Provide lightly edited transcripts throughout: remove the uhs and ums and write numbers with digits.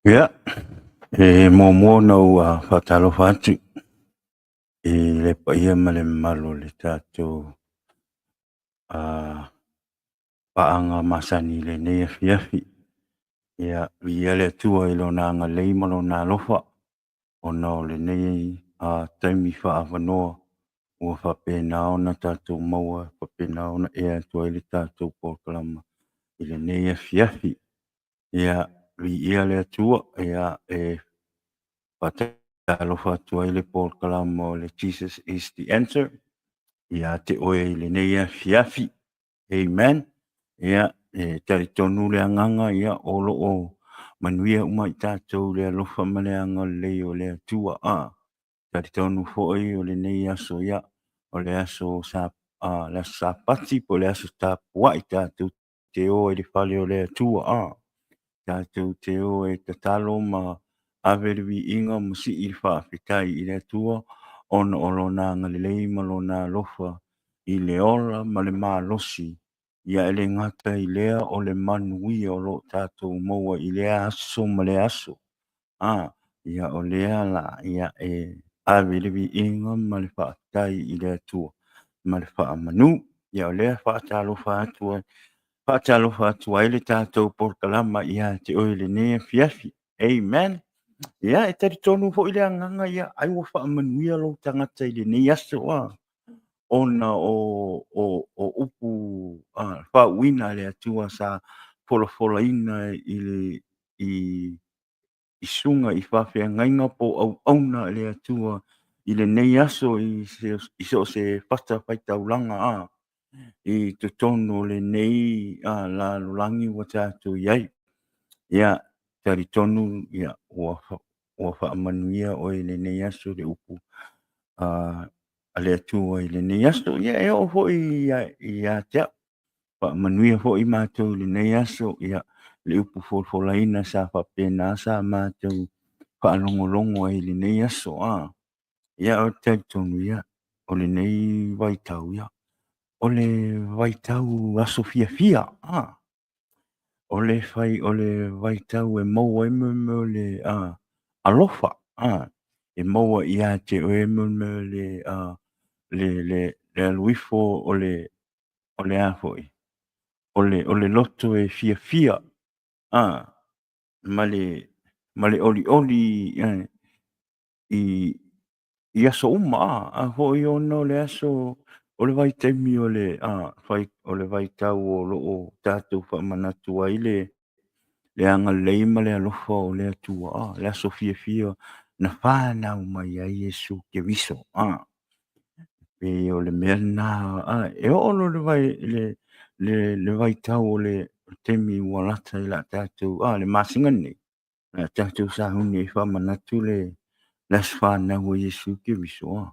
Ia, e muamua ona ou faatalofa atu i le paia ma le mamalu o le tatou paaga masani i lenei afiafi. Ia, viia le Atua i Lona agalelei ma Lona alofa ona o lenei taimi faaavanoa ua faapena ona tatou maua, faapena ona ea atu ai le tatou polokalama i lenei afiafi. Ia, viia le Atua, ia, e faatalofa atu ai le polokalama o le Jesus is the Answer ia te oe i lenei afiafi. Amen. Ia, e talitonu le agaga, ia, o lo o manuia uma i tatou i le alofa ma le agalelei o le Atua. A, talitonu foi o lenei aso, ia, o le aso sa, a, le aso Sapati po o le aso tapuai tatou te o ai i le fale o le Atua, a tatou te o e tatalo ma ave le viiga ma sii le faafetai i le Atua ona o Lona agalelei ma Lona alofa i le ola ma le malosi, ia e le gata i lea o le manuia o lo o tatou maua i lea aso ma lea aso. A, ia o lea la, ia e ave le viiga ma le faafetai i le Atua ma le faamanu. Ia o lea faatalofa atu ai, faatalofa atu ai le tatou polokalama ia te oe i lenei afiafi. Amen. Ia e talitonu foi le agaga ia, ai ua faamanuia lou tagata i lenei aso a, ona o upu faauuina a le Atua sa folafolaina i le i susuga i faafeagaiga po o auauna a le Atua i lenei aso i so o se fatafaitaulaga a i totonu o lenei lalolagi ua tatou i ai. Ia, talitonu ia ua faamanuia oe i lenei aso i le upu a le Atua i lenei aso. Ia, e oo foi ia te au. Faamanuia foi matou i lenei aso, ia, le upu folafolaina sa faapena sa matou faalogologo ai i lenei aso. A, ia, ou te talitonu, ia, o lenei vaitau, ia, o le vaitau aso fiafia, a, o le fai, o le vaitau e maua ai mo mea o le alofa, a, e maua ia te oe mo mea o le, a, le alu ifo o le o le a foi, o le, o le loto e fiafia, a, ma le, ma le olioli i, i aso uma, a, a foi ona o le aso, o le vaitaimi o le, a, fai, o le vaitau o lo o tatou faamanatu ai le, le agalelei ma le alofa o le Atua, a, le aso fiafia na fanau mai ai Iesu Keriso, a. Pei o le mea lena, a, e oo loa le vai, le, le, le vaitau o le taimi ua lata i la tatou, a, le masina lenei, la tatou sauni ai faamanatu le, le aso fanau o Iesu Keriso, a.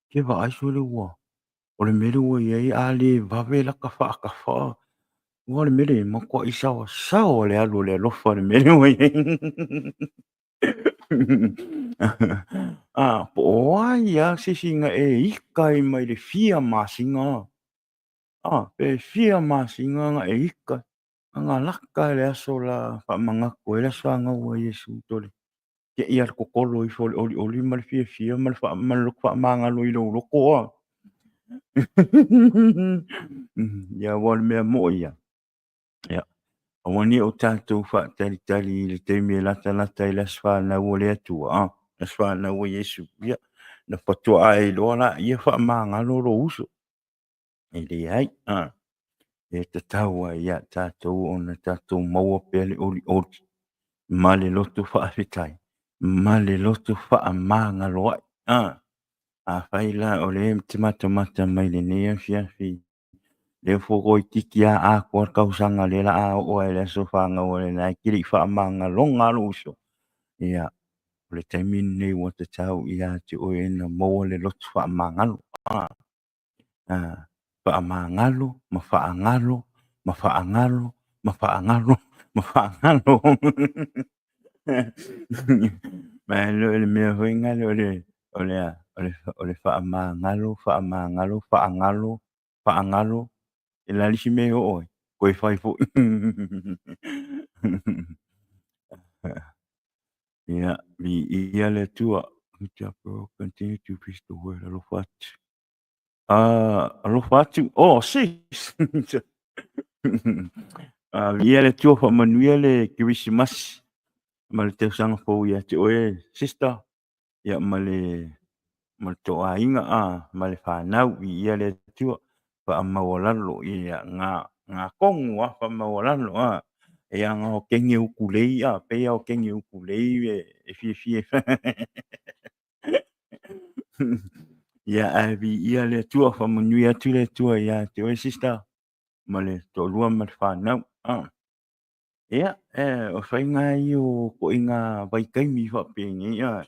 Ke vaai sole ua, o le mea lea ua i ai, a le vave lata faatafa, aua o le mea lea e matuai saoasaoa le alu o le alofa i le mea lea ua i ai. A, po o ai lava se isi na e ita ai mai le fia masina, a, pe fia masina na e ita, na lata le aso la faamanatu ai le aso fanau a Iesu tole. Te i a le totolo ifo o le olioli ma le fiafia ma le ma le loto faamagalo i lou loto a. Ia aua o le mea moʻi ia. Ia, aua ne i o tatou faatalitali i le taimi e latalata i le aso fanau o le Atua, a, le aso fanau o Iesu, ia, na faatoa e iloa laia faamagalo lou uso. E leai, a, e tatau lava ia tatou ona tatou maua pea le olioli ma le loto faafetai ma le loto faamagaloa'i. A, afai la o lea e te matamata mai i lenei afiafi lea foi toeitiiti lava atoa le tausaga lea la a oo ai i le aso fanau o lena e te le i faamagaloga lava lou uso. Ia, o le taimi lenei ua tatau ia te oe ona maua le loto faamagalo. Faamagalo ma faagalo ma faagalo ma faagalo ma faagalo. Ma e le o le mea foi lena o le o le a o le faamagalo faamagalo faagalo faagalo e le a le isi mea e oo ai toe fai foi. Ia, viia le Atua. Good job, bro. Continue to preach the word. Alofa atu. Ah, alofa atu. Oh, sis. Ah, viia le Atua, faamanuia le Kerisimasi ma le tausaga fou ia te oe, sister. Ia, ma le ma le tou aiga a ma le fanau, viia le Atua, faamaualalo ia nga nga kongu a faamaualalo a ia nga o kenge ukulei a pei o kenge ukulei e e fiafia ia ae viia le Atua, faamanuia atu le Atua ia te oe sister ma le toalua ma le fanau a. Ia, o faiga ia o ituaiga vaitaimi faapenei, ia,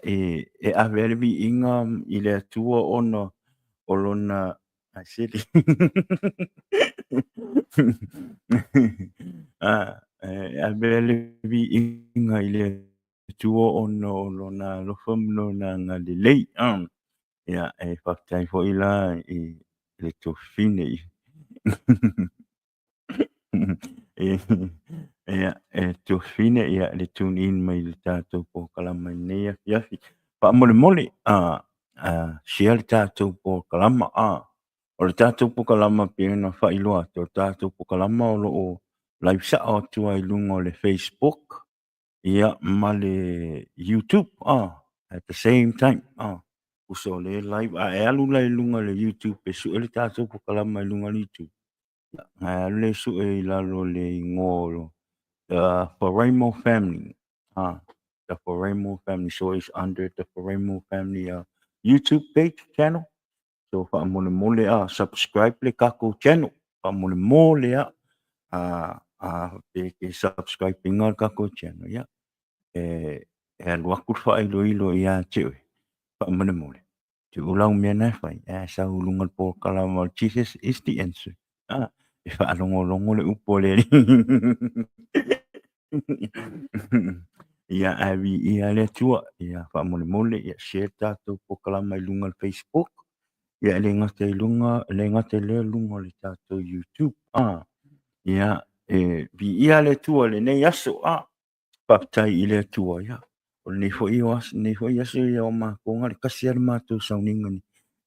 e ave ai le viiga i le Atua ona o Lona sili. E ave ai le viiga i le Atua ona o Lona alofa ma Lona agalelei. Ia, e faafetai foi la i le tuafafine Ia, e tuafafine, ia, le tune in mai le tatou polokalama i lenei afiafi. Faamolemole, share le tatou polokalama. O le tatou polokalama pei ona faailoa atu, o le tatou polokalama o lo o live sao atu lava i luga o le Facebook, ia, ma le YouTube, at the same time. Tusa o lea live, a e alu la i luga o le YouTube e sue le tatou polokalama i luga o le YouTube, Ae alu lea e sue i lalo o le igoa o The Faraimo Family. The Faraimo Family. So it's under The Faraimo Family YouTube page channel. So faamolemole a subscribe le tatou channel. Faamolemole a pe ke subscribe ina le tatou channel. Ia, e e alu atu le faailoilo ia te oe. Faamolemole. Tuu lau mea na e fai, ae sau i luga o le polokalama o Jesus is the answer. Ah, e faalogologo le upu a le Alii. Ia, ae viia le Atua, ia faamolemole, ia share tatou polokalama i luga o le Facebook, ia e le gata i luga, e le gata i lea luga o le tatou YouTube. Ah, ia, e viia le Atua i lenei aso. Ah, Faafetai i le Atua, ia, o lenei foi o aso, lenei foi aso ia o matou na le tasi lava le matou sauniga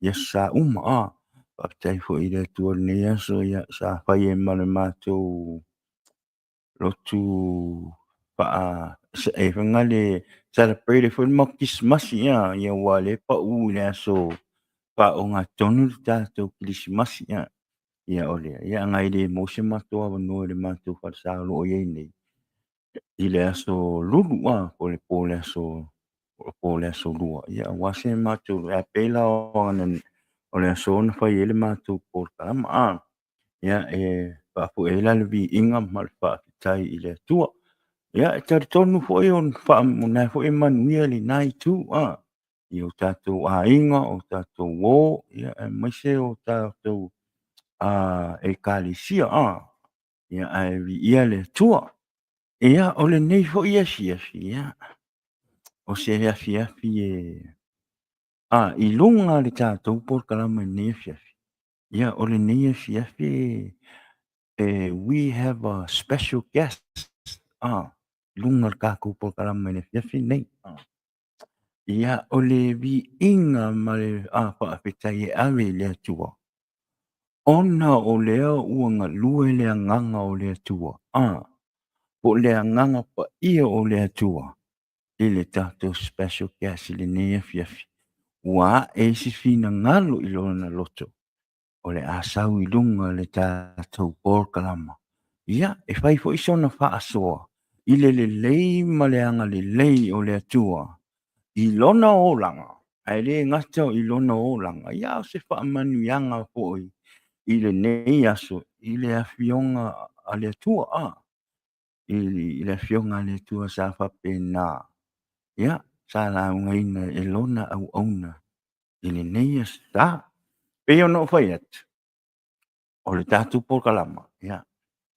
i aso sa uma, a. Faafetai foi i le Atua i lenei aso, ia, sa fai ai ma le matou lotu faa, e fai na le celebrate ai foi le matou Kerisimasi, ia, ia aua o lea e pau i le aso faaogatotonu le tatou Kerisimasi, ia. Ia o lea, ia na e le maua se matou avanoa i le matou falesa o lo o i ai nei, i le aso Lulu, po o le po o le aso, po o le aso Lua, ia aua se matou, ae pei la o le aso na fai ai le matou polokalama, ia e faafoi ai la le viiga ma le faafetai i le Atua. Ia e talitonu foi o lena foi e manuia lena itu, i o tatou aiga, o tatou uo, ia aemaise o tatou Ekalesia, ia ae viia le Atua. Ia, o lenei foi afiafi, ia, o se afiafi e i luga o le tatou polokalama i lenei afiafi, ia, o lenei afiafi e we have a special guest, i luga o le tatou polokalama i le afiafi lenei. Ia, o le viiga ma le faafetai e ave i le Atua, ona o lea ua galue le Agaga o le Atua, po o le Agaga Paia o le Atua i le tatou special guest i lenei afiafi, ua ae ai se finagalo i lona loto o le a sau i luga le tatou polokalama. Ia, e fai foi sona faasoa i le lelei ma le agalelei o le Atua i lona olaga, ae le gata i lona olaga, ia a o se faamanuiaga foi i lenei aso i le Afioga a le Atua, a, i le Afioga a le Atua sa faapena, ia, sa laugaina e lona auauna i lenei aso sa. Pei ona ou fai atu, o le tatou polokalama, ia,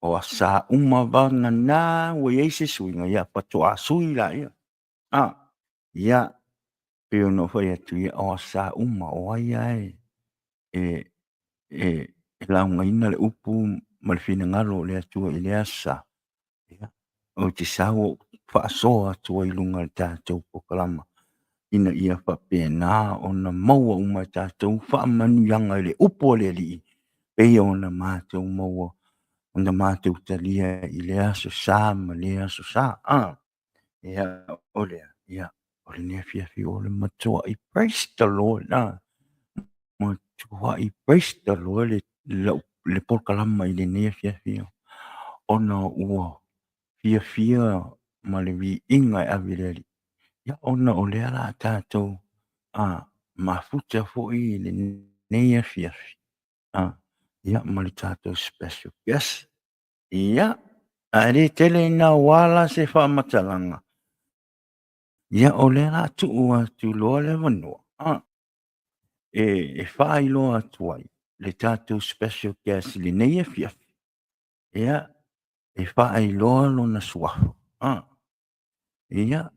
o aso sa uma vagana ua i ai se suiga, ia, faatoa sui laia. A, ia, pei ona ou fai atu, ia, o aso sa uma, o ai lava e, e, e laugaina le upu ma le finagalo o le Atua i lea aso sa. Ia, Ou te sau ou faasoa atu ai i luga o le tatou polokalama ina ia faapena ona maua uma e tatou faamanuiaga i le upu a le Alii pei ona matou maua ona matou talia i lea aso sa ma lea aso sa. Ia, o lea, ia, o lenei afiafi o le matuai praise the Lord, matuai praise the Lord le, lau, le polokalama i lenei afiafi ona ua fiafia ma le viiga e ave i le Alii. Ia, ona o lea la tatou mafuta foi i lenei afiafi, ia, ma le tatou special guest. Ia, ae le tele ina ua la se faamatalaga, ia o lea la tuu atu loa le avanoa, e faailoa atu ai le tatou special guest i lenei afiafi, ia, e faailoa lona suafa, ia,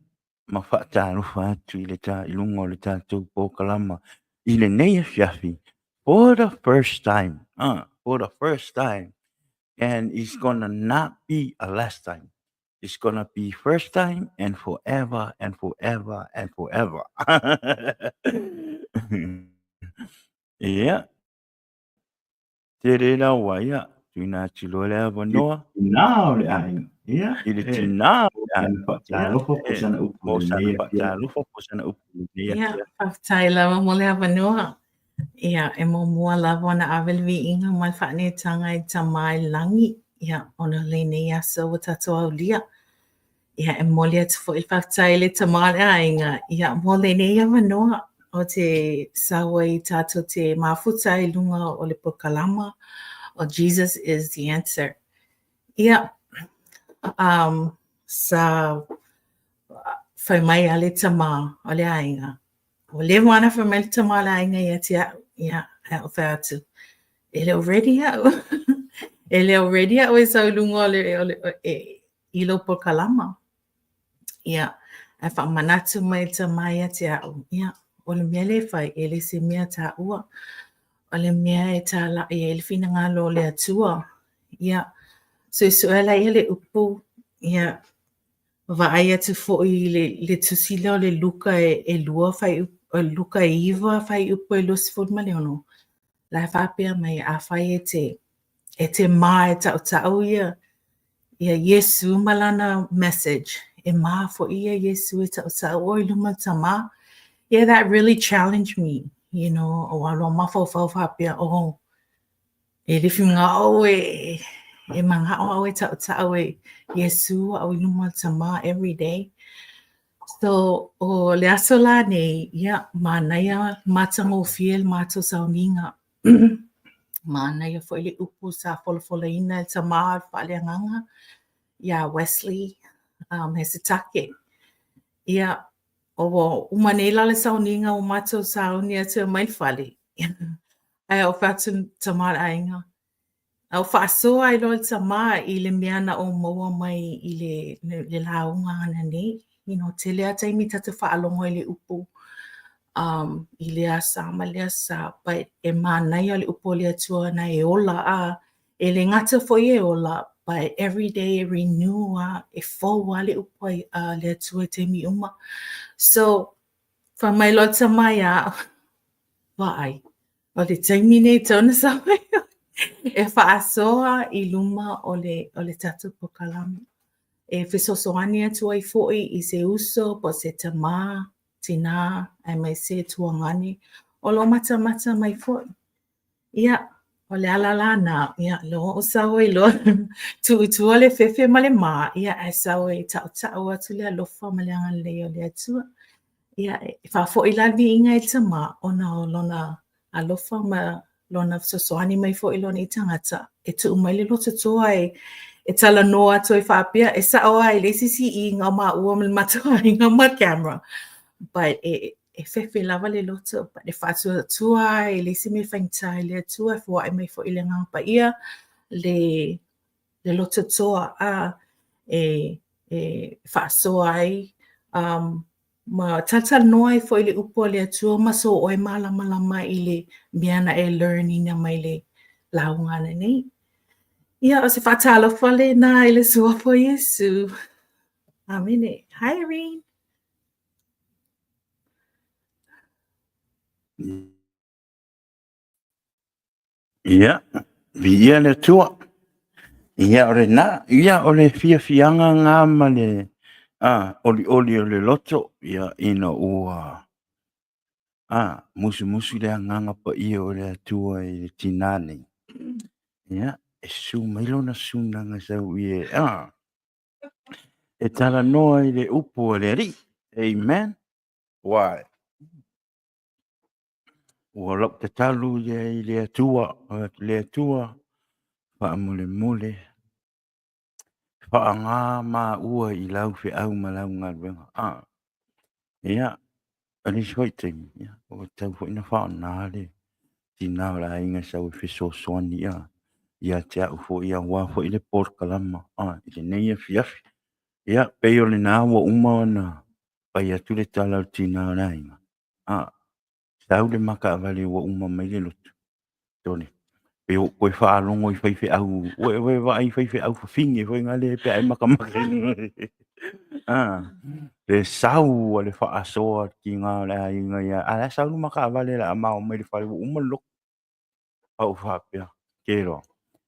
ma faatalofa atu i le i luga o le tatou polokalama i lenei afiafi for the first time, for the first time, and it's gonna not be a last time. It's gonna be first time and forever and forever and forever. Ia, tele laua, ia, tuuina atu loa le avanoa. Tinā o le aiga, ia, I le tinā o le aiga, faatalofa po o sana upu mo sana faatalofa po o sana upu i lenei Ia, faafetai lava mo le avanoa. Ia, e muamua lava ona ave le viiga ma le faaneetaga i Tama i le lagi, ia, ona o lenei aso ua tatou aulia. Ia, e momoli atu foi le faafetai i le tama o le aiga, ia, mo lenei avanoa ou te sau ai tatou te mafuta ai i luga o le polokalama o Jesus is the Answer. Ia, um, sa fai mai a le tama o le aiga, Ua leva ona fai mai le tama o le aiga ia te au, ia, ae ou fai atu, e le o ready au. E le o ready au e sau i luga o le, o le, e, i lou polokalama. Ia, ae faamanatu mai le tama ia te au, ia, o le mea lea e fai, e le se mea taua. O le mea e tāla'i ai le finagalo o le Atua. Ia, suesuea laia le upu, ia, Vaai atu foi i le, le tusi lea o le Luka e, e lua fai, Luka e 9 fuaiupu e 26, la e faapea mai, afai e te, e te mā e tautau ia, ia Iesu ma lana message, e mā foi ia Iesu e tautau ʻoe i luma o le Tama. Yeah, that really challenged me, you know, ua loa mafaufau faapea, oh, E le finagalo e e manaʻo au e taʻutaʻu e Iesū au i luma o le Tama every day. So, ʻo le aso lā nei, ia, manaia matagofie le matou sauniga. Manaia foi le upu sa folafolaina e le Tama o le faaleagaga iā Wesley um, Hesetake. Ia, ua uma nei la le sauniga ua matou sauni atu e omai i le fale. Ae ou fai atu i le tama o le aiga, a ua faasoa ai loa le tama i le mea na ou maua mai i le, le, le lauga ananei. You know, tele lava taimi tatou faalogo ai i le upu um, i lea sa ma lea sa, but e manaia le upu o le Atua na e ola a, e le gata foi e ola, but every day e renew a, e fou lava le upu a le Atua i taimi uma. So, fai mai loa le tama iā au, Vaai, o le taimi nei e tatau ona sau ai ʻoe e faasoa i luma o le, o le tatou polokalame. E fesoasoani atu ai foi i se uso po o se tamā, tinā, aemaise tuagane o lo o matamata mai foi. Ia, o le ala la na, ia, lea ua ou sau ai loa, tuu i tua le fefe ma le mā, ia, ae sau e taʻutaʻu atu le alofa ma le agalelei o le Atua. Ia, e faafoi la le viiga i le Tama ona o lona alofa ma lona fesoasoani mai foi i lou nei tagata e tuu mai le loto toa e e talanoa atu ai faapea, e sao lava e leai se isi i iga o maua ma le matou aiga ma le camera, but e e fefe lava le loto, but e faatuatua e leai se mea e faigata i le Atua e foai mai foi le Agaga Paia le le loto toa a e e faasoa ai um, ma talatalanoa ai foi le upu a le Atua ma so ʻoe mālamalama i le mea na e learn ina mai le lauga ananei. Ia, o se faatalofa lena i le suafa o Iesu. Amene. Hi, Irene. Ia, viia le Atua. Ia, o lena, ia, o le fiafiaga lena ma le olioli o le loto, ia, ina ua musumusu le Agaga Paia o le Atua i le tinā nei, ia, e susu mai lona susunaga sau i e, e talanoa i le upu a le Alii. Amen. Why? Ua lau tatalo ia i le Atua, le Atua, faamolemole, faaaoga maua i lau feau ma lau galuega. Ia, o le isi foi taimi, ia, ua tatau foi ona faaaoga le tina o le aiga e sau e fesoasoani ia te au foi aua foi le polokalama i lenei afiafi. Ia, pei o lena ua uma ona fai atu le tala a le tina o le aiga, sau le ma taavale ua uma mai le lotu. Tole. Pe ua ou toe faalogo i faifeau, ua e vaai i faifeau fafine foi na le pe a e matamata i le sau a le faasoa a le tina o le aiga ia, a o la e sau le ma taavale o le a ma oo mai i le fale ua uma le lotu. Ou faapea, ke loa,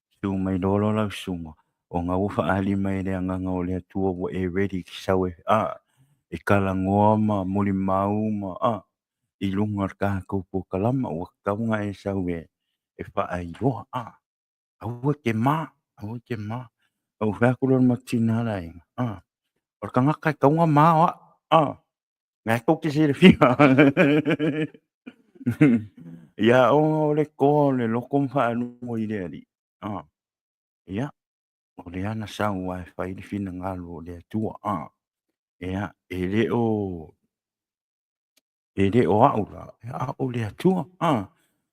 susu mai loa loa lau susuga, ona ua faaali mai e le Agaga o le Atua ua e ready e te sau e, e talanoa ma molimau ma, i luga o le tatou polokalama, ua tatau ona e sau e faailoa, aua e te ma, aua e te ma. Ou fai atu loa i le matou tina le aiga, o le tagata e tatau ona ma o au, Na e tou te silafia. Ia ona o le toa o le loto ma faalogo i le Alii. Ia, o lea na sau lava e fai le finagalo o le Atua. Ia, e le o e le o au la, a o le Atua.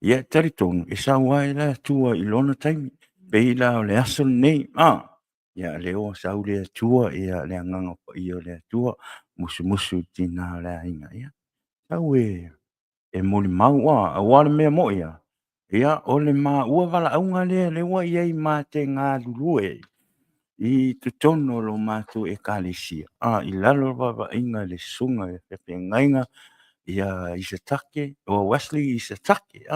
Ia, e talitonu, e sau lava le Atua i lona taimi. Pei la o le aso lenei, ia, lea ua sau le Atua, ia, le Agaga Paia o le Atua, musumusu i le tina o le aiga, ia, sau e molimau, aua o le mea moni lava, ia, o le maua valaauga lea, lea ua i ai ma te galulue i totonu o lo matou Ekalesia, i lalo o le vaavaaiga a le Susuga i le Faafeagaiga ia Isatake, o Wesley Isatake,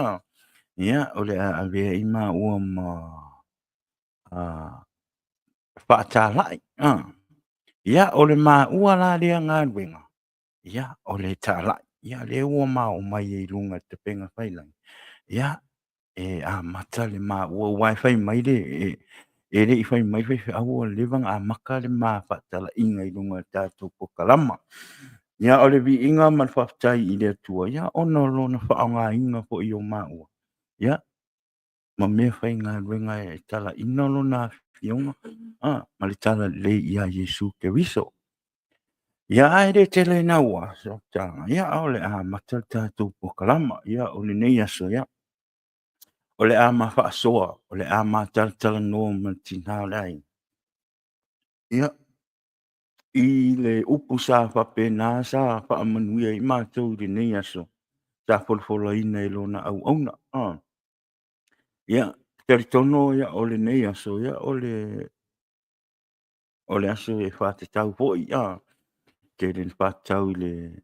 ia, o le a avea ai maua ma faatalai. Ia, o le maua la lea galuega, ia, o le talai, ia, lea ua ma oo mai ai i luga i le upega tafailagi, ia, e amata le maua, aua e fai mai le, e le i fai mai le faifeau ua leva ona amata le ma faatalaiga i luga o le tatou polokalama. Ia, o le viiga ma le faafetai i le Atua, ia, ona o Lona faaaogaina foi o maua, ia, ma mea faigaluega e talaina Lona Afioga ma le talalelei ia Iesu Keriso. Ia, ae le tele naua se faamatalaga, ia, o le a amata le tatou polokalama. Ia, o lenei aso, ia, o le a ma faasoa, o le a ma talatalanoa ma le tina o le aiga. Ia, i le upu sa faapena sa faamanuia ai matou i lenei aso, sa folafolaina e lona auauna. Ia, talitonu ia, o lenei aso, ia, o le aso e faatatau foi, tele ina faatatau i le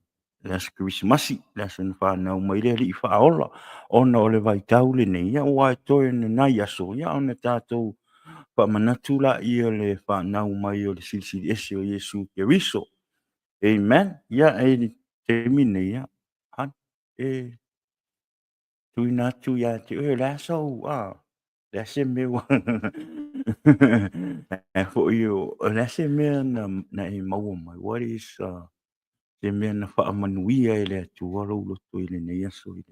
aso Kerisimasi, le aso na fanau mai ai le Alii Faaola, ona o le vaitau lenei, ia, aua e toe o ni nai aso, ia, ona tatou faamanatu lea o le fanau mai o le Silisili Ese o Iesu Keriso. Amen. Ia, i le taimi lenei, ia, e tuuina atu ia te oe, o le a sau, o le a se mea ua, foi o le a se mea na e maua mai, what is se mea na faamanuia e le Atua lou loto i lenei aso i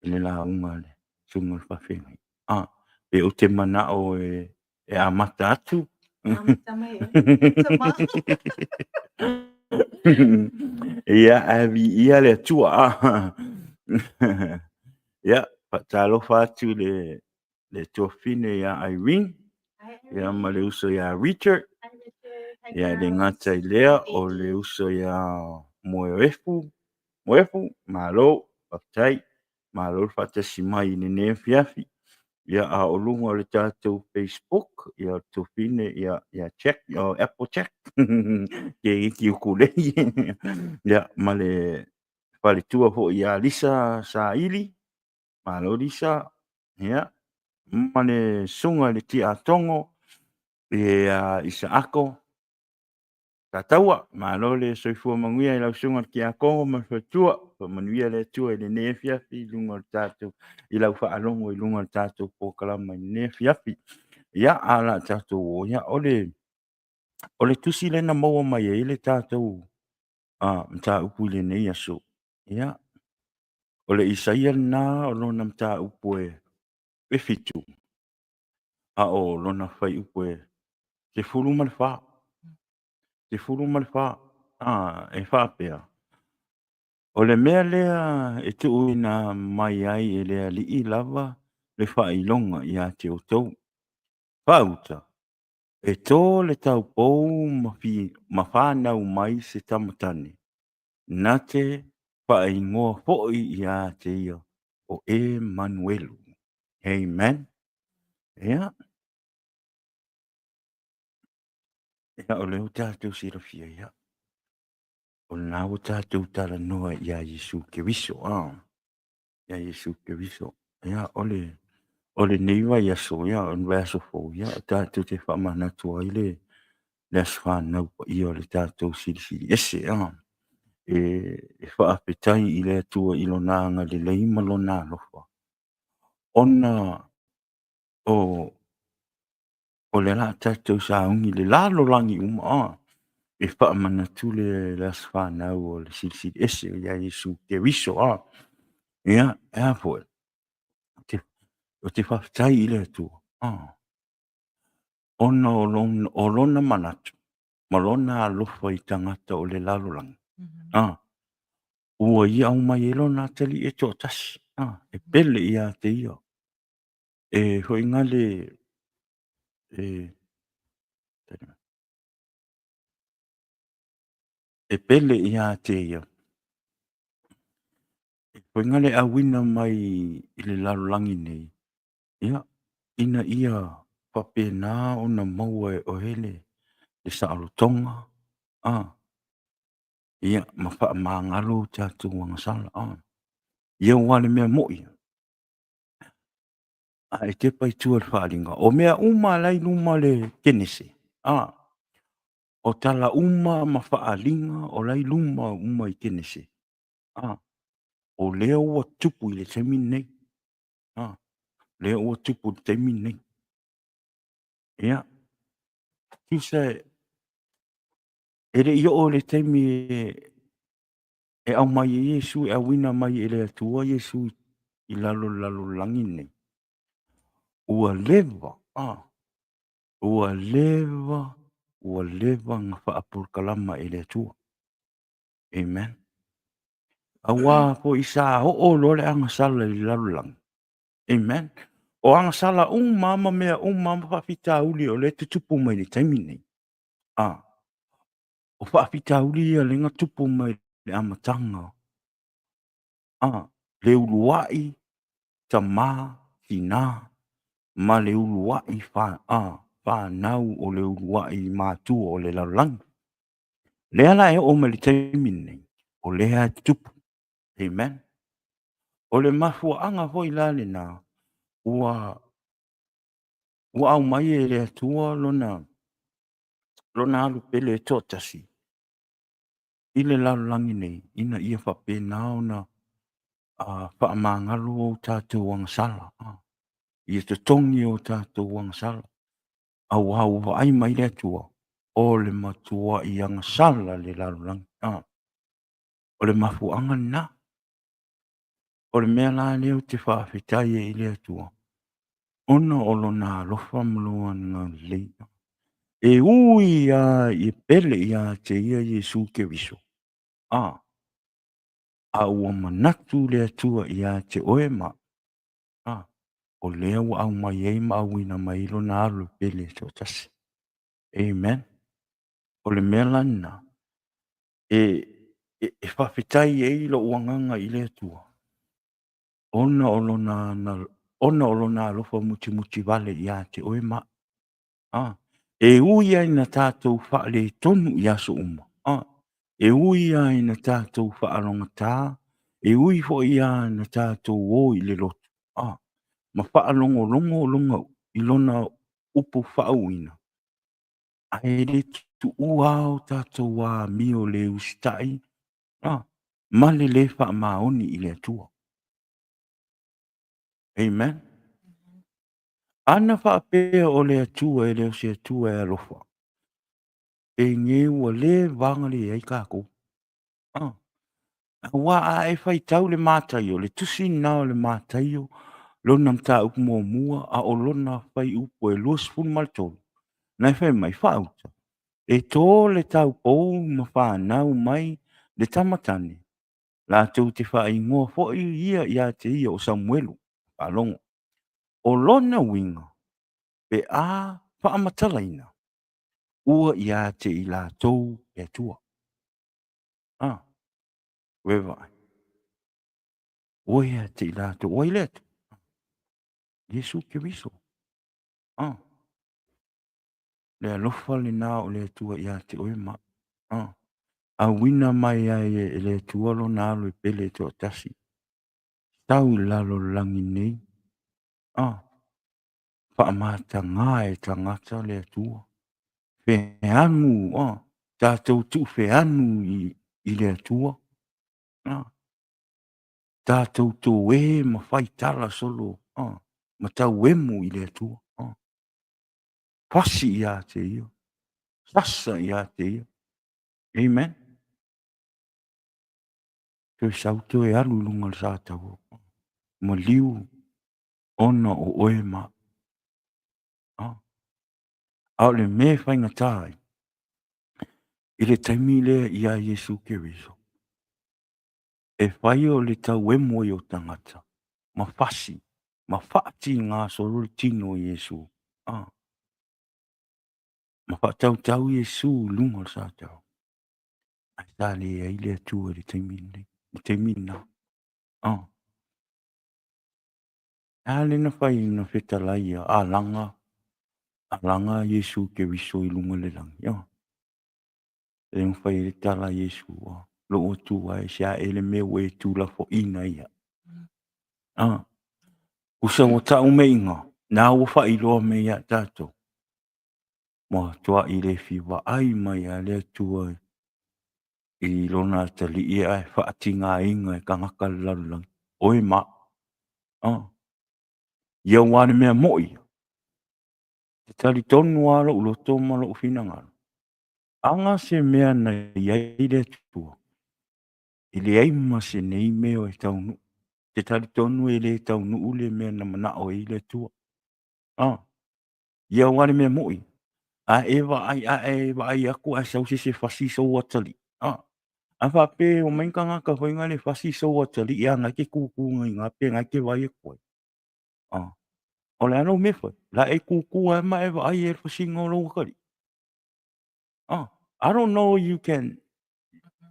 le lauga a le Susuga i le Faafeagaiga. Pe ou te manao e amata atu. Amata mai oe. Ia, ae viia le Atua. Ia, faatalofa atu i le tuafafine ia Irene, ia ma le uso ia Richard. Ia, e le gata i lea, o le uso ia Moeoefu. Moeoefu, malo, faafetai. Malo le faatasi mai i lenei afiafi. Ia, a o luga o le tatou Facebook, ia, o le tuafafine, ia, ia Jack, o Apple Jack, ke iki ukulele, ia, ma le faletua foi ia Lisa Saili, malo Lisa, ia, ma le susuga i le Tiatogo, ia Isaako Sataua, malo le soifua manuia i lau susuga i le Tiakono ma le faletua, faamanuia le Atua i lenei afiafi i luga o le tatou, i lau faalogo i luga o le tatou polokalama i lenei afiafi. Ia, a o le a tatou o, ia, o le tusi lea na maua mai ai le tatou mataupu i lenei aso, ia, o le Isaia lena o lona mataupu e 7, a o lona fuaiupu e 14. 14, a, e faapea, O le mea lea e tuuina mai ai e le Alii lava le faailoga ia te outou. Faauta, e to le taupou ma fanau mai se tama tane, na te faaigoa foi ia te ia o Emanuelu. Amen. Ia, ia o lea ua tatou silafia, ia, o lena ua tatou talanoa ia Iesu Keriso, a, ia Iesu Keriso. Ia, o le, o lenei vaiaso, ia, o le vaiaso fou, ia, tatou te faamanatu ai le, le aso fanau paia o le tatou Silisili Ese, a, e, e faafetai i le Atua i lona agalelei ma lona alofa, ona o, o lea la tatou sauni i le lalolagi uma, a, e faamanatu le, le aso fanau o le Silisili Ese ia Iesu Keriso, a. Ia, e a foi, ou te faafetai i le Atua, a, ona o lona, o lona manatu ma lona alofa i tagata o le lalolagi, a, ua ia aumai ai lona atalii e toatasi, a, e pele ia te ia. E foi gale, e, e pele ia te ia. E foi gale auina mai i le lalolagi nei, ia, ina ia faapena ona maua e oe le, le saolotoga, a, ia, ma faamagalo o tatou agasala, a. Ia aua o le mea moi, a e tepa i tua i le faaaliga, o mea uma la e i luma o le Kenese, a, o tala uma ma faaaliga o la e i luma uma i Kenese, a, o lea ua tupu i le taimi lenei, a, lea ua tupu i le taimi lenei. Ia, tusa e le i oo i le taimi e aumai ai Iesu, e auina mai e le Atua Iesu i lalo o le lalolagi lenei, ua leva, a, ua leva, ua leva ona faapolokalama e le Atua. Amen. Aua foi sa oo loa le agasala i le lalolagi. Amen. O agasala uma ma mea uma ma faafitauli o lea e tutupu mai i le taimi lenei. A, o faafitauli ia lea na tupu mai i le amataga. A, le uluai tama, tina, ma le uluai fa, a, fanau o le uluai matua o le lalolagi. Lea la e oo mai i le taimi lenei, o lea e tutupu. Amen. O le mafuaaga foi la lena, ua, ua aumai e le Atua lona, lona alu pele e toatasi i le lalolagi nei, ina ia faapena ona faamagalo o tatou agasala, ia totogi o tatou agasala, aua ua vaai mai le Atua, o le matuai agasala le lalolagi. O le mafuaaga lena. O le mea la lea ou te faafetai ai i le Atua, ona o lona alofa ma lona agalelei. E ui lava e pele ia te ia Iesu Keriso, a, a ua manatu le Atua ia te oe ma au, a, o lea ua aumai ai ma auina mai ai lona alo e pele e toatasi. Amen. O le mea la lena, e, e, e faafetai ai lou agaga i le Atua, ona o lona, Ona o lona alofa mutimuti vale ia te oe ma au. E ui lava ina tatou faaletonu i aso uma, e ui lava ina tatou faalogogata, e ui foi lava ina tatou o i le lotu ma faalogologo i lona upu faauuina, ae le tuua lava o tatou amio le usitai ma le le faamaoni i le Atua. Amen. Ana faapea o le Atua e le o se Atua e alofa, penei ua leva ona leai tatou. Aua a e faitau i le Mataio, le tusi lena o le Mataio, lona mataupu muamua a o lona fuaiupu e 23, na e fai mai, faauta, e to le taupou ma fanau mai le tama tane, latou te faaigoa foi ia ia te ia o Samuelu. Faalogo. O lona uiga, pe a faamatalaina, ua ia te i latou le Atua. A, ua e vaai? Ua ia te i latou. O ai le Atua? Iesu Keriso. A, le alofa lena o le Atua ia te oe ma au. A, auina mai ai e le Atua lona alo e pele e toatasi, sau i lalo o le lagi nei. A, faamataga e tagata le Atua. Feanu, a, tatou tuufeanu i le Atua. A, tatou toe ma faitala solo, a, ma tauemu i le Atua. A, fasi ia te Ia, sasa ia te Ia. Amen. Toe sau toe alu i luga o le sa taua. Maliu ona o oe ma au. A o le mea e faigata ai, i le taimi lea ia Iesu Keriso, e fai o le tauemu ai o tagata, ma fasi, ma faatiga solo le tino o Iesu, ma faatautau Iesu i luga o le sa taua. Ae sa leai le Atua i le taimi lenei, le taimi lena. A lea na fai na fetalai ia, a laga, a laga Iesu Keriso i luga i le lagi. Lea na fai ai le tala a Iesu, lou Atua e, se a ea le mea ua e tuulafoaiina ai au. Tusa ua tau mea i ina, na ua faailoa mai ia tatou, matuai le fia vaai mai lava le Atua i lona atalii ae faatigaina e tagata le lalolagi, oe ma au. Ia aua o le mea moi, e talitonu lava lou loto ma lou finagalo, aga se mea na i ai le Atua, e leai ma se nei mea e taunuu. Te talitonu e le taunuu le mea na manao ai le Atua. Ia aua o le mea moi, a e vaai, a e vaai atu ae sau se isi e fasi sou atalii, a faapea e omai ni tagata foi lea e fasi sou atalii a na e te tutu ai i ina pe na e te vaai atu ai. O le a lau mea e fai? O le a e tutu lava ma e vaai i le fasiga o lou atalii? I don't know you can,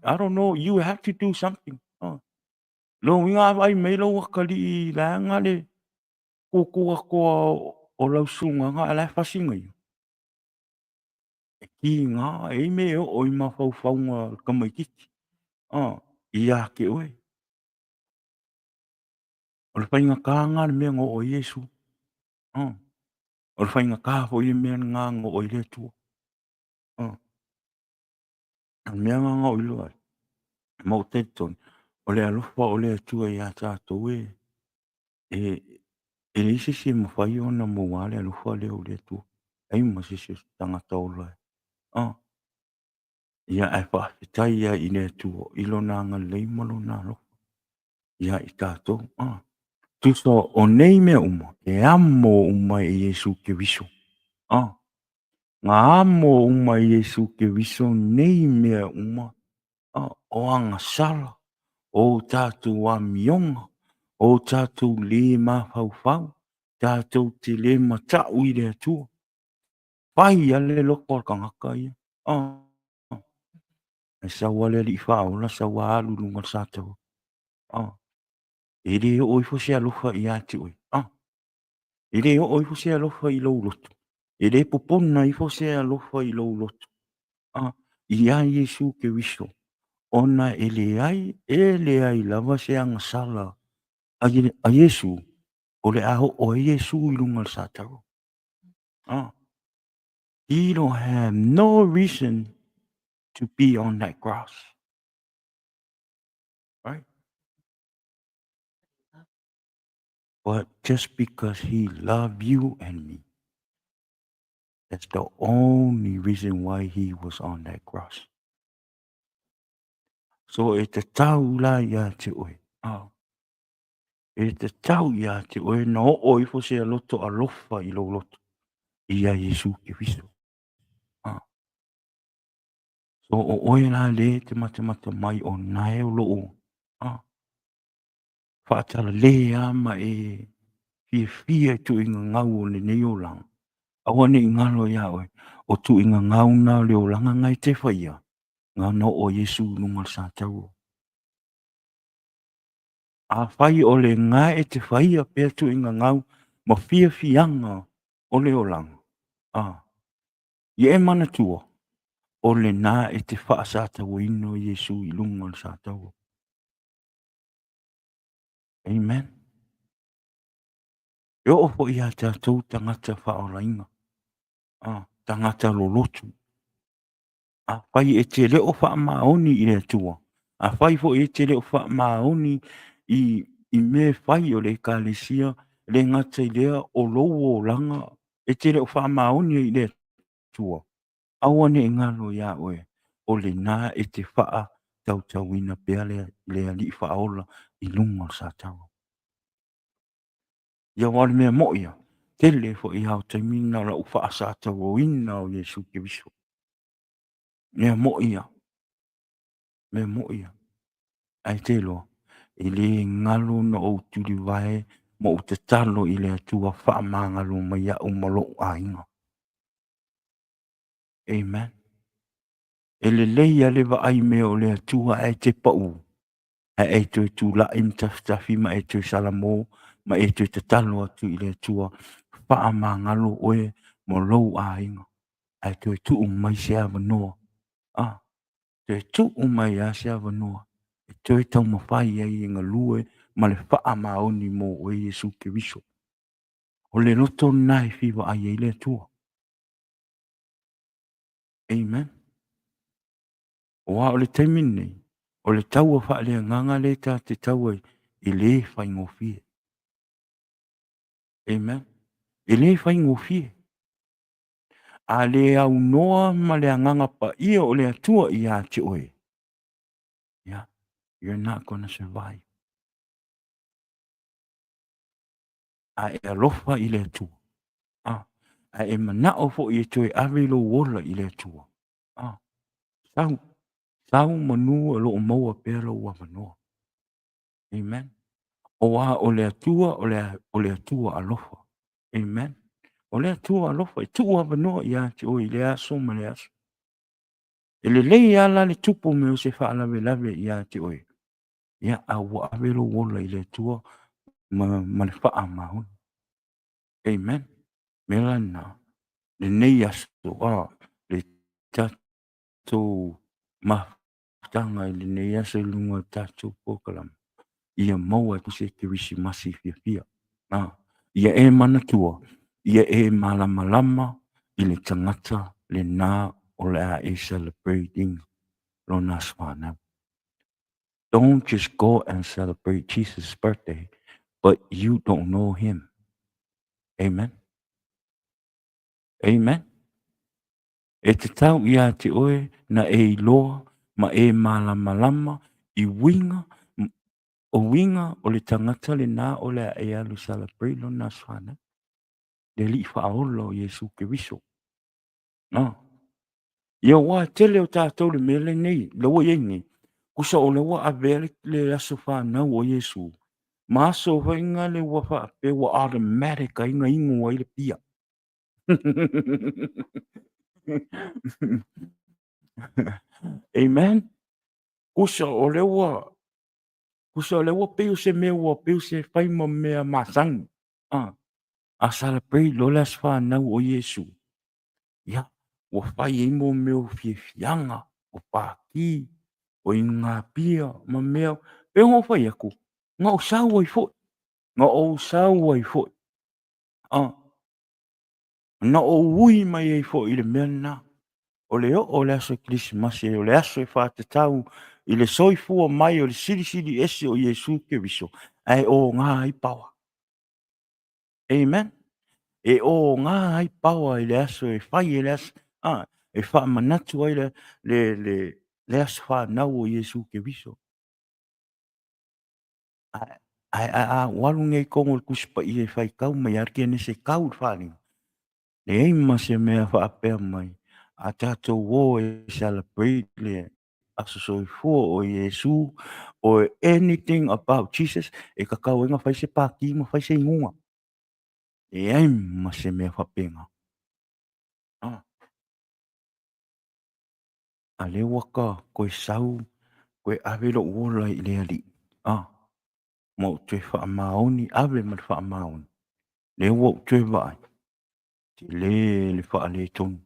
I don't know, you have to do something. Lona uiga a vaai mai lou atalii leaga le tutu atoa o lau susuga a o la e fasi ia. E tiga, e i ai mea e oo i mafaufauga o le tamaitiiti ia te oe. O le faigata lena o le mea na oo ai Iesu. O le faigata foi le mea lena na oo ai le Atua. O le mea lena na ou iloa ai, ma ou talitonu, o le alofa o le Atua ia tatou e leai se isi e mafai ona maua le alofa lea o le Atua. Leai ma se isi o se tagata ola e. Ia ae faafetai lava i le Atua i Lona agalelei ma Lona alofa ia i tatou. Tusa o nei mea uma, e amo uma e Iesu Keriso. Na amo uma e Iesu Keriso nei mea uma, o agasala, o tatou amioga, o tatou le mafaufau, tatou te le matau i le Atua. Fai lava le loto o le tagata ia. Ae sau lava le Alii Faaola, sau lava alu i luga o le sa taua. E le oo ifo se alofa ia te oe. E le oo ifo se alofa i lou loto. E le popona ifo se alofa i lou loto. A, iā Iesu Keriso, ona e leai, e leai lava se agasala a, a Iesu, o le a oo ai Iesu i luga o le sataro. A, he don't have no reason to be on that cross. Right? But just because he loved you and me, that's the only reason why he was on that cross. So e tatau la ia te oe. Oh. E tatau ia te oe na oo ifo se loto alofa i lou loto. Ia Iesu Keriso. Ah. So o oe la le te matamata mai o nae o loo. Ah. Faatalale lava ma e fiafia i tuuiga gau o lenei olaga, aua ne i galo iā oe, o tuuiga gau na o le olaga na e te faia, na ona oo o Iesu i luga o le sataua. Afai o le ga e te faia pea tuuiga gau ma fiafiaga o le olaga, a, ia e manatua, o lena e te faasatauaina o Iesu i luga o le sataua. Amen. E oo foi iā tatou tagata faaolaina, a, tagata lolotu. Afai e te le o faamaoni i le Atua, afai foi e te le o faamaoni i, i mea e fai o le Ekalesia, e le gata i lea o lou olaga e te le o faamaoni ai i le Atua, Aua ne i galo iā oe, o lena e te faatautauina pea le, le Alii Faaola i luga o le sataro. Ia aua o le mea moʻi ia, tele foi lava o taimi na o lau faasatauaina o Iesu Keriso. Mea moʻi ia, mea moʻi ia. Ae te iloa, e le galo na ou tulivae ma ou tatalo i le Atua faamagalo mai iaʻu ma loʻu aiga. Amen. E lelei lava le vaai mea o le Atua ae te pau, ae e toe tulai ma tafitafi ma e toe salamo ma e toe tatalo atu i le Atua, faamagalo oe ma lou aiga, ae toe tuu mai se avanoa. Ah, toe tuu mai lava se avanoa e toe taumafai ai e galue ma le faamaoni mo oe Iesu Keriso. O le loto lena e fia vaai ai le Atua. Amen. Aua o le taimi lenei, o le taua faaleagaga lea ta te tau ai, e le faigofie. Amen. E le faigofie. A le aunoa ma le agaga paia o le Atua ia te oe, yeah, you're not gonna survive. A e alofa i le Atua, a, a e manao foi e toe ave lou ola i le Atua, a, sau, sau manu o loo maua pea lou avanoa. Amen. Aua o le Atua, o le, o le Atua alofa. Amen. O le Atua alofa e tuu avanoa ia te oe i le aso ma le aso. E lelei lava la le tupu mai o se faalavelave ia te oe. Ia, a ua ave lou ola i le Atua ma, ma le faamaoni. Amen. Mea la lena, lenei aso, a, le tatou mafutaga i lenei aso i luga o le tatou polokalame, ia maua e se Kerisimasi fiafia. A, ia e manatua, ia e malamalama i le tagata lena o le a e celebrate lona aso fanau. Don't just go and celebrate Jesus' birthday, but you don't know him. Amen. Amen. E tatau ia te oe na e iloa ma e malamalama i uiga, o uiga o le tagata lena o le a e alu celebrate lona aso fanau, le Alii Faaola o Iesu Keriso. Ah. Ia aua e tele o tatou le mea lenei, le ua i ai nei, kusa o le ua avea le, le aso fanau o Iesu, ma aso foi nga le ua faapea ua automatic ai na inu ai le pia. Amen. Kusa o le ua, kusa o le ua pei o se mea ua pei o se fai ma mea masani. Ah. A celebrate loa le aso fanau o Iesu, ia, ua fai ai mo mea o fiafiaga, o pati, o inugapia ma mea. Pei ona ou fai atu, na ou sau ai foi, na ou sau ai foi. Na ou ui mai ai foi i le mea lena. O le oo o le aso Kerisimasi, o le aso e faatatau i le soifua mai o le Silisili Ese o Iesu Keriso, ae oga ai paoa. Amen. E oga ai paoa i le aso e fai e le aso, e faamanatu ai le aso fanau o Iesu Keriso. Ae a ou alu nei i totonu o le Tusi Paia e faitau mai lava le Kenese e tau i le faaaliga, leai ma se mea faapea mai, a tatou o e celebrate le aso soifua o Iesu or anything about Jesus, e tatau ai ona fai se pati ma fai se inuga. Leai ma se mea faapena. A lea ua ta toe sau toe ave lou ola i le Alii, a, ma ou toe faamaoni, ave ma le faamaoni, lea ua ou toe vaai, tele le faaletonu.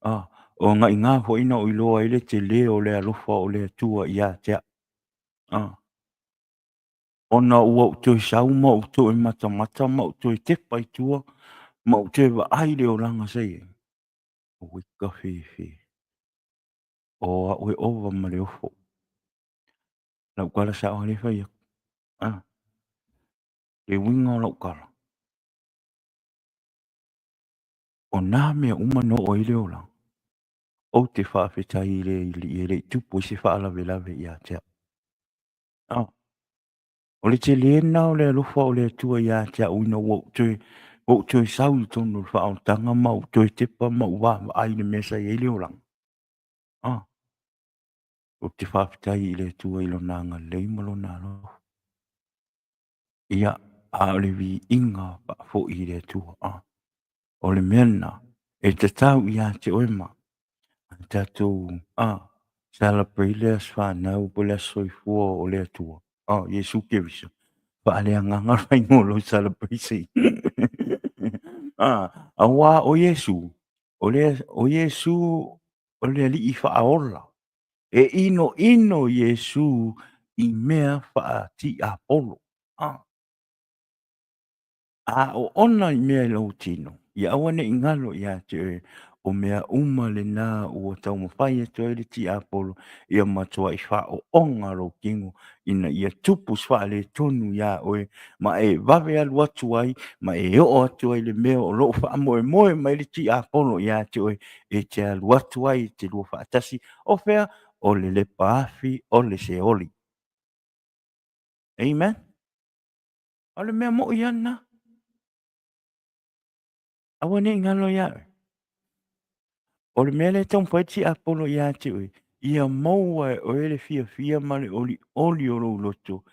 A, o gaiga foi na ou iloa ai le tele o le alofa o le Atua ia te au. A, ona ua ou toe sau ma ou toe matamata ma ou toe tepa i tua ma ou toe vaai i le olaga sa i ai. Oi ka fefe. O au e ova ma le ofo. Lau tala sao lea e fai atu. Ah. Le uiga o lau tala. O nā mea uma na oo ai le olaga, ou te faafetai i le Alii e le i tupu ai se faalavelave ia te au. Ah. O le tele lena o le alofa o le Atua ia te au ina ua ou toe, ua ou toe sau i totonu o le faaolataga ma ou toe tepa ma ou vaavaai i le mea sa i ai le olaga. Ah, ou te faafetai i le Atua i Lona agalelei ma Lona alofa. Ia, a o le viiga faafoi i le Atua. Ah, o le mea lena e tatau ia te oe ma a tatou a celebrate le aso fanau po o le aso soifua o le Atua, a Iesu Keriso, faaleagaga le faigolo o lou celebration. A, aua o Iesu, o le, o Iesu o le Alii faaola. E inoino Iesu i mea faatiapolo. A. A oona i mea i lou tino, ia aua ne i galo ia te oe, o mea uma lena ua taumafai atu ai le tiapolo, ia matuai faaoona lou tino, ina ia tupu se faaletonu iā oe, ma e vave alu atu ai, ma e oo atu ai i le mea o lo o faamoemoe mai le tiapolo ia te oe, e te alu atu ai e te lua faatasi, o fea? O le lepa afi o le Seoli. Amen. O le mea moʻi lava lena. Aua ne i galo iā oe. O le mea lea e taumafai le tiapolo ia te oe, ia maua e oe le fiafia ma le olioli o lou loto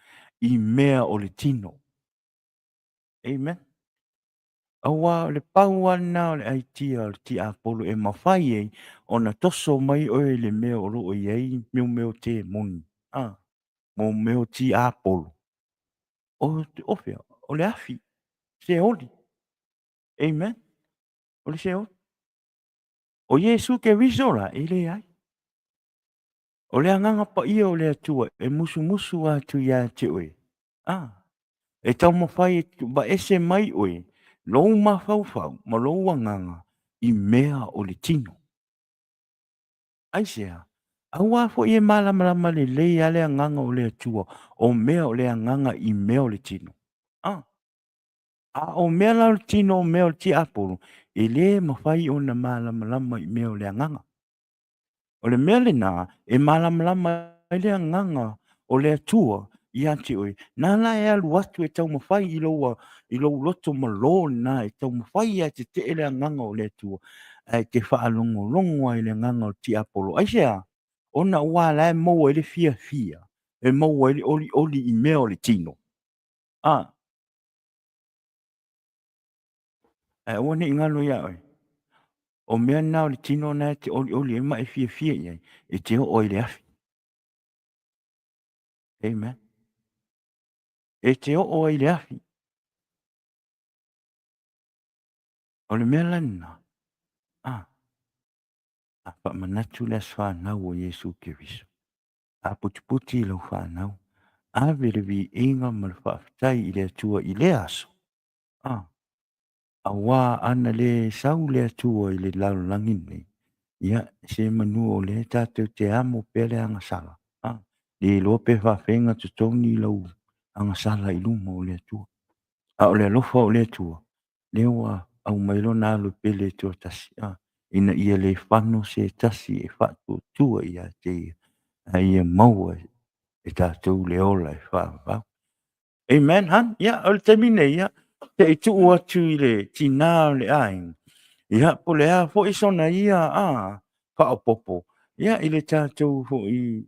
i mea o le tino. Amen. Aua o le pau lava lena o le aitia o le tiapolo e mafai ai ona toso mai oe i le mea o lo o i ai mea o temoni, a, mo mea o tiapolo. O, o fea? O le afi, Seoli. Amen. O le Seoli. O Iesu Keriso la, e leai. O le agaga paia o le Atua e musumusu atu ia te oe. A, e taumafai e vaese mai oe lou mafaufau ma lou agaga i mea o le tino. Aisea? Aua foi e malamalama lelei lava le agaga o le Atua, o mea o le agaga i mea o le tino. A, a o mea la o le tino o mea o le tiapolo, e le mafai ona malamalama i mea o le agaga. O le mea lena e malamalama ai le agaga o le Atua ia te oe, na la e alu atu e taumafai i lou, i lou loto malo lena e taumafai e tetee le agaga o le Atua, ae te faalogologo ai i le agaga o le tiapolo. Aisea? Ona ua la e maua ai le fiafia, e maua ai le olioli i mea o le tino. A, ae aua ne i galo iā oe, o mea na o le tino na e te olioli ai ma e fiafia i ai, e te oo ai i le afi. Amen. E te oo ai i le afi. O le mea la lena, a, a faamanatu le aso fanau o Iesu Keriso, aputiputi i lau fanau, ave le viiga ma le faafetai i le Atua i lea aso, a, auā ana le sau le Atua i le lalolagi lenei, ia, se manu o lea tatou te amo pea le agasala, a, le iloa pe faafefea ona totogi lau agasala i luma o le Atua. A o le alofa o le Atua, lea ua aumai lona alo e pele e toatasi, a, ina ia le fano se tasi e faatuatua ia te ia, a ia maua e tatou le ola e faavavau. Amen, hon. Ia, o le taimi nei, ia, se i tuu atu i le tinā o le aiga, ia, po o le a foi sona ia a, faaopoopo, ia, i le tatou foi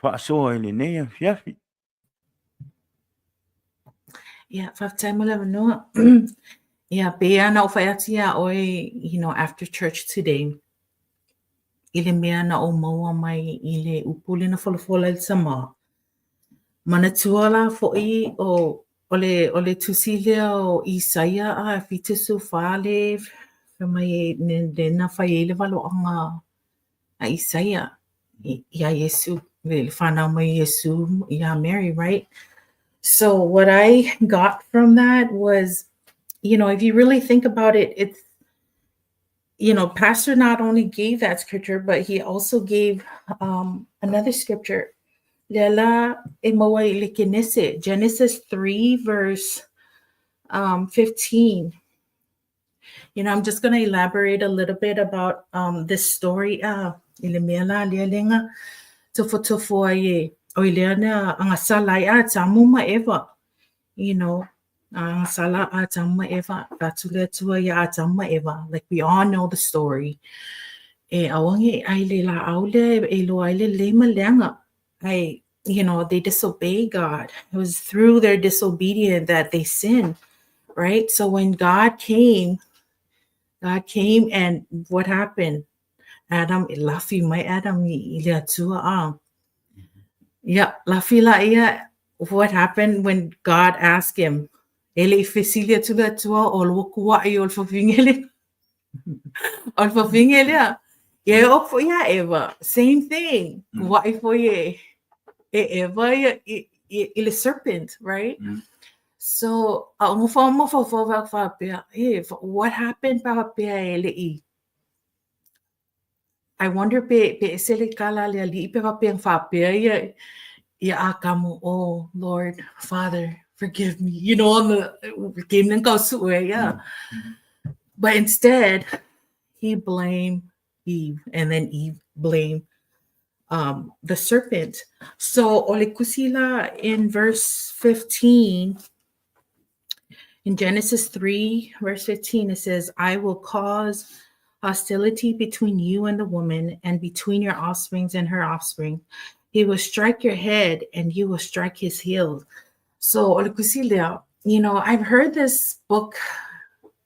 faasoa i lenei afiafi. Ia, faafetai mo le avanoa. Ia, pei lava ona ou fai atu iā ʻoe, you know, after church today, i le mea na ou maua mai i le upu lea na folafola e le Tamā. Manatua la foʻi o o le o le tusi lea o Isaia a 74 le fai mai lea na fai ai le waloaga a Isaia iā Iesu, le whanau mai o Iesu iā Mary, right? So what I got from that was, you know, if you really think about it, it's you know, Pastor not only gave that scripture, but he also gave another scripture. Lea la e maua i le Kenese, Genesis 3, verse 15. You know, I'm just going to elaborate a little bit about this story. I le mea la lea lenga tofotofo ai e o i lea na agasala ai Atamu ma Eva. You know, agasala Atamu ma Eva, atu le Atua iā Atamu ma Eva. Like we all know the story. E aua ne i ʻai le lāʻau lea e iloa ai le lelei ma le leaga. I, you know, they disobey God. It was through their disobedience that they sinned, right? So when God came, God came and what happened? Adam, e lafi mai Adam i le Atua a. Ia, lafi la ia, what happened when God asked him, e le i fesili atu le Atua o lua kuaʻi o le fafine lea. O le fafine lea. Ia e oo foi iā Eva, same thing. Kuaʻi foi e, e Eva ia, i, i, i le serpent, right? So, a o mafaufau wau faapea, hey, what happened pa faapea e le i I wonder pe, pe ese le kala a le Alii pe faapea faapea ia, ia Atamu, oh Lord, Father, forgive me. You know, on the game ng kausu eh, yeah. But instead, he blamed Eve, and then Eve blamed the serpent. So, o le kusi la in verse 15, in Genesis 3, verse 15, it says, I will cause hostility between you and the woman, and between your offsprings and her offspring. He will strike your head, and you will strike his heel. So, o le kusi lea, you know, I've heard this book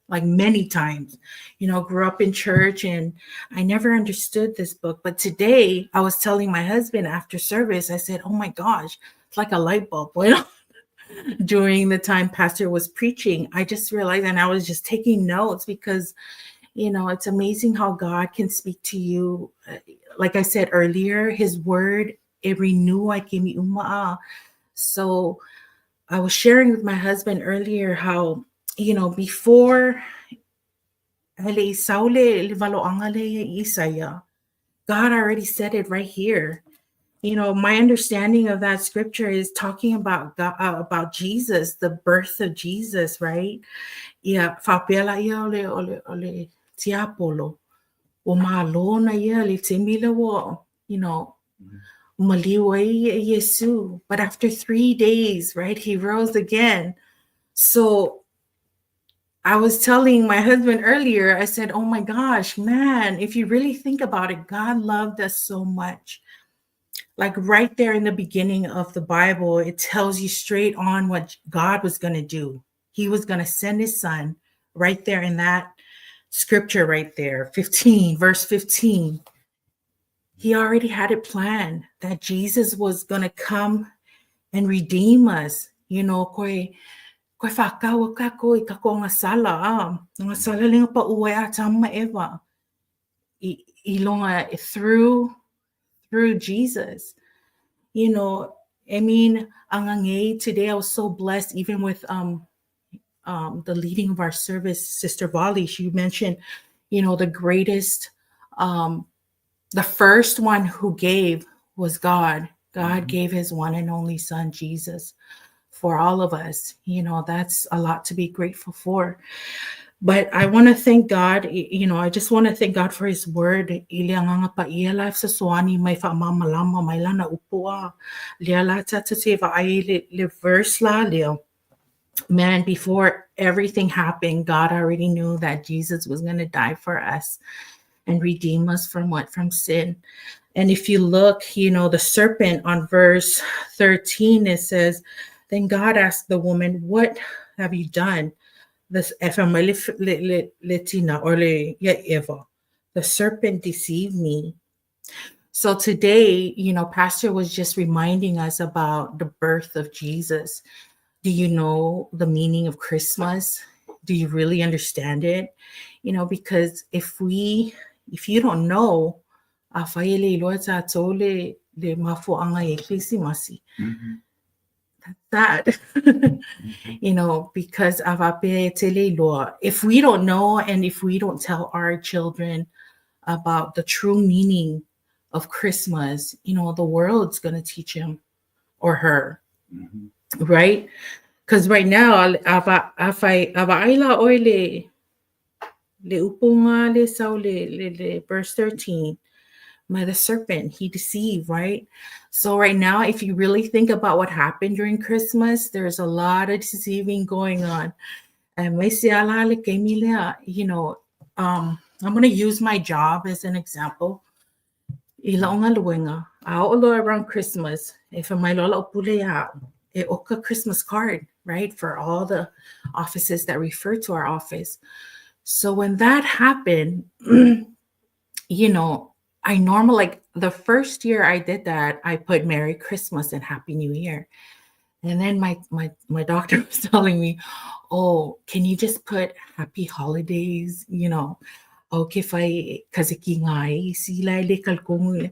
like many times, you know, grew up in church and I never understood this book. But today I was telling my husband after service, I said, oh my gosh, it's like a light bulb went on during the time pastor was preaching. I just realized, and I was just taking notes because, you know, it's amazing how God can speak to you. Like I said earlier, his word, e renew ai ke mi uma. So I was sharing with my husband earlier how, you know, before hele i sau le, le waloanga le ia Isaia, God already said it right here. You know, my understanding of that scripture is talking about God, about Jesus, the birth of Jesus, right? Ia, faapea la ia o le, o le, o le tiapolo. Ua malo na ia le taimi lea ua, you know, maliu ai ia Iesu. But after 3 days, right, he rose again. So I was telling my husband earlier, I said, oh my gosh, man, if you really think about it, God loved us so much. Like right there in the beginning of the Bible, it tells you straight on what God was going to do. He was going to send his son right there in that scripture right there, 15, verse 15. He already had it planned that Jesus was going to come and redeem us. You know, koe, Koe whākau a kākou i kako agasala, a, agasala le paʻu ai Atama ma Eva. I, i longa through Jesus. You know, I mean, angangei today I was so blessed even with the leading of our service, Sister Vali, she mentioned, you know, the greatest, the first one who gave was God. God gave his one and only son, Jesus, for all of us. You know, that's a lot to be grateful for. But I want to thank God, you know, I just want to thank God for his word. I le Agaga Paia la fesoasoani mai faamalamalama mai lana upu a. Lea la tatou te vaai le verse la lea. Man, before everything happened, God already knew that Jesus was going to die for us and redeem us from what? From sin. And if you look, you know, the serpent on verse 13, it says, Then God asked the woman, What have you done? This le tina or le ia Eva. The serpent deceived me. So today, you know, Pastor was just reminding us about the birth of Jesus. Do you know the meaning of Christmas? Do you really understand it? You know, because if you don't know, afai e le iloa e tatou le mafuaga i Krisimasi. That's sad. You know, because a faapea e te le iloa. If we don't know and if we don't tell our children about the true meaning of Christmas, you know, the world's going to teach him or her, right? Because right now, a vaai la oe le upu le sau le verse 13, by the serpent, he deceived, right? So right now, if you really think about what happened during Christmas, there's a lot of deceiving going on. And mai se ala le kaimi lea, I'm going to use my job as an example. I la'u galuega, a oo loa around Christmas, e fai mai loa la'u pule iā a'u, e oka Christmas card, right, for all the offices that refer to our office. So when that happened, I normally, like the first year I did that, I put Merry Christmas and Happy New Year. And then my doctor was telling me, "Oh, can you just put Happy Holidays?" You know, okay, if I kasi sila le kalkongu.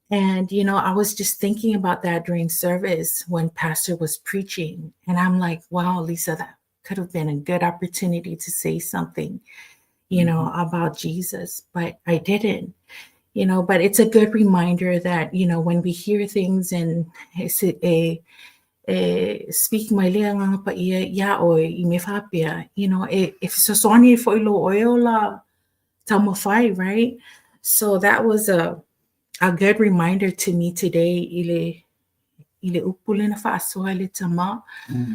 And you know, I was just thinking about that during service when Pastor was preaching, and I'm like, "Wow, Lisa, that could have been a good opportunity to say something, you know, about Jesus," but I didn't. You know, but it's a good reminder that, you know, when we hear things and it's a speak mai le Agaga Paia iā oe i mea faapea, you know, e fesoasoani foi lō oe ola taumafai, right? So that was a good reminder to me today i le upu lena faasoa le tama.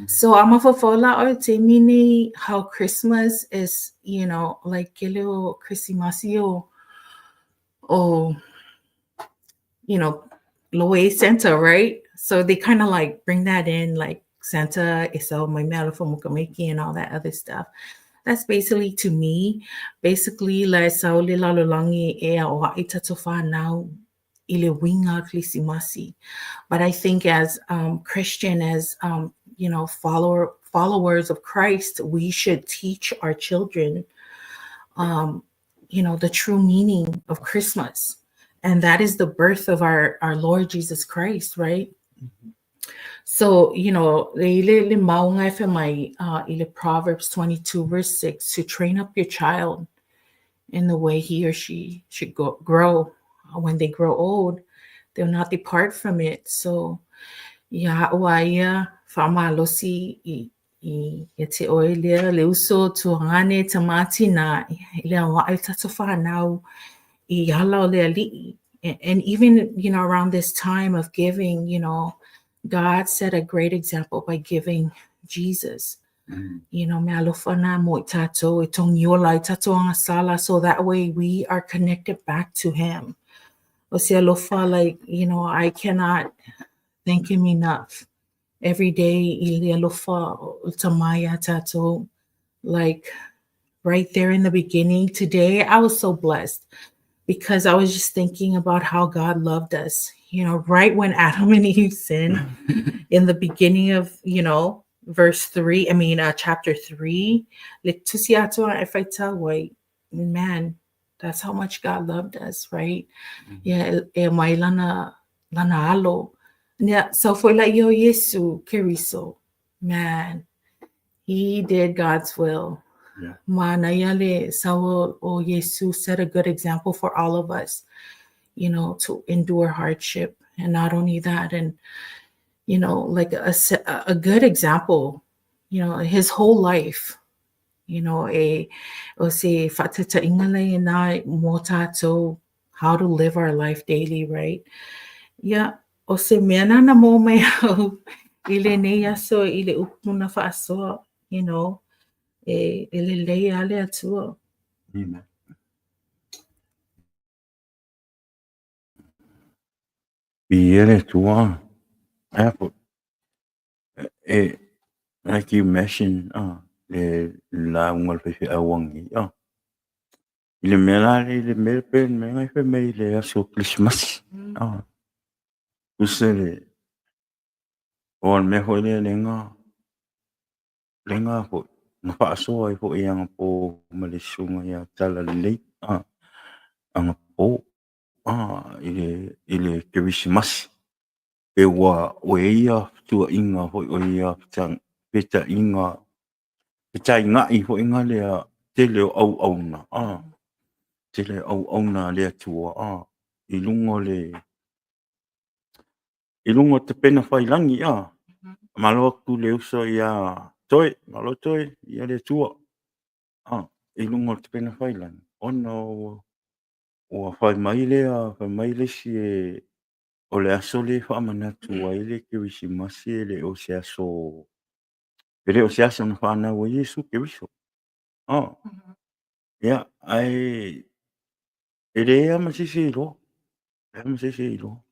So a mafaufau la oe taimi nei how Christmas is, you know, like kele o Krisimasi o lo e Santa, right? So they kind of like bring that in, like Santa e sau mai meaalofa mo tamaiti and all that other stuff. That's basically to me, basically la e sau le lalolagi e aoa'i tatou whānau i le uiga Krisimasi. But I think as Christian, as followers of Christ, we should teach our children, the true meaning of Christmas. And that is the birth of our Lord Jesus Christ, right? So, you know, le maunga e fai mai i le Proverbs 22 verse 6, to train up your child in the way he or she should grow. When they grow old, they'll not depart from it. So, ia ua ia whaamalosi i ia te oe lea le uso tuagane tamati na i le aoa'i tatou whānau i ala o le Alii. And even, you know, around this time of giving, you know, God set a great example by giving Jesus. You know, meaalofa na mo i tatou, e togiola i tatou agasala, so that way we are connected back to him. O se alofa, like, you know, I cannot thank him enough. Every day, i le alofa o Tama iā tatou, like, right there in the beginning today, I was so blessed because I was just thinking about how God loved us. You know, right when Adam and Eve sinned, in the beginning of, you know, verse 3, I mean, uh, chapter 3, le tusi atoa e faitau ai, man, that's how much God loved us, right? Mm -hmm. Yeah, e mai lana, lana alo. Nia, so foi la ia o Iesu Keriso, man, he did God's will. Yeah. Manaia le sau o Iesu set a good example for all of us, you know, to endure hardship. And not only that, and, you know, like a, a good example, you know, his whole life, you know, e, o se whaatatainga lei nā mō tātou, how to live our life daily, right? Yeah, o se mea nana mō mai au i lenei aso i le upu na whaasoa, you know, e, e lelei a le Atua. Amen. I e le Atua, e e, like you mentioned, ah, le lauga o le faifeau anei, ah. I le mea la le, i le mea pe, le mea ngai fai mai i le aso Kerisimasi, ah. Tusa le, o le mea foi lea le nga, le nga foi, na faasoa ai foi anapo ma le susuga ia Talalelei, ah, anapo, ah, i le, i le Kerisimasi. Pe ua o e ia fetuaʻiga foi o ia fetaiga fetaigaʻi foi nga lea tele o auauna a tele o auauna a le Atua a i luga o le i luga o tapena fai lagi a malo atu le uso ia Toe malo Toe ia le Atua a i luga o tapena fai lagi ona ua ua fai mai lea fai mai le isi e O le aso lea e faamanatu ai le Kerisimasi e le o se aso, e le o se aso na fanau ai Iesu Keriso. Oh. Ia, ae e leai lava ma se isi e iloa. E leai lava ma se isi e iloa.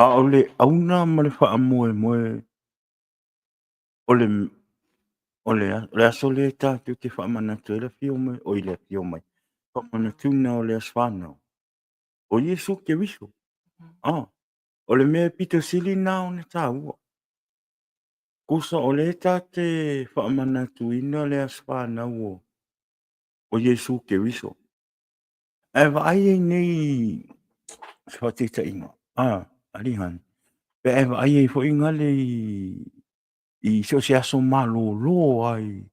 A o le auna ma le faamoemoe o le o le o le aso lea tatou te faamanatu ai le afio mai, oi le afio mai, faamanatuina o le aso fanau. o Iesu Keriso. Ah, o le mea pito sili na ona tāua. Kusa o le tā te whaamanatuina le aso whanau o, o Iesu Keriso. Ae vaai ai nei se whaataitaiga. Ah, Alihan. Pe ae vaai ai foi ngale i, i so o se aso malōlō ai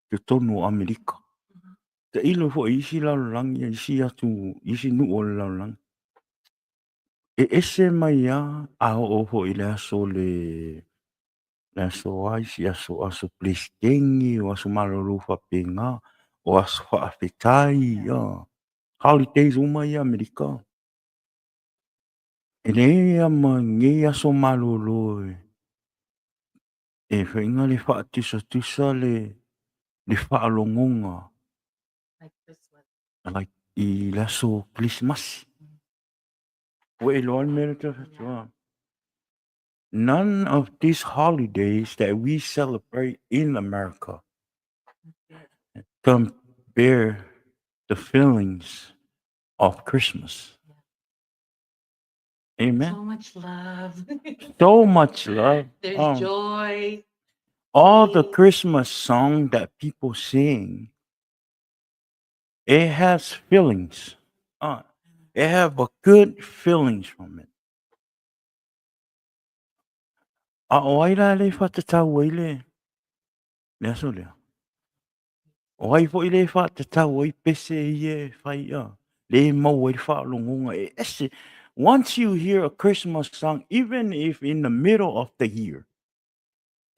totonu o Amerika. Tailo foi i isi lalolagi, isi atu, isi nuu o le lalolagi. E ese mai lava a oo foi i le aso le, le aso a isi aso, aso Peresetene, o aso malolo faapena, o aso faafetai, a holidays uma ia Amerika. E leai lava ma nei aso malolo e e faiga le faatusatusa le le faalogoga like i le aso Kerisimasi. Ua e iloa le mea lea ou te fai atu ai. None of these holidays that we celebrate in America compare the feelings of Christmas. Amen. So much love. So much love. There's joy. All the Christmas song that people sing, it has feelings. Uh, it have a good feelings from it. A o ai la le whatatau ai le, le aso lea? O ai foi le whaatatau ai pese ia e whai a, le maua ai le whaalogonga e ese. Once you hear a Christmas song, even if in the middle of the year,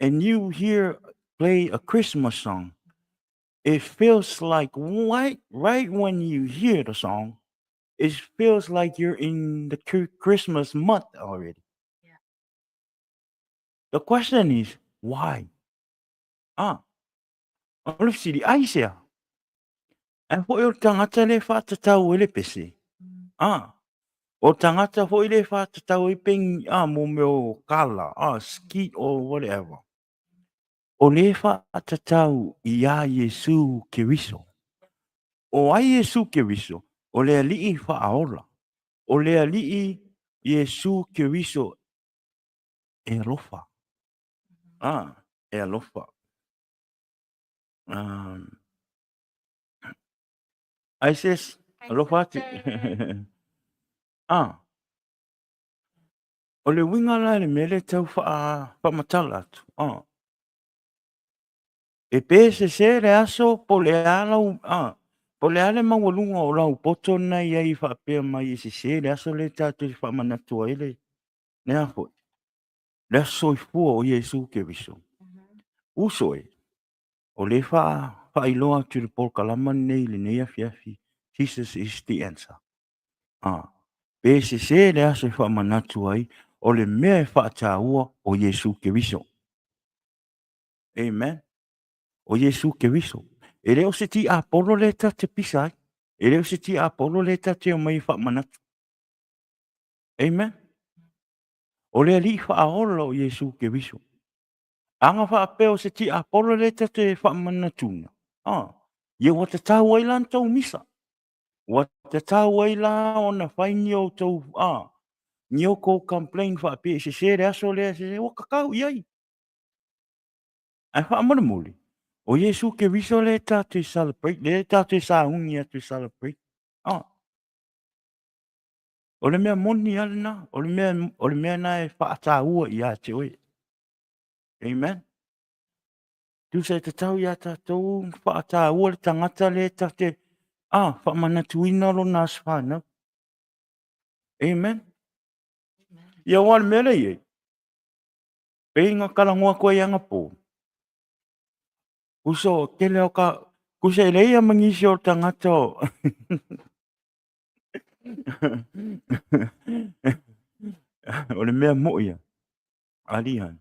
and you hear play a Christmas song, it feels like right, right when you hear the song, it feels like you're in the Christmas month already. Yeah. The question is, why? Ah, o le fesili, aisea? Ae foi o le tagata le whaatatau e le pese. Ah, o tagata foi le whaatatau e pengi, ah, mo mea o kala, ah, skeet or whatever. O le whaatatau i a Iesu Keriso. O ai Iesu Keriso, o le alii whaaola. O le alii Iesu Keriso e alofa. Ah, e alofa. Um, ai sis, alofa atu. Ah, o le uiga la i le mea lea e tau faamatala atu, ah, e pe sese le aso po o le a lau, ah, po o le a le maualuga o lau poto na i ai faapea mai e sese le aso lea tatou te faamanatu ai le, le a foi, le aso soifua o Iesu Keriso. Uso e, o lea e faailoa atu i le polokalama lenei i lenei afiafi, Jesus is the answer. Ah, pe sese le aso e faamanatu ai, o le mea e faataua o Iesu Keriso. Amen. O Iesu Keriso. E le o se tiapolo lea ta te pisa ai. E le o se tiapolo lea ta te omai e faamanatu. Amen. O le Alii faaola o Iesu Keriso. Aga faapea o se tiapolo lea ta te faamanatuna, ah, ia ua tatau ai la ona tou misa. Ua tatau ai la ona fai ni outou, ah, ni outou complain faapea e sese le aso lea, sese, ua tatau i ai. Ae faamolemole, o Iesu Keriso lea tatou te celebrate, lea tatou te sauni atu e celebrate. Ah. O le mea moni lava lena, o le mea, o le mea lena e faataua ia te oe. Amen. Tusa e tatau ia tatou faataua le tagata lea ta te ah, faamanatuina lona aso fanau. Amen. Ia aua o le mea lea e i ai, pei na talanoa atu ai anapo, uso, tele o ka, tusa e leai lava ma nisi o tagata o o le mea moʻi a, Alihan,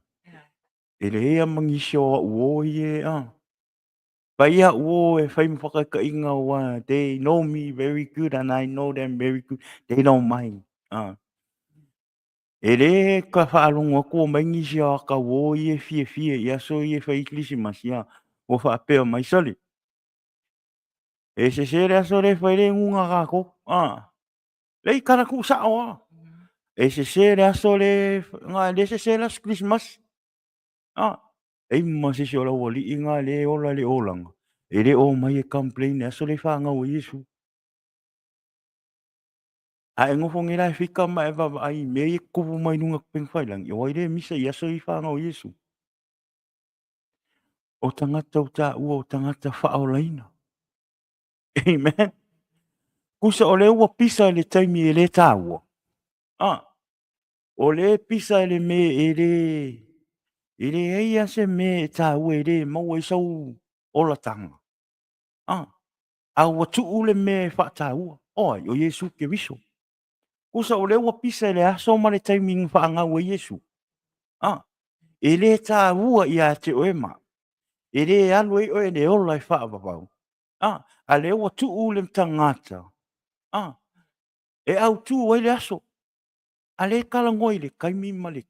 e leai lava ma nisi o au uo ia e, ah. Fai au uo e fai ma whakataikainga aua they know me very good and I know them very good. They don't mind. Ah. E le ka faalogo atu o mai nisi o aka uo ia e fiafia i aso ia e fai ai Kerisimasi, ah, ua faapea mai, sole, e sese le aso lea e fai le guga kākou, ah. Lei kala kuʻu saʻo a. E sese le aso le, nga le sese le aso Kerisimasi. Ah, e ma se isi o lau aliʻi nga le ola le olaga. E le o mai e complain le aso le whanau e Iesu. A e nofo nei la e fika ma e vaavaai i mea ia e tutupu mai luga o upegawhailangi, o ai lea e misa i aso i whanau e Iesu. O tagata o tāua, o tagata whaolaina. Amen. Kusa o lea ua pisa i le taimi e le tāua. Ah, o lea e pisa i le mea e le, e leai lava se mea e tāua e le maua ai sau olatanga. Ah, a ua tuu le mea e faataua. O ai, o Iesu Keriso. Kusa o lea ua pisa i le aso ma le taimi na faangau ai Iesu. Ah, e le tāua ia te oe ma. E le alu ai oe i le ola e faavavau. Ah, a lea ua tuu le tagata. Ah, e autū ai le aso. A lea e talanoa i le taimi ma le,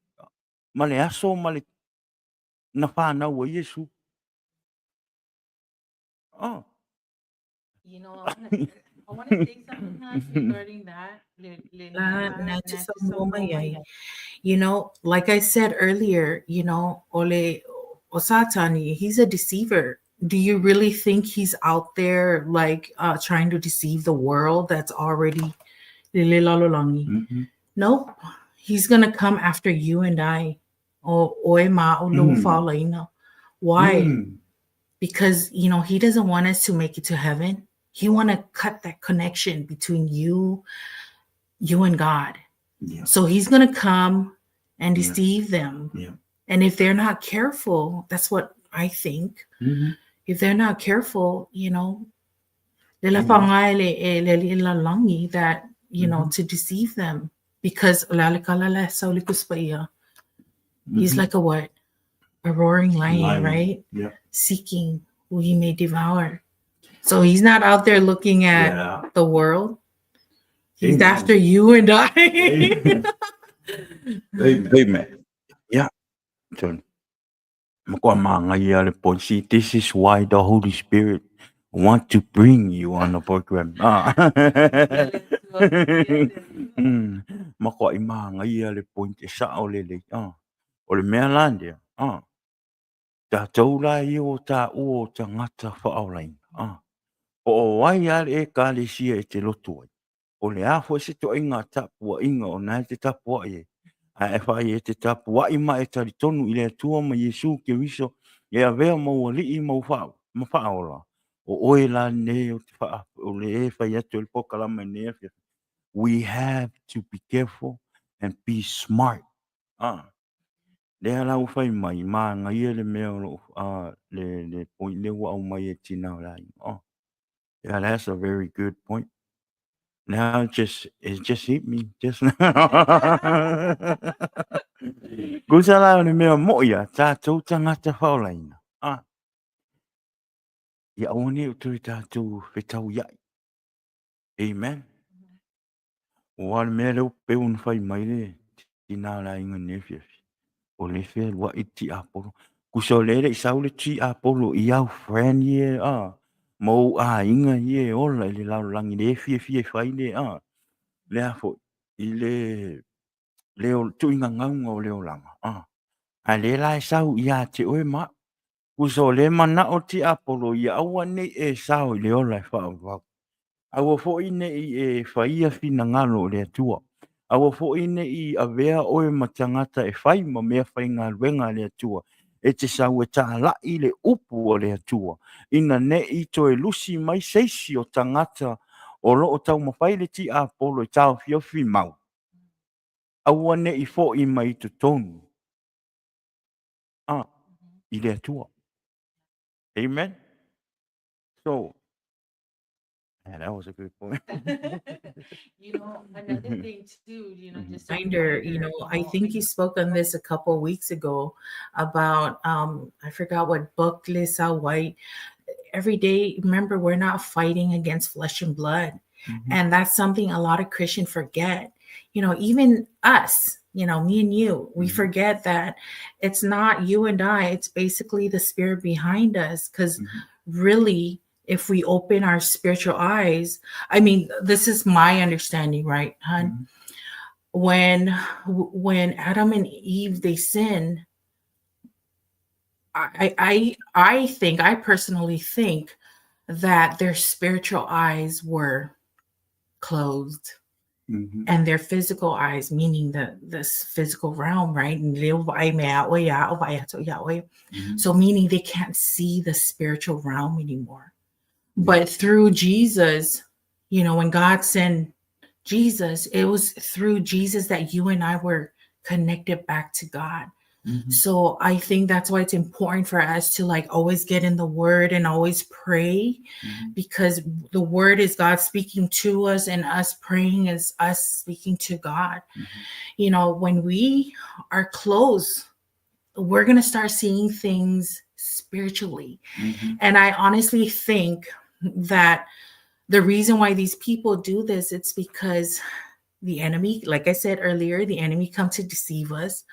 ma le aso ma le na whanau ai Iesu. Oh. You know, I want to say something Hans, regarding that. Le, le, La, na te saunoa mai ai. You know, like I said earlier, you know, o le, o Satani, he's a deceiver. Do you really think he's out there like uh, trying to deceive the world that's already le lalolagi? Mm-hmm. Nope. He's going to come after you and I. O oe ma o lou faolaina. Why? Because, you know, he doesn't want us to make it to heaven. He want to cut that connection between you, you and God. Yeah. So he's going to come and Yeah. deceive them. Yeah. And if they're not careful, that's what I think. If they're not careful, you know, le la whangai le e le li la langi that, you know, to deceive them because o le ale kala le sau le kuspaia. He's like a what? A roaring lion, Lion. right? Yeah. Seeking who he may devour. So he's not out there looking at Yeah. the world. He's Amen. after you and I. Amen. Amen. Yeah. Tony. Makoa māngaia le point. See, this is why the Holy Spirit want to bring you on the program. Ah. Makoa i māngaia le point e sao lelei. Ah. O le mea la lea. Ah. Tatou la ia ua taua o tagata faaolaina, a, po o ai lava le Ekalesia e te lotu ai, o le a foi se ituaiga tapuaiga o na e te tapuai ai, ae afai e te tapuai ma e talitonu i le Atua ma Iesu Keriso e avea ma ou Alii ma ou ma Faaola, o oe la lenei ou te faa, o le e fai atu ai le polokalame i lenei afiafi, we have to be careful and be smart. Ah, lea la ua fai mai, manaia le mea o lo o, le, le point lea ua aumai e tina o le aiga. Oh, yeah, that's a very good point. Now it just, it just hit me just now. Kusa la o le mea moʻi a tātou tagata whaolaina. Ah, ia aua nei o toe tātou whetauiai. Amen. Ua le mea lea ua pei ona fai mai le tina o le aiga i lenei afiafi, o lea e fealuai le tiapolo. Tusa o lea e le i sau le tiapolo i au friend ia a, ma ou aiga ia e ola i le lalolagi lea e fiafia e fai le a, le a foi, i le, le tuuina gauga o le olaga, a. A lea la e sau ia te oe ma au. Tusa o lea e manao le tiapolo ia aua ne i e sao i le ola e faavavau. Aua foi ne i e faia finagalo o le Atua. Aua foi ne i avea oe ma tagata e fai ma mea faigaluega a le Atua, e te sau e tālaʻi le upu a le Atua, ina ne i toe lusi mai se isi o tagata o lo o taumafai le tiapolo e taofiofi mau, aua ne i foʻi mai i totonu a i le Atua. Amen. So, yeah, that was a good point. You know, another thing too, you know, just a reminder, you know, I think you spoke on this a couple weeks ago about, I forgot what book, Lisa White. Every day, remember, we're not fighting against flesh and blood. And that's something a lot of Christians forget. You know, even us, you know, me and you, we forget that it's not you and I, it's basically the spirit behind us. Because really, if we open our spiritual eyes, I mean, this is my understanding, right, hun? When Adam and Eve, they sin, I personally think that their spiritual eyes were closed and their physical eyes, meaning the this physical realm, right? So meaning they can't see the spiritual realm anymore. But through Jesus, you know, when God sent Jesus, it was through Jesus that you and I were connected back to God. So I think that's why it's important for us to like always get in the word and always pray, because the word is God speaking to us and us praying is us speaking to God. You know, when we are close, we're going to start seeing things spiritually. And I honestly think that the reason why these people do this, it's because the enemy, like I said earlier, the enemy comes to deceive us.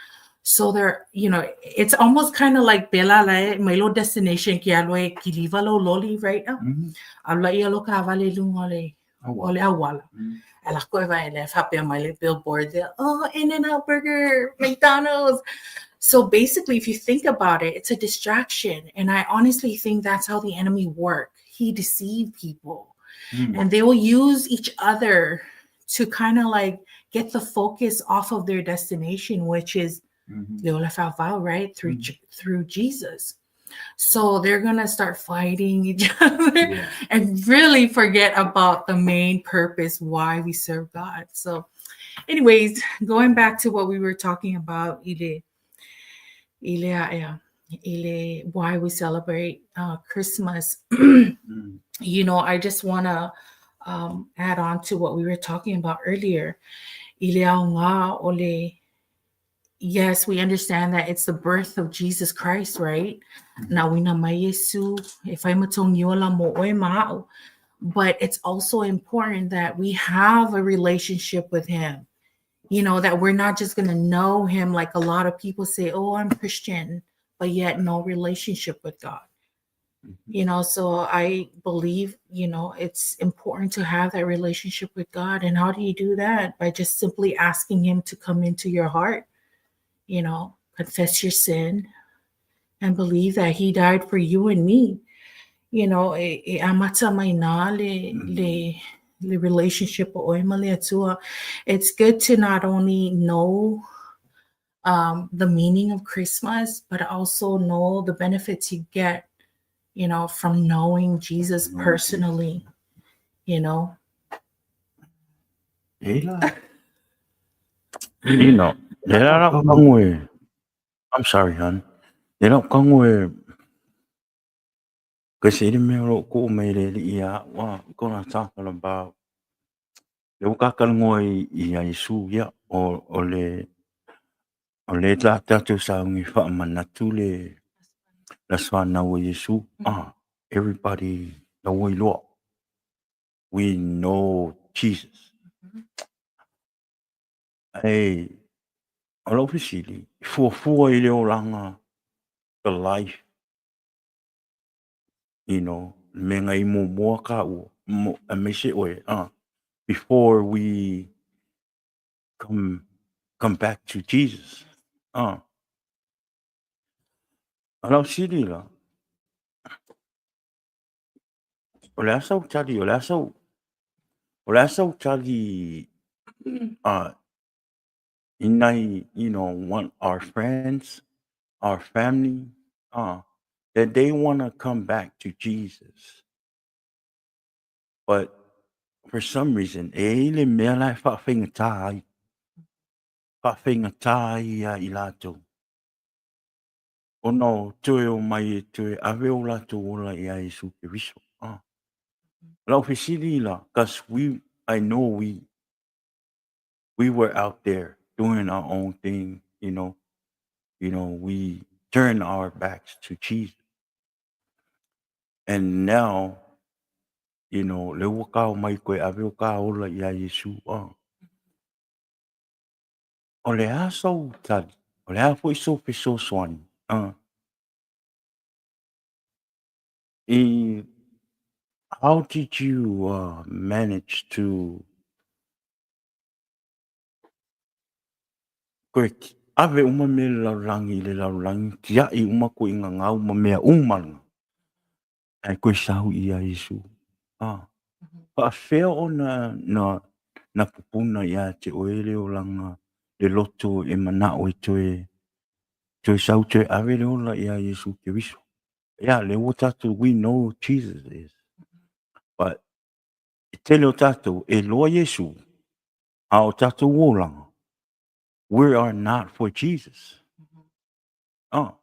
So they're, you know, it's almost kind of like Bella la melo destination ki aloe kiliva lo loli right now. Ala ia lo ka vale lunga le o le awala. Ala ko e vai le fape mai le billboard there. Oh, In-N-Out Burger, McDonald's. So basically, if you think about it, it's a distraction. And I honestly think that's how the enemy work. He deceived people. And they will use each other to kind of like get the focus off of their destination, which is le ola faavavau, right? Through through Jesus. So they're gonna start fighting each other and really forget about the main purpose why we serve God. So, anyways, going back to what we were talking about, ile, ile, ile, why we celebrate Christmas. I just wanna add on to what we were talking about earlier. Ile aoga o le. Yes, we understand that it's the birth of Jesus Christ, right? Na uina mai Iesu, e fai matongi ola mo oe ma'o. But it's also important that we have a relationship with him. You know, that we're not just going to know him like a lot of people say, oh, I'm Christian, but yet no relationship with God. So I believe, it's important to have that relationship with God. And how do you do that? By just simply asking him to come into your heart, confess your sin And believe that he died for you and me. You know, e, e amata mai nā le, le, le relationship o oe ma le Atua. It's good to not only know um, the meaning of Christmas, but also know the benefits you get, you know, from knowing Jesus personally, you know. E la. You know, le la la kango e. I'm sorry, hon. Le la kango e. Kasi i le mea o loo kuu mai le alii ia a'u a we gonna talking about le ua kakalanoa i ia Iesu ia o o le o le la tatou sauni faamanatu le le aso fanau o Iesu ah everybody la ua iloa we know Jesus ae o la'u fesili fuafua i le olaga the life you know, le mea na i muamua kāua, mo, aemaise oe, ah, before we come, come back to Jesus. Ah. O lau sili la, o le a sau tali, o le a sau, o le a sau tali, ah, i nai, you know, want our friends, our family, that they want to come back to Jesus. But for some reason, e i ai le mea la e faafaigata ai, faafaigata ai ia i latou. Ona o toe o mai e toe ave o latou ola ia Iesu Keriso. Ah. Lau fesili la, cause we, I know we, we were out there doing our own thing, you know. You know, we turned our backs to Jesus. And now, you know, le ua kao mai koe ave o ka ola ia Iesu. Ah. O le a sau tali, o le a foi sou fesoasoani. Ah. I, how did you manage to Koe ave uma mea i le lalolagi i le lalolagi, tiai uma koe i ngā uma mea uma lena. Ae koe sau ia Iesu. Ah. Faafefea ona na, na pupuna ia te oe le olaga, le loto e manao e toe, toe sau toe ave le ola ia Iesu Keriso. Yeah, le ua tatou, we know Jesus is. But, e tele o tatou, e loa Iesu, a o tatou olaga, we are not for Jesus. Oh.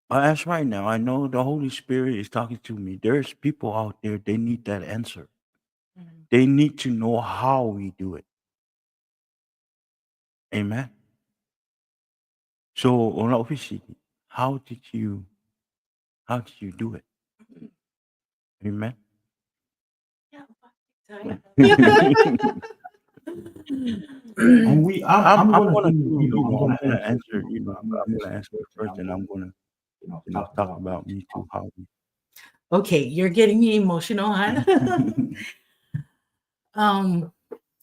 But as right now, I know the Holy Spirit is talking to me. There's people out there, they need that answer. They need to know how we do it. Amen. So, o lau fesili, how did you do it? Amen. And we, I'm, I'm I'm gonna gonna do, do, you you know, I'm know, I'm gonna gonna answer, answer, you know, I'm gonna answer it first, and I'm gonna, you know, you know, talk about me too, how we Okay, you're getting me emotional, huh?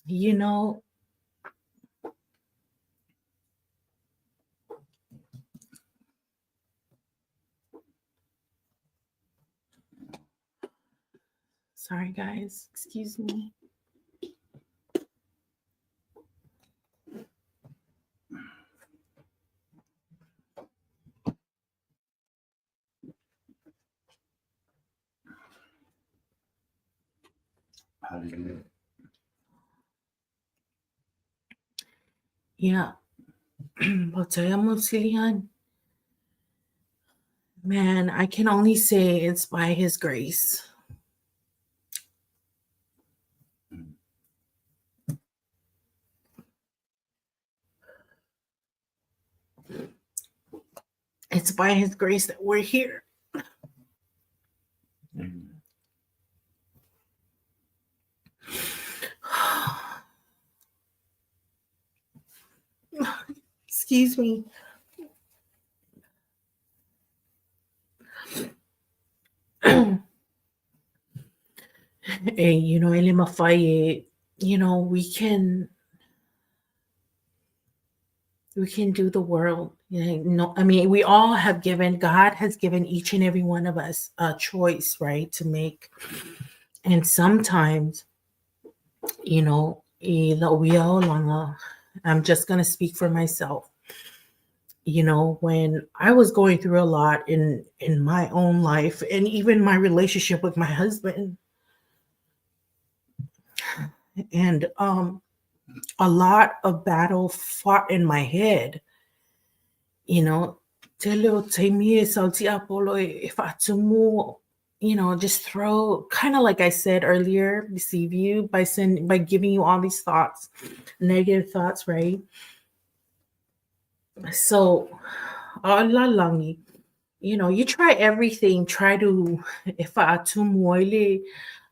You know, sorry guys, excuse me. Hallelujah. Yeah. Man, I can only say it's by his grace. It's by his grace that we're here. Amen. Excuse me. Eh, you know, e le mafai e, you know, we can do the world. You know, I mean, we all have given, God has given each and every one of us a choice, right, to make. And sometimes, you know, I'm just going to speak for myself. You know, when I was going through a lot in my own life and even my relationship with my husband, and a lot of battle fought in my head, you know, you know, just throw, kind of like I said earlier, deceive you by giving you all these thoughts, negative thoughts, right? So, you know, you try everything, try to,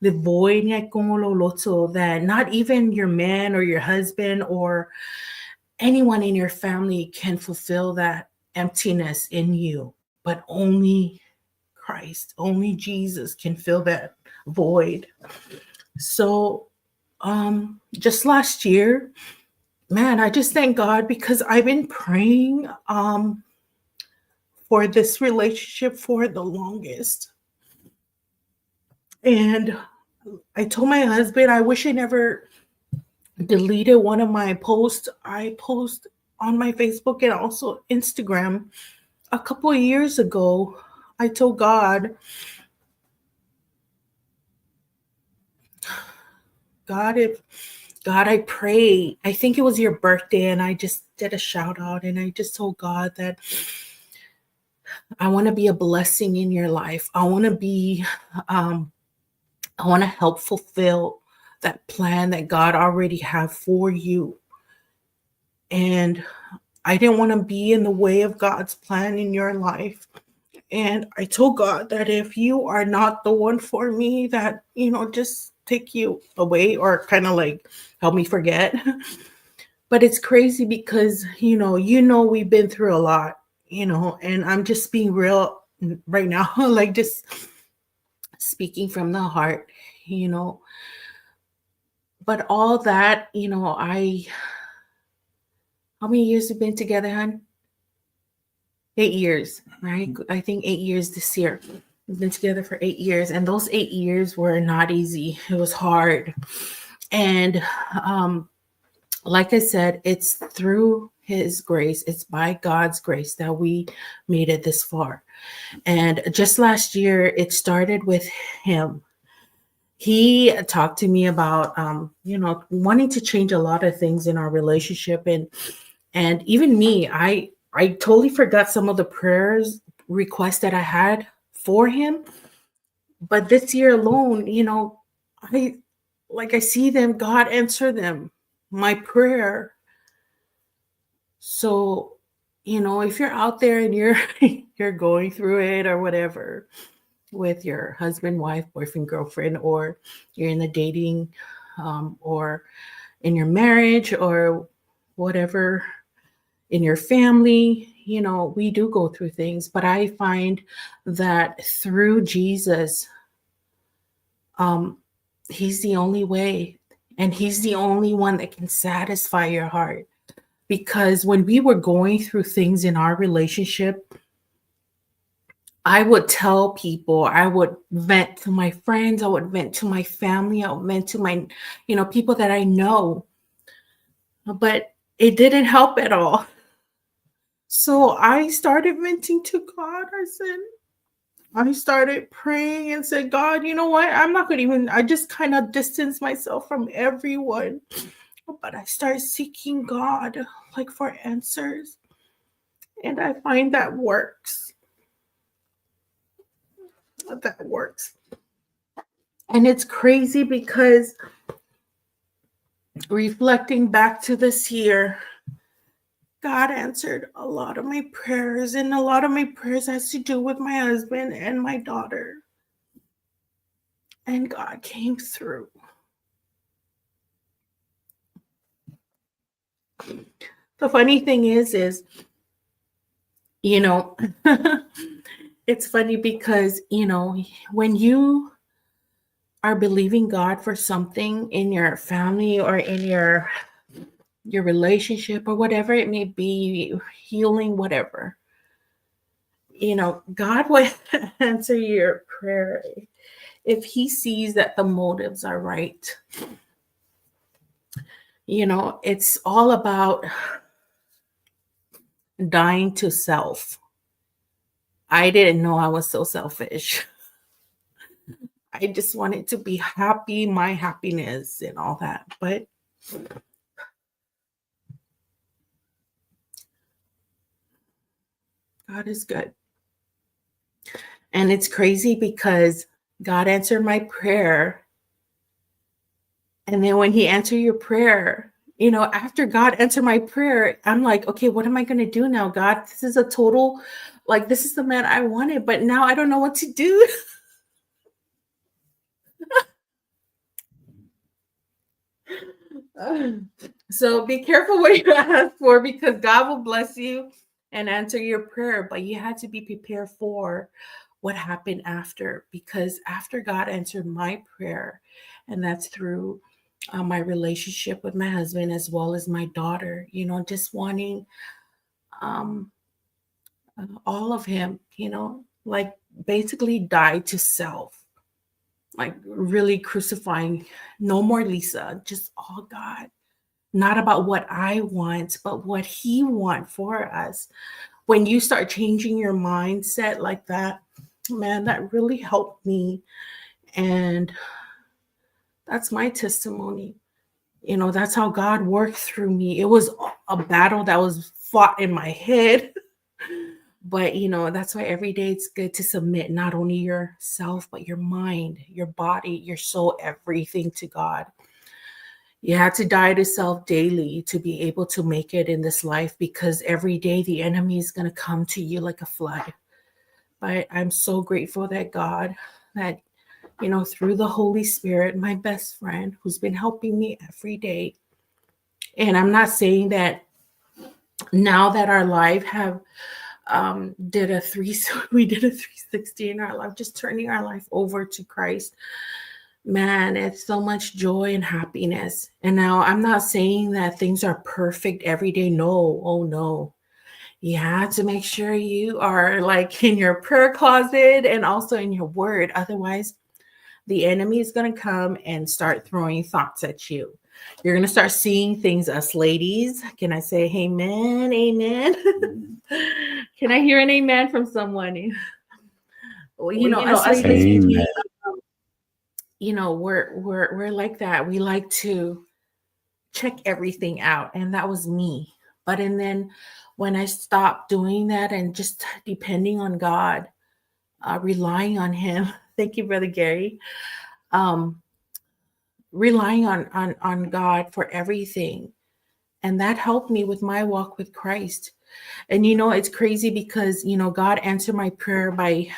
the void that not even your man or your husband or anyone in your family can fulfill that emptiness in you, but only Christ, only Jesus can fill that void. So just last year, man, I just thank God because I've been praying for this relationship for the longest. And I told my husband, I wish I never deleted one of my posts I post on my Facebook and also Instagram. A couple of years ago, I told God, God, I pray. I think it was your birthday, and I just did a shout out, and I just told God that I want to be a blessing in your life. I want to be, I want to help fulfill that plan that God already have for you. And I didn't want to be in the way of God's plan in your life. And I told God that if you are not the one for me, that, you know, just take you away or kind of like help me forget. But it's crazy because, you know, we've been through a lot, you know, and I'm just being real right now, like just speaking from the heart, you know. But all that, you know, how many years have we been together, hon? 8 years, right? I think 8 years this year. We've been together for 8 years, and those 8 years were not easy. It was hard. And like I said, it's through his grace, it's by God's grace that we made it this far. And just last year, it started with him. He talked to me about, you know, wanting to change a lot of things in our relationship. And even me, I totally forgot some of the prayers requests that I had for him. But this year alone, you know, I see them, God answer them, my prayer. So, you know, if you're out there and you're you're going through it or whatever with your husband, wife, boyfriend, girlfriend, or you're in the dating or in your marriage or whatever, in your family, you know, we do go through things. But I find that through Jesus, he's the only way, and he's the only one that can satisfy your heart. Because when we were going through things in our relationship, I would tell people, I would vent to my friends, I would vent to my family, I would vent to my, you know, people that I know. But it didn't help at all. So I started venting to God. I started praying and said, God, you know what? I'm not going to even, I just kind of distanced myself from everyone. But I started seeking God, like, for answers. And I find that works. That works. And it's crazy because reflecting back to this year, God answered a lot of my prayers, and a lot of my prayers has to do with my husband and my daughter. And God came through. The funny thing is, you know, it's funny because, you know, when you are believing God for something in your family or in your your relationship or whatever it may be, healing, whatever. You know, God will answer your prayer if he sees that the motives are right. You know, it's all about dying to self. I didn't know I was so selfish. I just wanted to be happy, my happiness and all that. But God is good. And it's crazy because God answered my prayer. And then when he answered your prayer, you know, after God answered my prayer, I'm like, okay, what am I going to do now, God? This is a total, like, this is the man I wanted, but now I don't know what to do. So be careful what you ask for, because God will bless you and answer your prayer, but you had to be prepared for what happened after, because after God answered my prayer, and that's through my relationship with my husband as well as my daughter, you know, just wanting all of him, you know, like basically die to self, like really crucifying, no more Lisa, just all God. Not about what I want, but what he wants for us. When you start changing your mindset like that, man, that really helped me. And that's my testimony. You know, that's how God worked through me. It was a battle that was fought in my head. But, you know, that's why every day it's good to submit not only yourself, but your mind, your body, your soul, everything to God. You have to die to self daily to be able to make it in this life, because every day the enemy is going to come to you like a flood. But I'm so grateful that God, that, you know, through the Holy Spirit, my best friend who's been helping me every day. And I'm not saying that now that our life have did a three, we did a 360 in our life, just turning our life over to Christ. Man, it's so much joy and happiness. And now I'm not saying that things are perfect every day. No, oh no. You have to make sure you are like in your prayer closet and also in your word. Otherwise, the enemy is going to come and start throwing thoughts at you. You're going to start seeing things, us ladies. Can I say amen? Amen. Can I hear an amen from someone? Well, you know, us ladies, Amen. You know, we're like that. We like to check everything out. And that was me. But and then when I stopped doing that and just depending on God, relying on him. Thank you, Brother Gary. Relying on God for everything. And that helped me with my walk with Christ. And, you know, it's crazy because, you know, God answered my prayer by,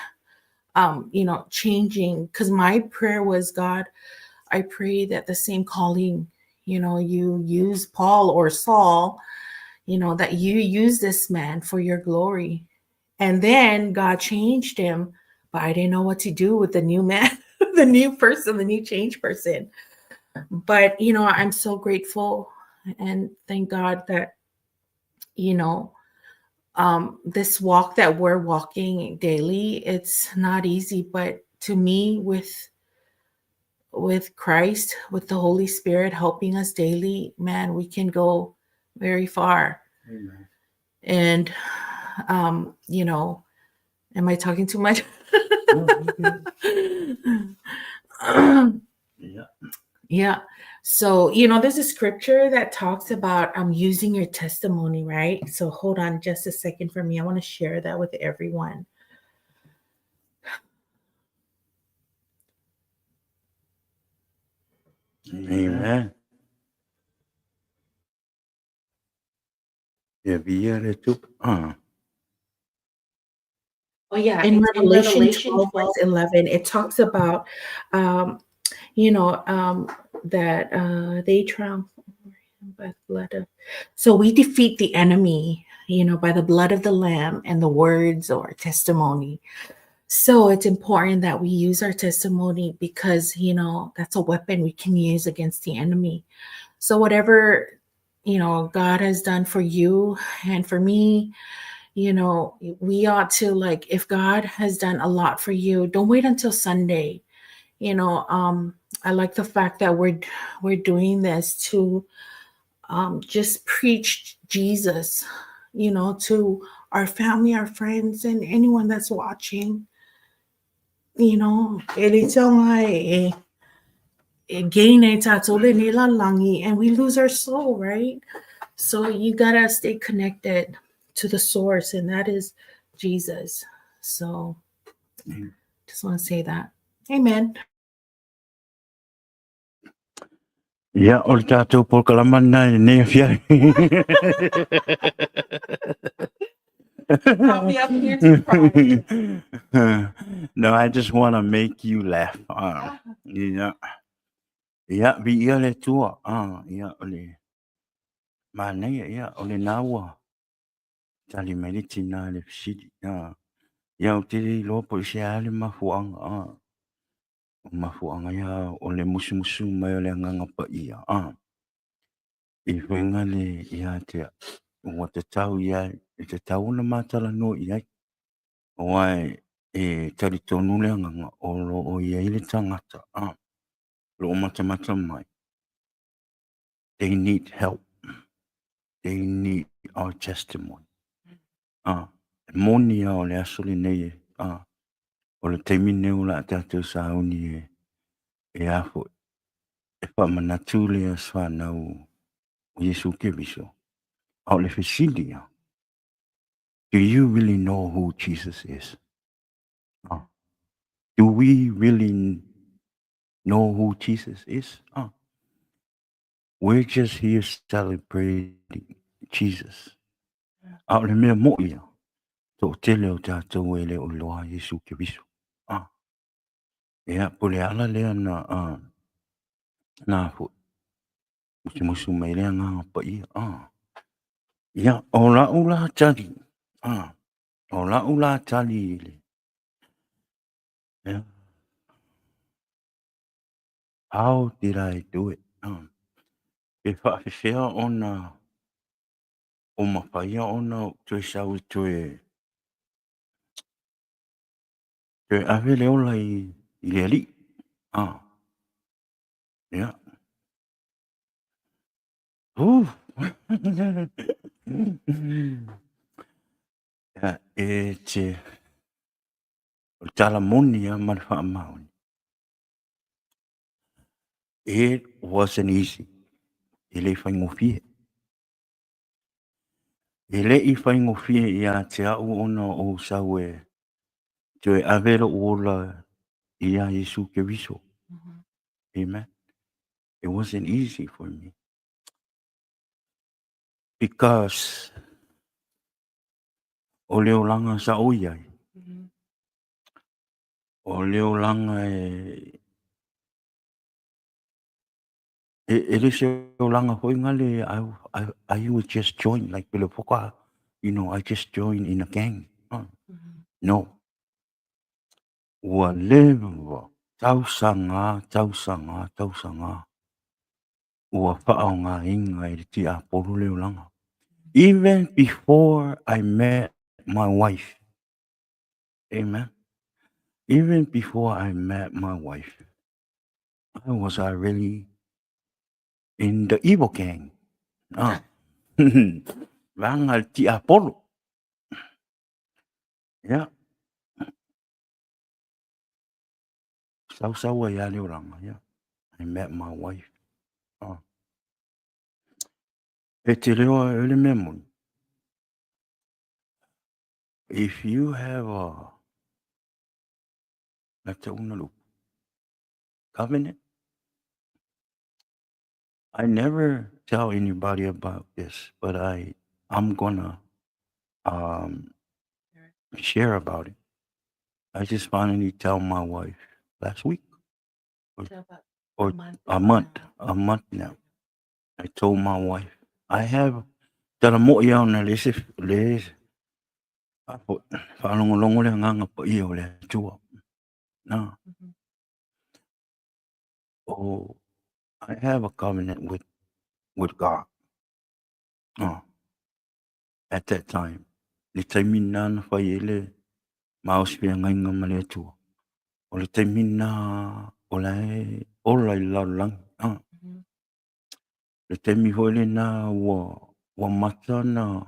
you know, changing, because my prayer was, God, I pray that the same calling, you know, you use Paul or Saul, you know, that you use this man for your glory. And then God changed him, but I didn't know what to do with the new man, the new person, the new change person. But, you know, I'm so grateful and thank God that, you know, this walk that we're walking daily, it's not easy, but to me, with Christ, with the Holy Spirit helping us daily, man, we can go very far. Amen. And, you know, am I talking too much? Yeah. Yeah. So, you know, there's a scripture that talks about using your testimony, right? So hold on just a second for me. I want to share that with everyone. Amen. Yeah, Oh, yeah. In Revelation 12, verse 11, it talks about, you know, that they triumph over him by the blood of. So we defeat the enemy, you know, by the blood of the Lamb and the words or testimony. So it's important that we use our testimony because, you know, that's a weapon we can use against the enemy. So whatever you know, God has done for you and for me. You know, we ought to, like, if God has done a lot for you, don't wait until Sunday. You know, I like the fact that we're doing this to just preach Jesus, you know, to our family, our friends, and anyone that's watching. You know, e le taonga e gain e tātou lenei lalagi and we lose our soul, right? So you gotta stay connected to the source, and that is Jesus. So just want to say that. Amen. Ia, o le tātou polokalama lena i lenei afiafi. I'll be up here to cry. No, I just want to make you laugh. Ia, ia, viia le Atua. Ia, o le manaia, ia, o lena ua tali mai le tina i le fesili. Ia, ou te le iloa po o se a le mafuaaga. O mafuaaga ia o le musumusu mai o le Agaga Paia. I faiga le ia te au, ua tatau i ai, e tatau ona matalanoa i ai. Aua e talitonu le agaga o lo o i ai le tagata, o lo o matamata mai. They need help. They need our testimony. E moni lava o le aso lenei, o le taimi lenei o le a tatou sauni e a foi, e faamanatu le aso fanau o Iesu Keriso. A o le fesili lava, do you really know who Jesus is? Do we really know who Jesus is? We're just here celebrating Jesus. A o le mea moʻi ia, toatele o tatou e le o iloa Iesu Keriso. Ia, po o le ala lea na, na foi, musumusu mai le Agaga Paia. Ia, o lau la tali, o lau la tali i le, ia, how did I do it? Pe faafefea ona o mafai ona ou toe sau e toe toe ave le ola i le Alii. Ia. Ia, e te, o le tala moni lava ma le faamaoni. It wasn't easy. E le i faigofie. E le i faigofie ia te au ona ou sau e toe ave lou ola ia Iesu Keriso. Amen. It wasn't easy for me. Because o le olaga sa ou i ai, o le olaga e e le se olaga foi ngale I would just join like pele foka, you know, I just join in a gang. No. Ua leva tausaga, tausaga, tausaga ua faaaogaina e le tiapolo le olaga. Even before I met my wife. Amen. Even before I met my wife, I was already in the evil gang. Vaega le tiapolo. Ia. Sausau ai lava le olaga. Ia. I met my wife. E te reo e le mea moni. If you have a na te una lupu covenant, I never tell anybody about this, but I'm gonna share about it. I just finally tell my wife last week or a month, a month now. I told my wife, I have tala moʻi lava ona le se le faalogologo le Agaga Paia o le Atua. Na. Oh, I have a covenant with God. Oh. At that time, le taimi lena na fai ai le ma o se feagaiga ma le Atua. O le taimi lena o la e ola i le lalolagi. Ah. Le taimi foi lena ua, ua mata na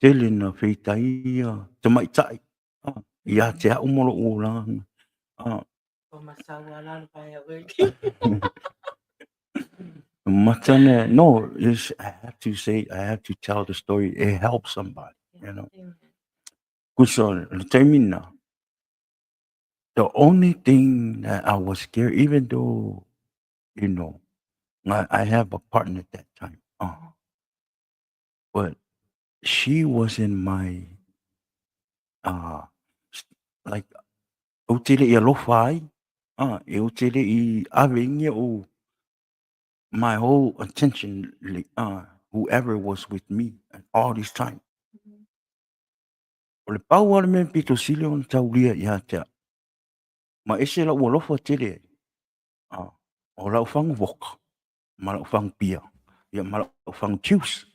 tele na feitai ia tamaitai ah, ia te au ma lou olaga. Ah. Mata na, no, it's, I have to say, I have to tell the story. It helps somebody, you know. Kusa, le taimi na, the only thing that I was scared, even though, you know, I have a partner at that time, but she was in my, like, ou te le i alofa ai, e ou te le i ave ingia o my whole attention, whoever was with me all this time. O le pau lava le mea pito sili ona taulia ia te au, ma ese lau alofa tele ai, o lau fagu vodka, ma lau fagu pia, ia ma lau fagu juice.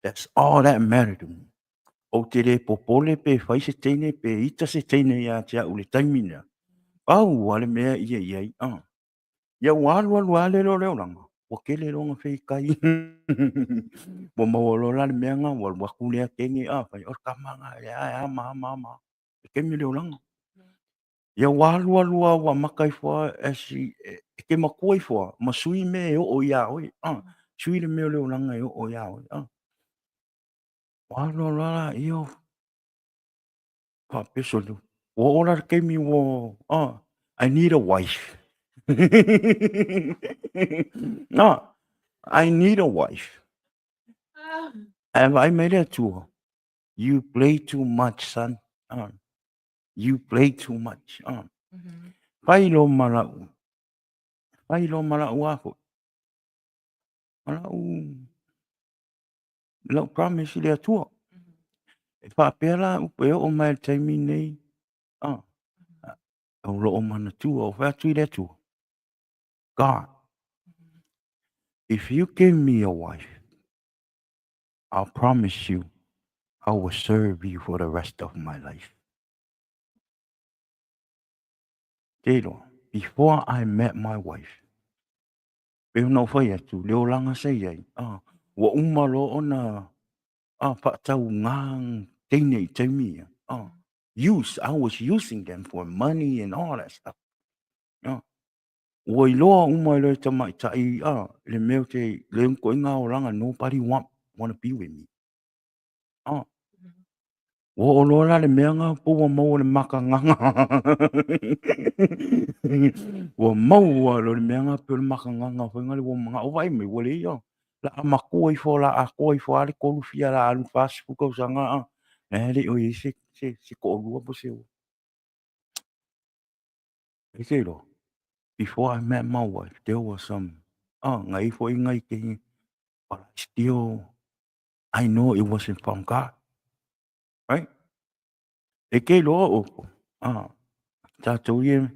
That's all that matter to me. Ou te le popole pe fai se teine, pe ita se teine ia te au i le taimi lea. Pau lava le mea ia i ai. Ia ua alualu lava le o le olaga, ua tele loa ona feitai. Ua maua loa la le mea lena, ua alu atu lea teine, fai, o le tama lena, e a, e a, ma a, ma a, ma a. Le taimi o le olaga. Ia ua alualu lava ua amata ifo lava as i, e te matua ifo lava ma sui mea e oo iā oe, sui le mea o le olaga e oo iā oe. Ua alualu lava laia o faapea sole, ua oo la le taimi ua, I need a wife. I need a wife. Ae vaai mai le Atua, you play too much, son. You play too much. Fai loa ma lau, fai loa ma lau a foi, ma lau, lau promise i le Atua. E faapea la upu e oo mai i le taimi nei, o lo o manatua, o fai atu i le Atua, God, if you give me a wife, I promise you, I will serve you for the rest of my life. Te iloa, before I met my wife, pei ona ou fai atu, le olaga sa i ai, ua uma loa ona faatauga teine i taimi ia. Use, I was using them for money and all that stuff. Ua iloa uma e le tamaitai le mea o te, le ituaiga olaga, nobody wanna be with me. Ua oo loa la le mea lena po ua maua le makagaga. Ua maua loa le mea lena pei o le makagaga foi lea ua manao vaai mai ua leai o le a matua ifo o le a atoa ifo lava le 30 o le a alu i le 40 tausaga a la e le o i ai se toalua po o se. E te iloa, before I met my wife, there was some, na i ai foi nai teine, but I still, I know it wasn't from God. Right? E te iloa outou, tatou ia,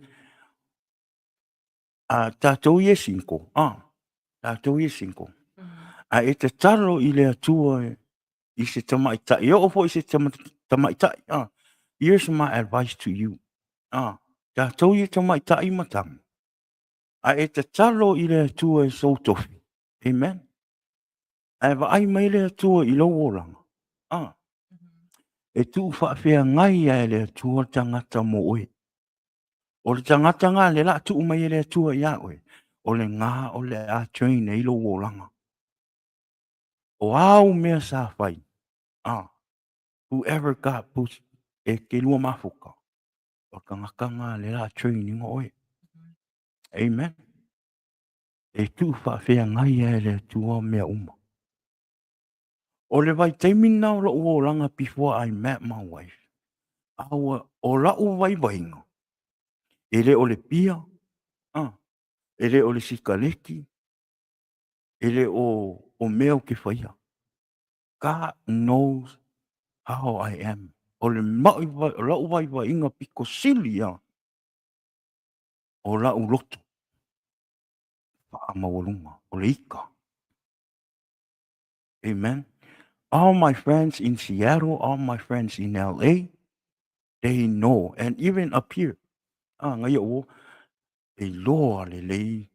tatou ia e single, tatou ia e single. A e tatalo i le Atua i se tamaitai, e oo foi i se tamaitai, here's my advice to you, tatou ia tamaitai ma tama, a e tatalo i le Atua i sou tofi, amen, ae vaai mai le Atua i lou olaga, e tuu faafeagai lava e le Atua le tagata mo oe. O le tagata lena lea o le a tuu mai e le Atua ia oe, o lena o le a train ai lou olaga. O au mea sa fai, whoever God puts e te lua mafuta, o le tagata lena lea o le a train ina oe. Amen. E tuu faafeagai lava e le Atua mea uma. O le vaitaimi lena o lou olaga before I met my wife, a ua, o lau vaivaiga, e le o le pia, e le o le sikaleki, e le o, o mea ou te faia. God knows how I am. O le mai, o lau vaivaiga pito sili ia o lau loto faamaualuga, o le ika. Amen. All my friends in Seattle, all my friends in LA, they know. And even up here, ah, ngai o, e iloa lelei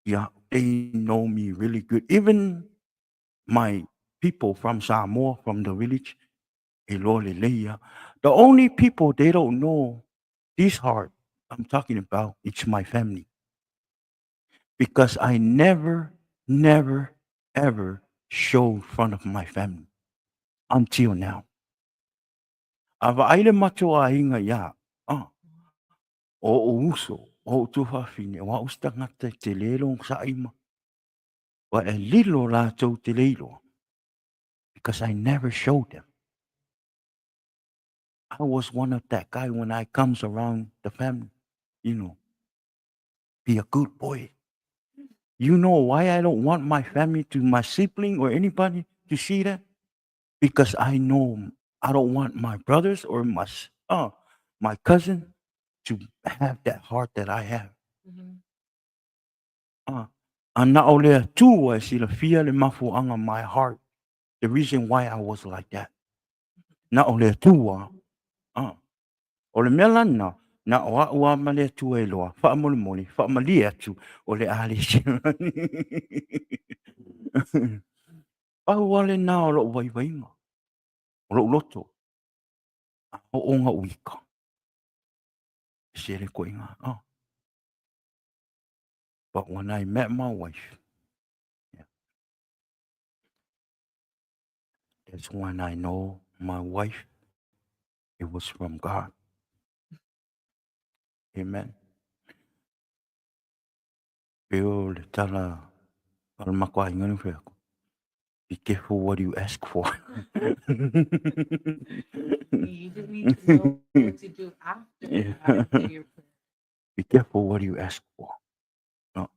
ia, they know me really good. Even my people from Samoa, from the village, e iloa lelei ia. The only people they don't know this heart I'm talking about, it's my family. Because I never, never, ever show front of my family until now. A vaai le matou aiga ia, ah, o ou uso, o ou tuafafine, o au se tagata e tele lou saʻi ma, ua e lilo latou te le iloa, because I never showed them. I was one of that guy when I comes around the family, you know, be a good boy. You know why I don't want my family to, my sibling or anybody to see that? Because I know I don't want my brothers or my my cousin to have that heart that I have. A na o le Atua e silafia le mafuaaga my heart, the reason why I was like that. Na o le Atua. O le mea lana, na o a'u a ma le Atua e iloa, faamolemole, faamalie atu, o le a le Pau lava lena o lo'u vaivaiga, o lo'u loto, a oo ona uika, e sele koe i ina. Oh. But when I met my wife, yeah, that's when I know my wife, it was from God. Amen. Pei o le tala a le matou aiga le fai atu, be careful what you ask for. You just need to know what to do after God hear your prayer. Be careful what you ask for. No.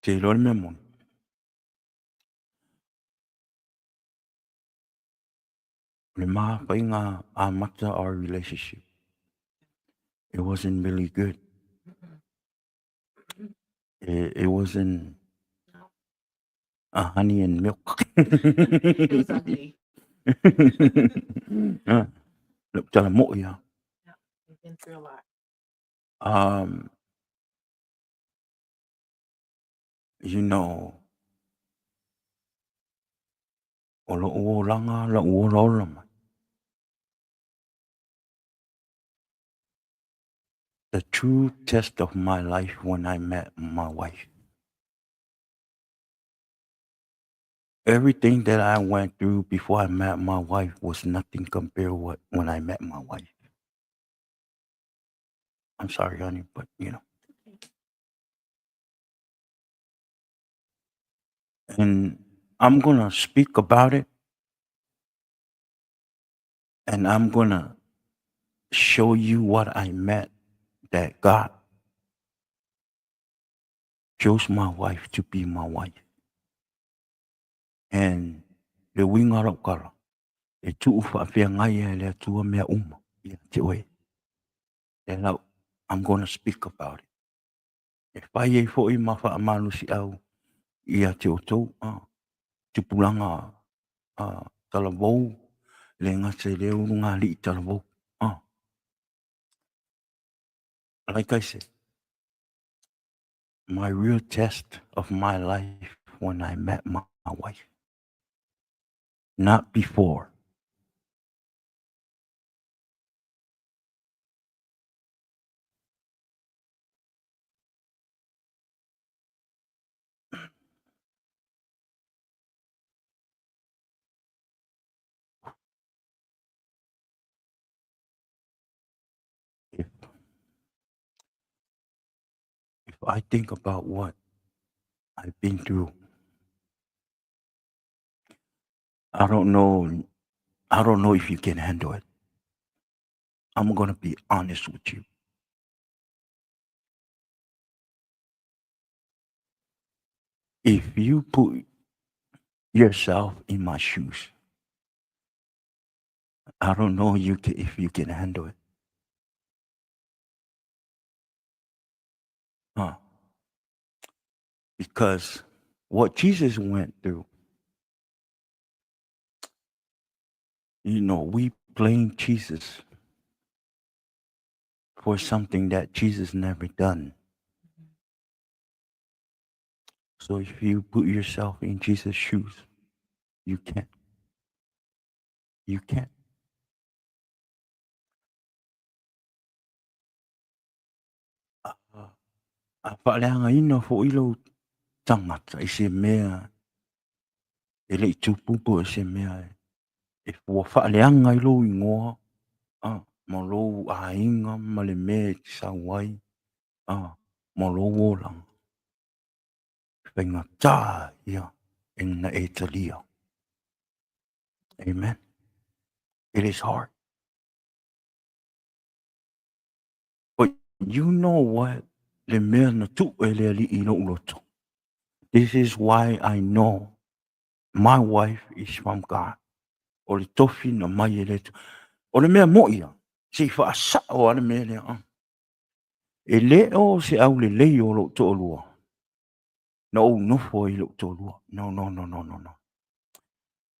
Te iloa le mea moni. O le mafaiga amata our relationship. It wasn't really good. It wasn't a honey and milk. It was ugly. Ah, le tala mo'i a. Yeah, we've been through a lot. You know, o lo'u olaga la'u olaola mai. The true test of my life when I met my wife. Everything that I went through before I met my wife was nothing compared what when I met my wife. I'm sorry, honey, but you know. And I'm gonna speak about it, and I'm gonna show you what I met that God chose my wife to be my wife. And le uiga o lau tala, e tuu faafeagai ai e le Atua mea uma ia te oe. Lea lau, I'm gonna speak about it. E fai ai foi ma faamalosiau ia te outou, tupulaga talavou, e le gata i lea ulugalii talavou. Like I said, my real test of my life when I met my wife. Not before. If, if I think about what I've been through, I don't know. I don't know if you can handle it. I'm gonna be honest with you. If you put yourself in my shoes, I don't know you can, if you can handle it. Huh. Because what Jesus went through. You know, we blame Jesus for something that Jesus never done. So if you put yourself in Jesus' shoes, you can't. You can't. A faaleagaina foi lou tagata i se mea e le i tupu po o se mea e ua faaleaga ai lou igoa ma lou aiga ma le mea e te sau ai ma lou olaga. E faigata ia ina e talia. Amen. It is hard. But you know what? Le mea na tuu e le Alii i lou loto. This is why I know my wife is from God. O le tofi na mai e le Atua. O le mea moi ia, se i faasao lava le mea lea. E le o se aulelei o lou toalua na ou nofo ai i lou toalua. No, no, no, no, no, no.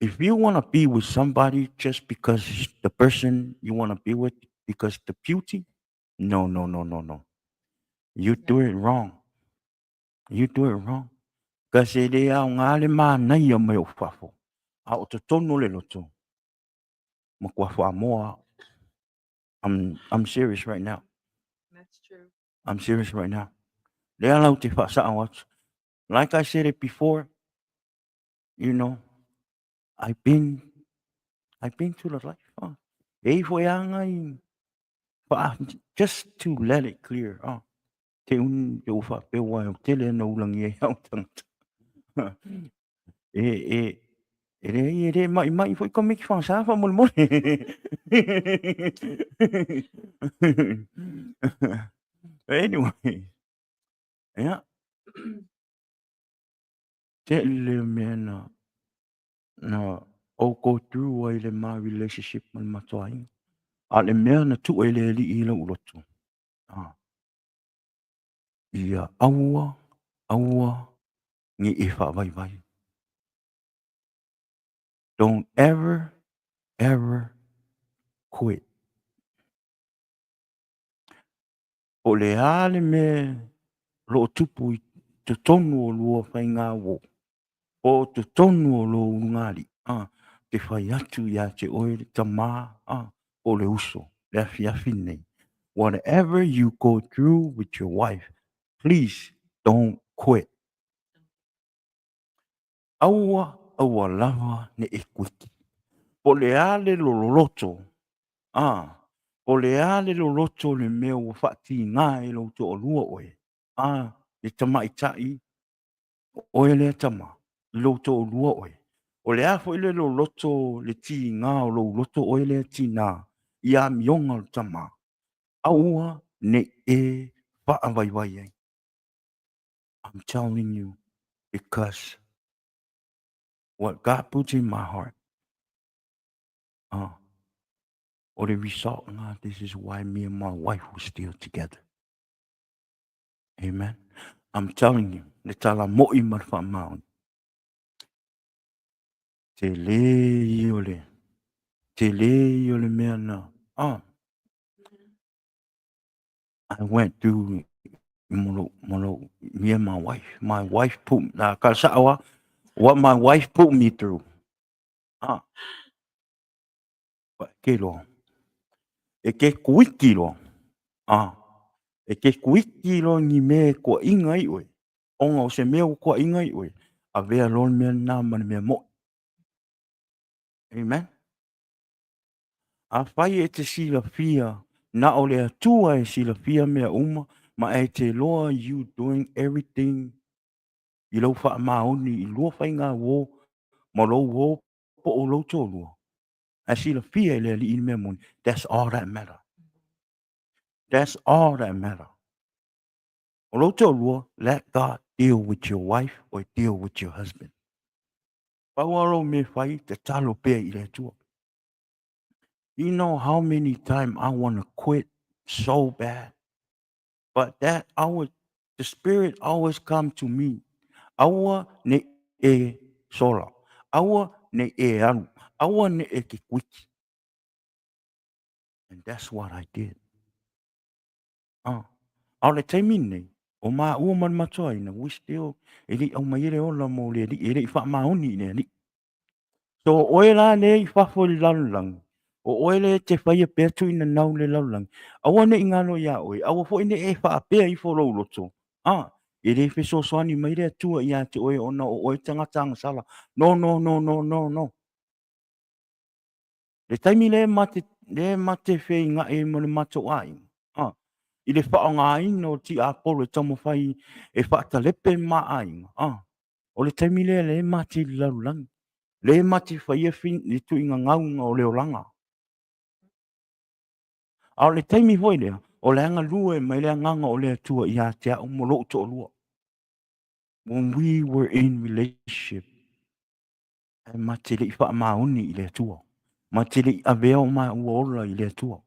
If you want to be with somebody just because the person you want to be with because the beauty, no, no, no, no, no. You do it wrong. You do it wrong. Because e le aoga le manaia mai o fafo, a o totonu o le loto, matua faamoa. I'm serious right now. That's true. I'm serious right now. Lea lau te faasao atu. Like I said it before, you know, I've been, I've been through the life. Oh. E ifo e anga i, just to let it clear. Oh. Te un te uwha pe wai o tele na ulangi e au tangata. E, e, e re, e re mai mai foi ka meki whasa wha mole mole. Anyway, yeah. Te le mea na, na ou go through ai le ma relationship ma le matou aiga. A o le mea na tuu e le Alii i lou loto, ah, ia aua, aua ne i e faavaivai. Don't ever, ever quit. Po o le a le mea o lo o tupu i totonu o lua faiga uō, po o totonu o lou ulugalii, a, te fai atu ia te oe le tama, a, po o le uso, le afiafi lenei. Whatever you go through with your wife, please don't quit. Aua, aua lava ne i kuiti. Po o le a le loloto, a, po o le a le loloto o le mea ua faatiga e lou toalua oe, a, le tamaitai, oe lea tama, i lou toalua oe. O le a foi le loloto le tiga o lou loto oe lea tina, i amioga o le tama, aua ne i e faavaivai ai. I'm telling you because what God puts in my heart, o le result lena, this is why me and my wife were still together. Amen. I'm telling you, le tala mo'i ma le faamaoni. Tele ia o le, tele ia o le mea na, ah, I went through ma lou, me and my wife. My wife put, na ka sa'o a, what my wife put me through. Ah. Ke loa. E ke kuiki loa. Ah. E ke kuiki loa ni mea e koaʻiga ai ʻoe. Ona o se mea ua koaʻiga ai ʻoe, avea loa le mea lena ma le mea moʻi. Amen. Afai e te silafia, na o le Atua e silafia mea uma, ma e te loa you doing everything i lou faamaoni i lua faiga uō ma lou uō po o lou toalua, ae silafia e le Alii le mea moni, that's all that matter. That's all that matter. O lou toalua, let God deal with your wife or deal with your husband. Pau lava lou mea e fai, tatalo pea i le Atua. You know how many time I want to quit so bad. But that always, the spirit always come to me. Aua ne i e sola. Aua ne i e alu. Aua ne i e te kuiti. And that's what I did. Ah. A o le taimi lenei, o maua ma le matuaina, we still, e le i aumaia le ola mo le Alii, e le i faamaoni i le Alii. So o oe la lea i fafo i le lalolagi, o oe lea e te faia pea tuuina i le lalolagi, aua ne i galo ia oe, aua foi ne i e faapea ifo lou loto, a, e le fesoasoani mai le Atua ia te oe ona o oe tagata agasala. No, no, no, no, no, no. Le taimi lea ma te, lea ma te feiga'i ai ma le matou aiga, a, i le faaaogaina o tiapolo e taumafai e faatalepe le ma aiga, a, o le taimi lea lea ma te i le lalolagi, lea ma te faia le tuuina gauga o le olaga. A o le taimi foi lea, o le a galue mai le agaga o le Atua ia te au ma lou toalua. When we were in relationship, ae ma te le i faamaoni i le Atua, ma te le i avea o maua ola i le Atua.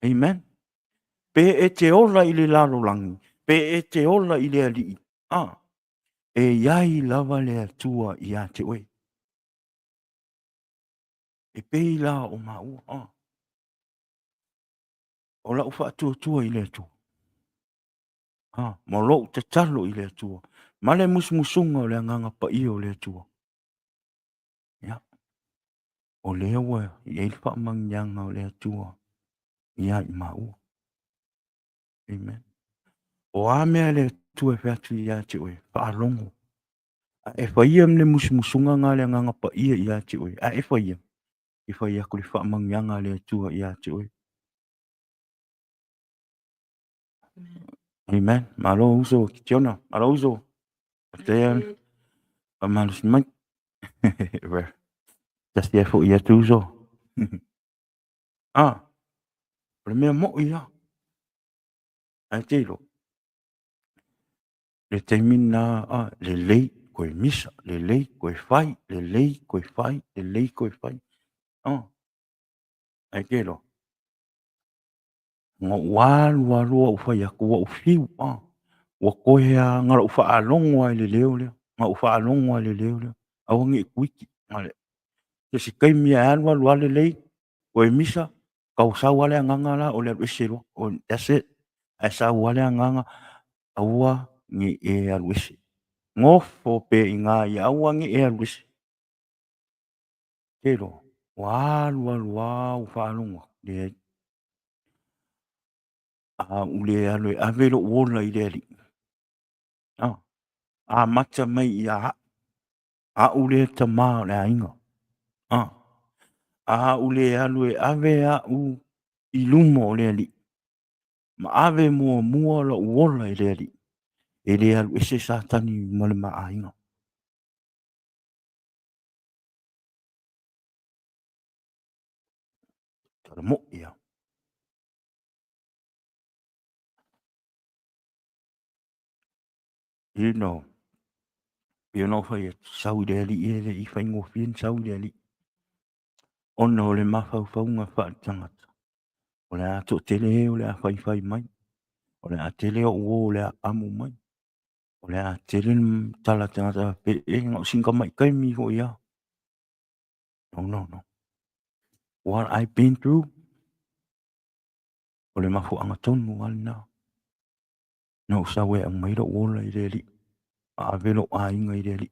Amen. Pe e te ola i le lalolagi, pe e te ola i le Alii, a, e i ai lava le Atua ia te oe. E pei la o maua, a, o lau faatuatua i le Atua, a, ma lou tatalo i le Atua, ma le musumusuga o le Agaga Paia o le Atua. Ia, o lea ua i ai le faamanuiaga o le Atua ia i maua. Amen. O a mea le Atua e fai atu ia te oe, faalogo. A e faia le musumusuga na le Agaga Paia ia te oe, a e faia, e fai atu le faamanuiaga a le Atua ia te oe. Amen. Malo uso Kitiona. Malo uso. Faafetai faamalosi mai. Tasi ai foi atu uso. Ah, o le mea moi ia. Ae te iloa. Le taimi lena, ah, lelei koe misa, lelei koe fai, lelei koe fai, lelei koe fai. Ah, ae te iloa. Na ou alu alu ua ou fai atu, ua ou fiu, a, ua toe lava, na o lou faalogo lava i le leo lea, na ou faalogo lava i le leo lea, aua ne i kuiti. Se isi taimi e alu alu lava lelei, toe misa, tau sau lava le agaga la o le alu ese loa, that's it. Ae sau lava le agaga, aua ne i e alu ese. Nofo pea i ina ia aua ne i e alu ese. Te iloa, ua alu alu lava ua faalogo atu, leai. A ou le alu e ave lou ola i le Alii, a, amata mai ia au, au lea tama o le aiga. A, a ou le alu e ave au i luma o le Alii, ma ave muamua lou ola i le Alii, e le alu ese Satani ma le ma aiga. Tala moi ia. You know, pei ona ou fai atu, sau i le Alii e le i faigofie ona sau i le Alii. Ona o le mafaufauga faaletagata, o le a toatele e o le a faifai mai, o le a tele ou uo o le a amo mai, o le a tele le tala a tagata faapea, e na o sina tamai taimi foi lava. No, no, no. What I've been through, o le mafuaaga tonu lava lena. Na ou sau e aumai lou ola i le Alii, ma ave lou aiga i le Alii.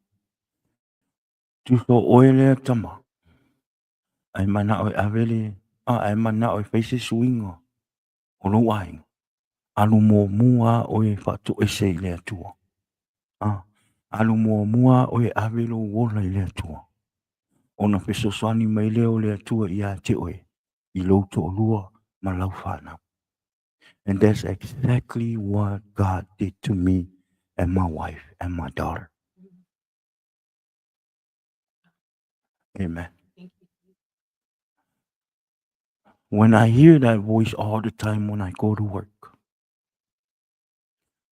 Tusa o oe lea tama, ae manao e ave le, a, ae manao e fai se suiga o lou aiga, alu muamua lava oe e faatoese i le Atua. A, alu muamua lava oe e ave lou ola i le Atua, ona fesoasoani mai lea o le Atua ia te oe i lou toalua ma lau fanau. And that's exactly what God did to me and my wife and my daughter. Amen. When I hear that voice all the time when I go to work,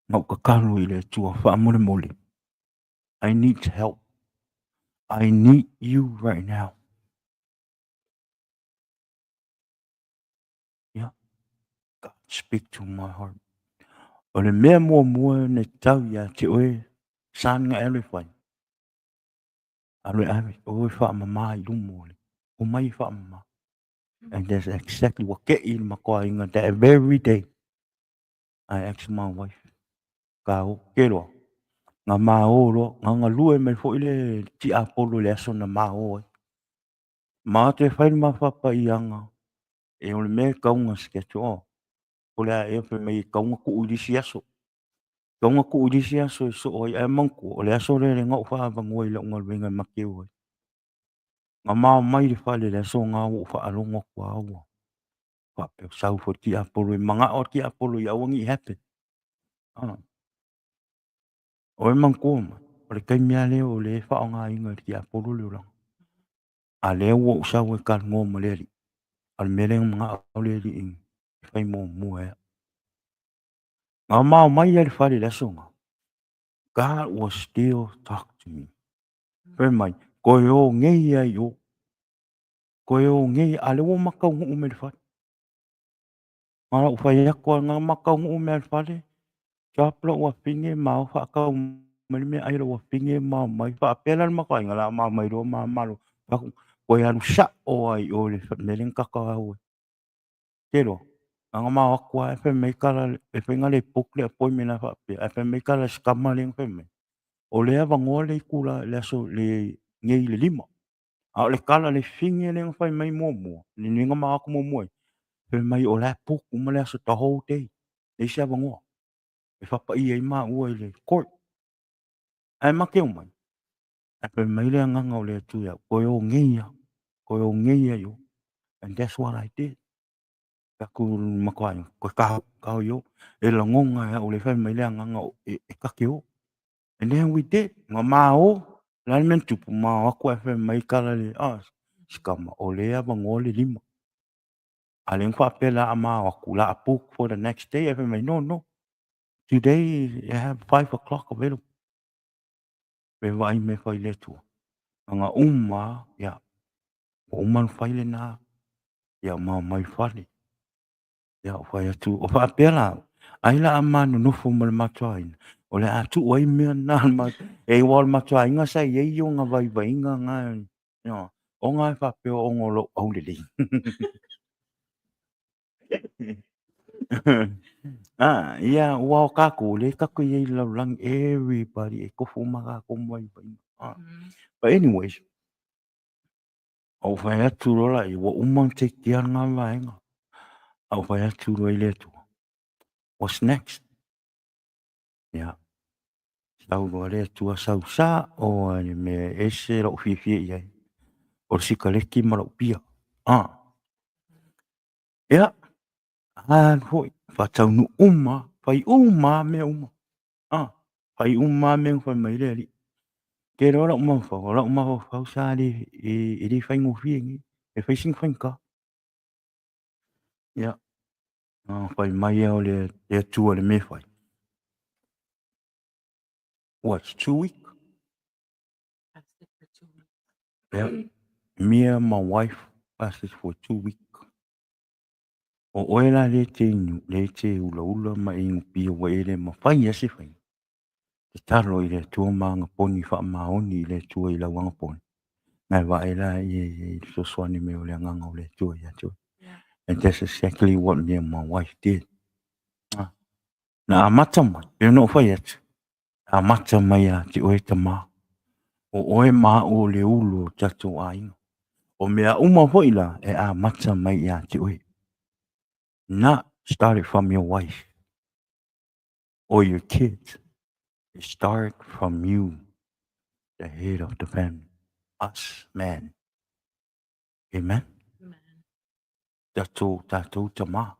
na ou tatalo i le Atua faamolemole, I need help. I need you right now. Yeah. God speak to my heart. O le mea muamua na tatau ia te oe son na e alu e fai, alu e ave, o e faamama i luma o le, omai e faamama. And that's exactly ua kei le matou aiga that very day. I asked my wife, ka o, ke loa, na ma o loa, na galue mai foi le tiapolo i le aso na ma o ai. Ma atu e fai le ma faapaiaga, e o le mea e tatau ona schedule, oh, o le a ea fai mai e tatau ona tuu i le isi aso. Tatau ona tuu i le isi aso e soo ai, ae manatua, o le aso lea lea na ou faaavanoa i lau galuega e ma te o ai. Na ma omai i le fale i le aso lena ua ou faalogo atu lava ua faapea sau foi le tiapolo, e manao le tiapolo ia aua ne i happen. Ah. O e manatua mai, o le taimi lava lea o lea e faaaogaina e le tiapolo le olaga. A lea ua ou sau e talanoa ma le Alii, a o le mea lea na manao le Alii e fai muamua e au. Na ma omai lava i le fale i le aso lena, God was still talk to me. Fai mai, toe o nei lava i o. Toe o nei, a lea ua ma taunuu mai i le fale. Na ou fai atu lava, na ma taunuu mai lava i le fale, drop lou afine ma o faatau mai le meaai a lou afine ma omai. Faapea la le matou aiga, o le a ma omai loa ma malo. Toe alu sao lava i o i le mea lea na tatou o ai. Te iloa, na ona ma o atu lava ae fai mai tala, e fai na le book le appointment a faapea, ae fai mai tala i si tama lea na fai mai, o lea e avanoa le itula le aso le nei i le 5. A o le tala le fine lea na fai mai muamua, le mea na ma o atu muamua ai, fai mai o la e book uma le aso the whole day, leai se avanoa e faapaia ai maua i le court. Ae ma te omai, ae fai mai le agaga o le Atua ia au, toe o nei lava, toe o nei lava i o. And that's what I did. Fai atu i le matou aiga, toe ta o, ta o i o. E lagona e au o lea e fai mai le agaga e ta te o. And then we did. Na ma o, o le a le mea na tupu, ma o atu ae fai mai tala le, ah, si tama, o lea e avanoa le 5. A lea na faapea la a ma o atu, la a book for the next day, ae fai mai, no, no, today I have 5 o'clock available. Pe vaai mea fai le Atua. Na uma, ia, ua uma ona fai lena, ia ma omai i fale. Ia, ou fai atu, o faapea la, ai la a ma nonofo ma le matou aiga, o le a tuu ai mea na a le matou, e aua o le matou aiga sa i ai ona vaivaiga na, ioe, ona e faapea ona o lou aulelei. Ah, ia, ua o kākou, lea tatou i ai i le lalolagi, everybody e tofu uma kākou ma vaivaiga. Ah. But anyways, Ou fai atu loa la ia, ua uma ona take care lena vaega. A ou fai atu loa i le Atua, what's next? Ia, sau loa le Atua sau sao lava i le mea e ese lou fiafia i ai, o le sikaleki ma lou pia. Ah. Ia, alu foi, faataunuu uma, fai uma lava mea uma. Ah, fai uma lava mea na fai mai le alii. Te iloa lau mafaufau, o lau mafaufau sa le, e le faigofie nei, e fai sina faigata. Ia, na fai mai lava o le Atua i le mea e fai. What, 2 week? Fasted for 2 weeks. Yeah. Me and my wife fasted for 2 week. O oe la lea e te inu, lea e te ulaula ma e inu pia ua e le mafai lava se faiga. Tatalo i le Atua ma agaponi faamaoni i le Atua i lau agaponi. Na e vaai la ia i le fesoasoani mai o le agaga o le Atua ia te oe. And that's exactly what me and my wife did. Ah. Na amata mai, pei ona ou fai atu, amata mai ia te oe tama. O oe ma au o le ulu o tatou aiga. O mea uma foi la e amata mai ia te oe. Not started from your wife or your kids. It started from you, the head of the family. Us men. Amen. Amen. Tatou, tatou tama.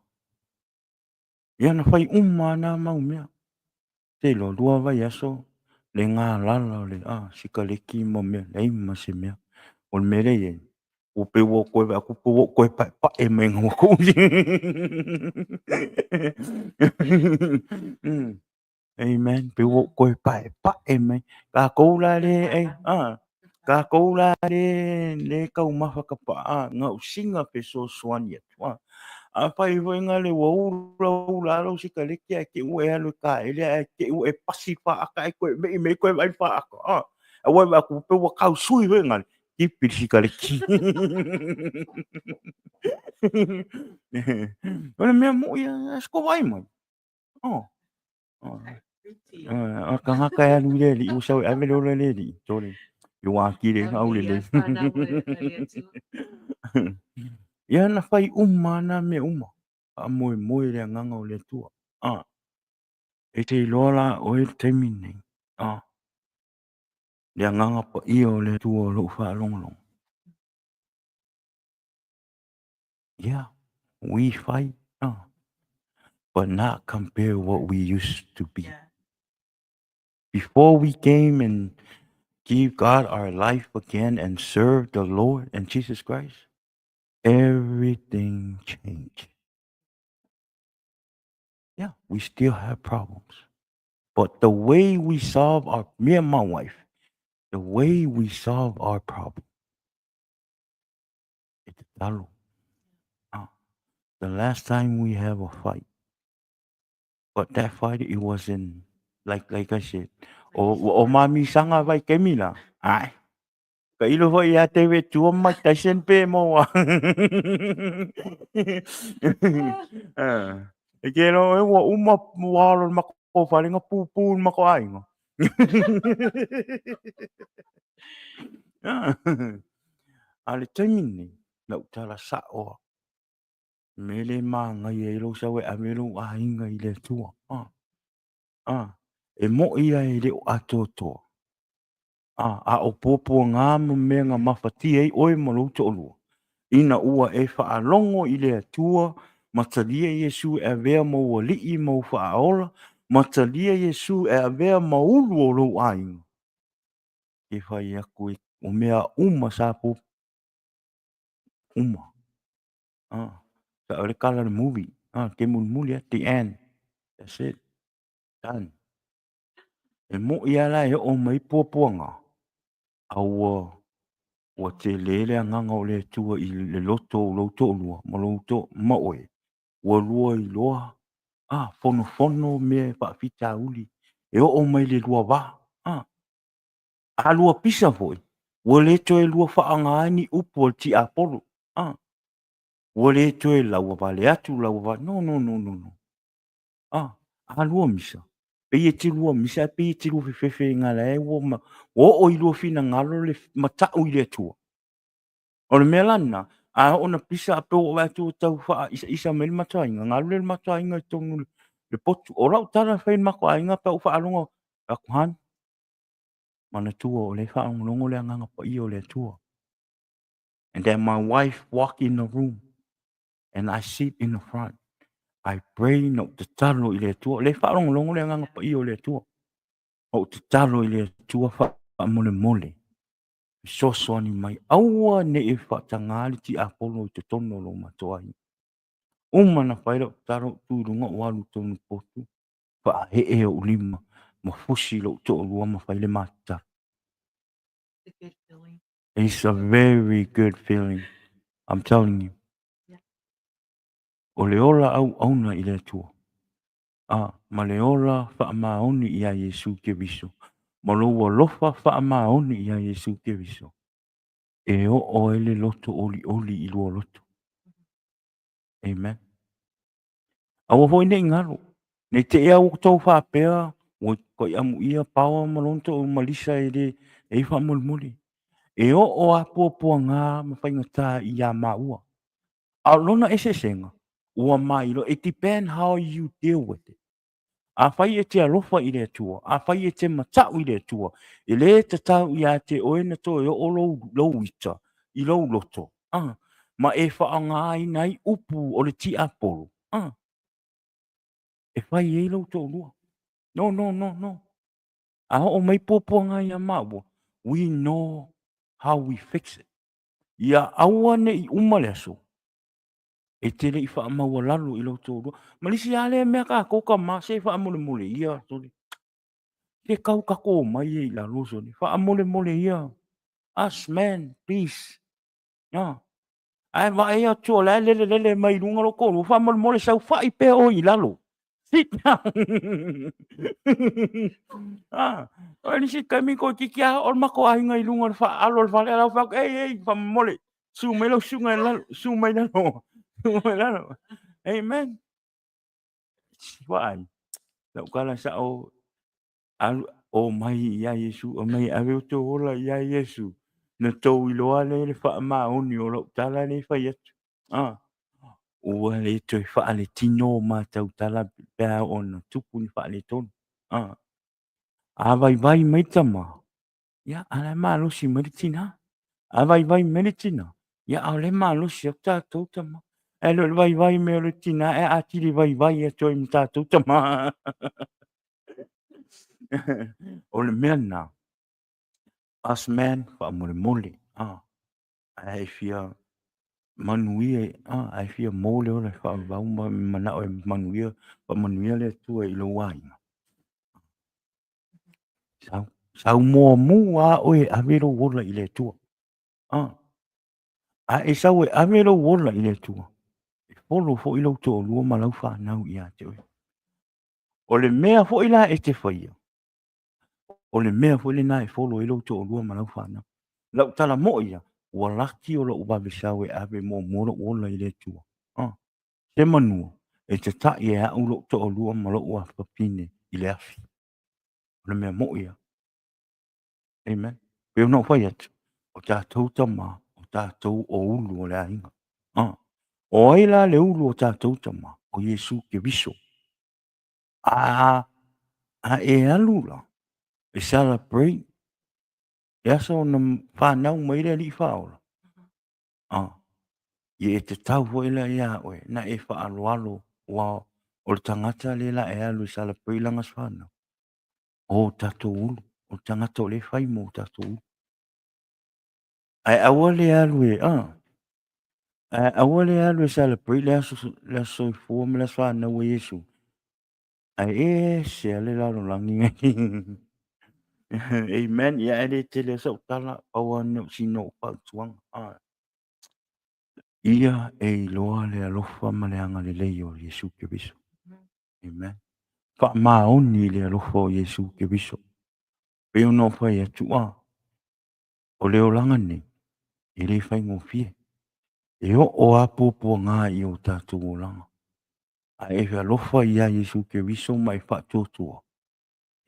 Ia na fai uma nā mau mea. Te iloa, 2 vaiaso le galala o le sikaleki ma mea, leai ma se mea. O le mea lea e i ai, ua pei ua ou toe vaai atu pe ua ou toe paepae mai ua kou. Amen. Pe ua ou toe paepae mai. Tatou la le, tatou la le, le taumafa ka paa, na ou siga fesoasoani atu. Afai foi na le ua ula ula lava lau sikaleki ae te i ua e alu e taele ae te i ua e pasi i le faata ae toe mei mai toe vaai i le faata. A, ae ua e vaai atu pei ua tau sui foi na le, tipi le sikaleki. O le mea moi lava, se tou vaai mai. Oh. O le tagata e alu i le alii ua sau e ave le ola i le alii. Sole. I ua atili ai aulelei. Ia na fai uma lava na mea uma. Faamoemoe i le agaga o le Atua. Ah. E te iloa la oe i le taimi lenei. Ah. Le agaga paia o le Atua o lou faalogologo. Yeah, we fight. Ah. But not compare what we used to be. Yeah. Before we came and give God our life again and serve the Lord and Jesus Christ, everything changed. Yeah, we still have problems. But the way we solve our, me and my wife, the way we solve our problem, e tatalo. Ah, the last time we have a fight, but that fight, it wasn't, like I said, o mamisanga vai kemi la, ai, ka ilo foi ia te we tua Mike Tyson pe mo wa. Ah, e ke lo e ua uma ua alo le mako fale nga pūpū le mako aiga. A le taimi lenei, lau tala sa'o a, me le māngaia ai lou sau e ave lou aiga i le Atua. A, a, e mo'i ia e le o atoatoa. A, a o puapuaga ma mea na mafatia ai oe ma lou toalua, ina ua e faalogo i le Atua ma talia Iesu e avea ma ou alii ma ou faaola, ma talia Iesu e avea ma ulu o lou aiga. Ke fai atu e o mea uma sa pu uma. Ah, sa o le kala le movie. Ah, ke mulimuli at the end. That's it. Done. E mo'i a la e oo mai puapuaga, a ua ua tele le agaga o le Atua i le loto o lou toalua ma lou to ma oe. Ua lua iloa, a, fonofono mea e faafitauli e oo mai le lua va. A, a lua pisa foi, ua le toe lua faaaoga ai ni upu a le tiapolo. A, ua le toe laua vale atu, laua vale, no, no, no, no, no. A, a lua misa, pei e te lua misa ae pei e te lua fefefe i ngā lae ua, ma, ua oo i lua finagalo le mata'u i le Atua. O le mea la lena, a oo na pisa a pe ua vaai atu ua tau faaisaisa mai le matou aiga, galu lea le matou aiga i totonu o le potu. O lau tala e fai i le matou aiga pe a ou faalogo atu, Han, manatua o lea e faalogologo le Agaga Paia o le Atua. And then my wife walk in the room and I sit in the front. I pray na ou tatalo i le Atua. O lea e faalogologo le Agaga Paia o le Atua. Na ou tatalo i le Atua faamolemole. Fesoasoani mai, aua ne i faatagā le tiapolo i totonu o lo matou aiga. Uma na fai lau tatalo ou tu i luga ou alu i totonu o le potu, faaee ou lima ma fusi lou toalua ma fai le ma tatalo. It's a very good feeling, I'm telling you. O le ola auauna i le Atua. A, ma le ola faamaoni iā Iesū Keriso, ma lou alofa faamaoni iā Iesū Keriso, e oo ai le loto olioli i lua loto. Amen. Aua foi ne i galo, ne i te i ua outou faapea, ua ituai amuia Paoa ma lona toa ma Lisa e le e i faamolemole. E oo lava puapuaga ma faigata iā māua. A o lona eseesega, ua mailoa, it depend how you deal with it. Afai e te alofa i le Atua, afai e te mata'u i le Atua, e lē tatau iā te oe na toe oo lou, lou ita i lou loto, a, ma e faaaogaina ai upu o le tiapolo, a, e fai ai lou toalua. No, no, no, no. A oo mai puapuaga iā māua, we know how we fix it. Ia aua ne i uma le aso, e te le i faamaualalo i lou toalua. Ma le isi lava lea mea tatou tama, se faamolemole ia, sole. Se tau tatou omai ai i lalo, sole. Faamolemole ia. Us man, please. No. Ae vaai atu o la e lelelele mai luga lou toalua, faamolemole saofai pea oe i lalo. Sit down. Ah, o nisi taimi toeitiiti lava oo le matou aiga i luga o le faalo o le fale, ae la ua fai atu, ei, ei, faamolemole, susu mai lau susuga i lalo, susu mai lalo, susu mai lalo. Amen. Vaai, lau tala sao, alu, omai ia Iesu, omai ave outou ola ia Iesu, na tou iloa lea le faamaoni o lau tala lea e fai atu. Ah, ua le toe faaletino o matou tala pe a oo ina tupu ni faaletonu. Ah, a vaivai mai tama, ia, a o la e malosi mai le tina. A vaivai mai le tina, ia, a o lea e malosi atu tatou tama. Ae le o le vaivai mai o le tina e atili vaivai atu ai ma tatou tama. O le mea lena, us man, faamolemole, ah, ae e fia manuia, ah, ae fia mo le ola e faavavau ma manao e manuia, faamanuia le Atua i lou aiga. Sau, sau muamua lava oe e ave lou ola i le Atua. Ah. A e sau e ave lou ola i le Atua, e follow foi lou toalua ma lau fanau ia te oe. O le mea foi la e te faia, o le mea foi lena e follow ai lou toalua ma lau fanau. Lau tala moi ia, ua laki o lou vave sau e ave muamua lou ola i le Atua. Ah. Se manua, e tatai e au lou toalua ma lou afafine i le afi. O le mea moi ia. Amen. Pei ona ou fai atu, o tatou tama, o tatou o ulu o le aiga. Ah. O ai la le ulu o tatou tama? O Iesu Keriso. A, a e alu la, e celebrate le aso na fanau mai le Alii Faaola. Ah. Ia e tatau foi la iā oe na e faaaloalo ua o le tagata lea la e alu e celebrate lana aso fanau. O tatou ulu, o le tagata o lea e fai mo tatou ulu. Ae aua le alu e, ah, ae aua le alu e celebrate le aso, le aso soifua ma le aso fanau o Iesu. Ae ese lava le lalolagi nei. Amen. Ia e le tele sau tala, pau lava lena o sina ou fautuaga. Ah. Ia e iloa le alofa ma le agalelei o Iesu Keriso. Amen. Faamaoni i le alofa o Iesu Keriso. Pei ona ou fai atu, ah, o le olaga nei, e le faigofie. E oo lava puapuaga i o tatou olaga. A e alofa iā Iesu Keriso ma e faatuatua,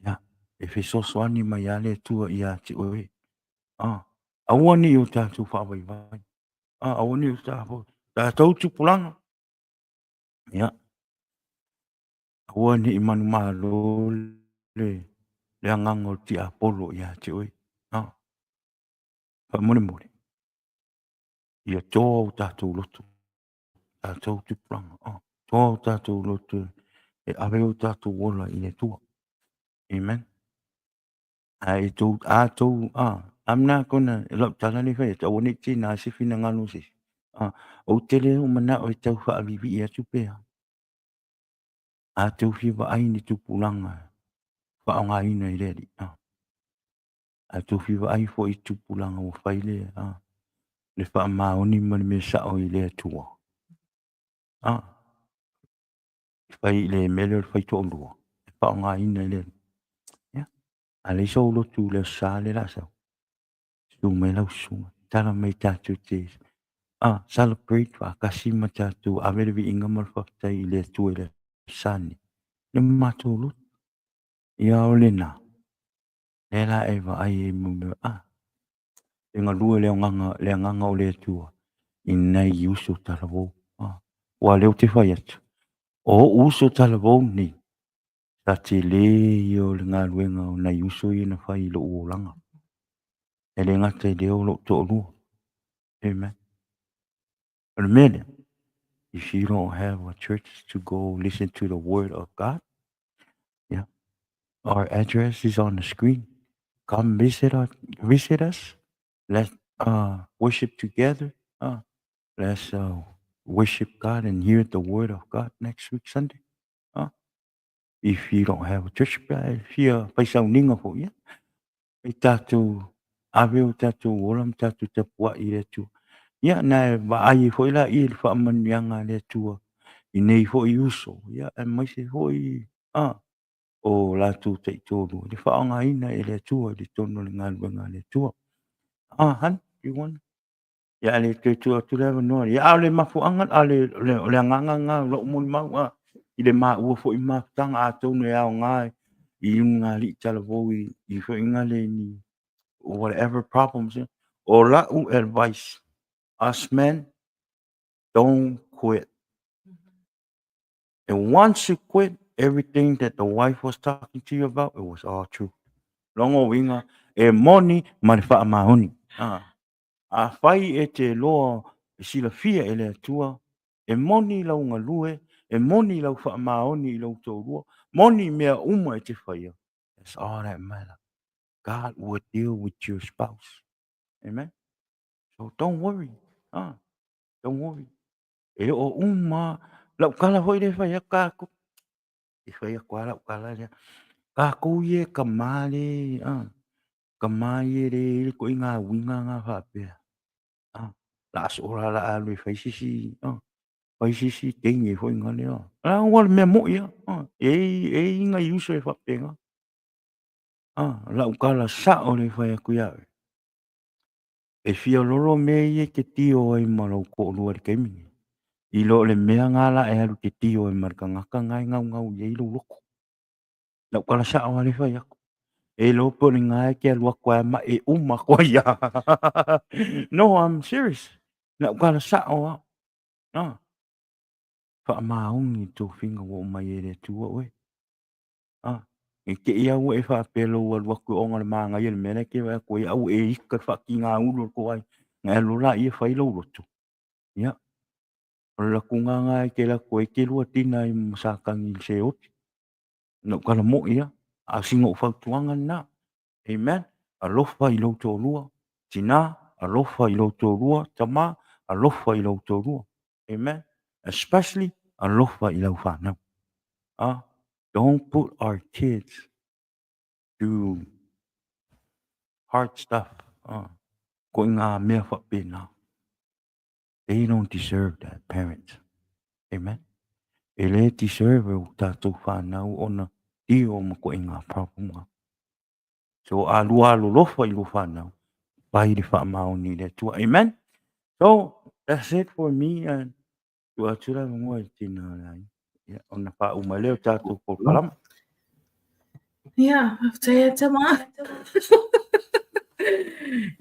ia, e fesoasoani mai lava le Atua ia te oe. Ah, aua ne i o tatou faavaivai. Ah, aua ne i o tatou, tatou tupulaga. Ia, aua ne i manumalo le, le agaga o le tiapolo ia te oe. Ah, faamolemole, ia toa o tatou loto, tatou tupulaga. Ah, toa o tatou loto e ave o tatou ola i le Atua. Amen. A e tou, a tou, a, I'm not gonna, lau tala lea e fai atu, aua ne i tiga se finagalo o se isi. A, ou te le o manao e tau faaviivii atu pea. A tou fia vaai i ni tupulaga faaaogaina i le Alii, a, a tou fia vaai foi i tupulaga ua fai le, a, le faamaoni ma le mea sao i le Atua, a, fai i le mea lea o le faitoalua, e faaaogaina i le Alii. Ia, a leai sou lotu i le Aso Sa lea o le a sau, susu mai lau susuga, tala mai tatou te ah, celebrate faatasi ma tatou ave le viiga ma le faafetai i le Atua i le Aso Sa nei, le matou lotu. Ia o lena, lea la e vaai ai mo mea, ah, e galue le agaga, le agaga o le Atua i nai uso talavou. Ah, ua lea ou te fai atu, o ou uso talavou nei, sa tele ia o le galuega o nai uso ia na fai i lou olaga. E le gata i lea o lou toalua. Amen. O le mea lea, if you don't have a church to go listen to the word of God, yeah, our address is on the screen. Come visit us, visit us. Let's worship together. Let's worship God and hear the word of God next week Sunday. If you don't have a church, pe a e fia fai sauniga foi, ia, e tatou ave o tatou ola ma tatou tapuai i le Atua. Ia, na e vaai ai foi laia i le faamanuiaga a le Atua i nei foi uso, ia, aemaise foi a o latou taitoalua i le faaaogaina e le Atua i totonu o le galuega a le Atua. Ah, honey, do you want? Ia, a le toe tuu atu le avanoa. Ia, a o le mafuaaga, a o le, o le agaga lena o lou molimau, a, i le maua foi mafutaga, atonu e aoga i ulugalii talavou i, i foi gale ni whatever problems. O lau advice, us men, don't quit. And once you quit, everything that the wife was talking to you about, it was all true. Lona uiga, e moni ma le faamaoni. Ah. Afai e te loa e silafia e le Atua, e moni lau galue, e moni lau faamaoni i lou toalua, moni mea uma e te faia, that's all that matter. God will deal with your spouse. Amen. So don't worry. Ah, don't worry. E oo uma lau tala foi lea e fai atu kākou. E fai atu lava lau tala lea. Kākou ia e kamā le, ah, kamā ia e le i ai le ituaiga uiga na faapea. Ah, la a soo la la a alu e fai se isi, ah, fai se isi teine foi na lea. Ah, ua le mea moi ah. Ah, e i e i nai uso e faapena. Ah, lau tala sao lea e fai atu ia oe. E fia lolo mea ia e te tio ai ma lou toalua i le taimi lenei, i lo le mea na la e alu e te tio ai ma le tagata na e naunau i ai lou loto. Lau tala sao lava lea e fai atu. E iloa pe o lena e te alu atu ai ma e uma atu ai lava. No, I'm serious. Lau tala sao lava. Ah. Faamaoni i le tofiga ua aumai e le Atua oe. A, i te i au e faapea lou alu atu ona o le manaia o le mea la e te vaai atu ai, a ua e ita i le faatiga ulu o le tou aiga, ona e alu loa laia fai lou loto. Ia, o le latuga lena e te alu atu ai e te lua tina ai ma Satani i le seoti. Na ou tala moi lava, a o sina ou fautuaga lena. Amen. Alofa i lou toalua, tina, alofa i lou toalua, tama, alofa i lou toalua. Amen. Especially alofa i lau fanau. Ah, don't put our kids through hard stuff. Ah, ko i ngā mea whapena. They don't deserve that, parents. Amen. E le deserve o tātou whānau ona tio ma ko i ngā problem ngā. So a lua alolofa i lua whānau, pai le whaamaoni i le Atua. Amen. So, that's it for me. And tuu atu le avanoa i tina o le aiga. Ia, ona faauma ai lea o tatou polokalama. Ia, faafetai e tama.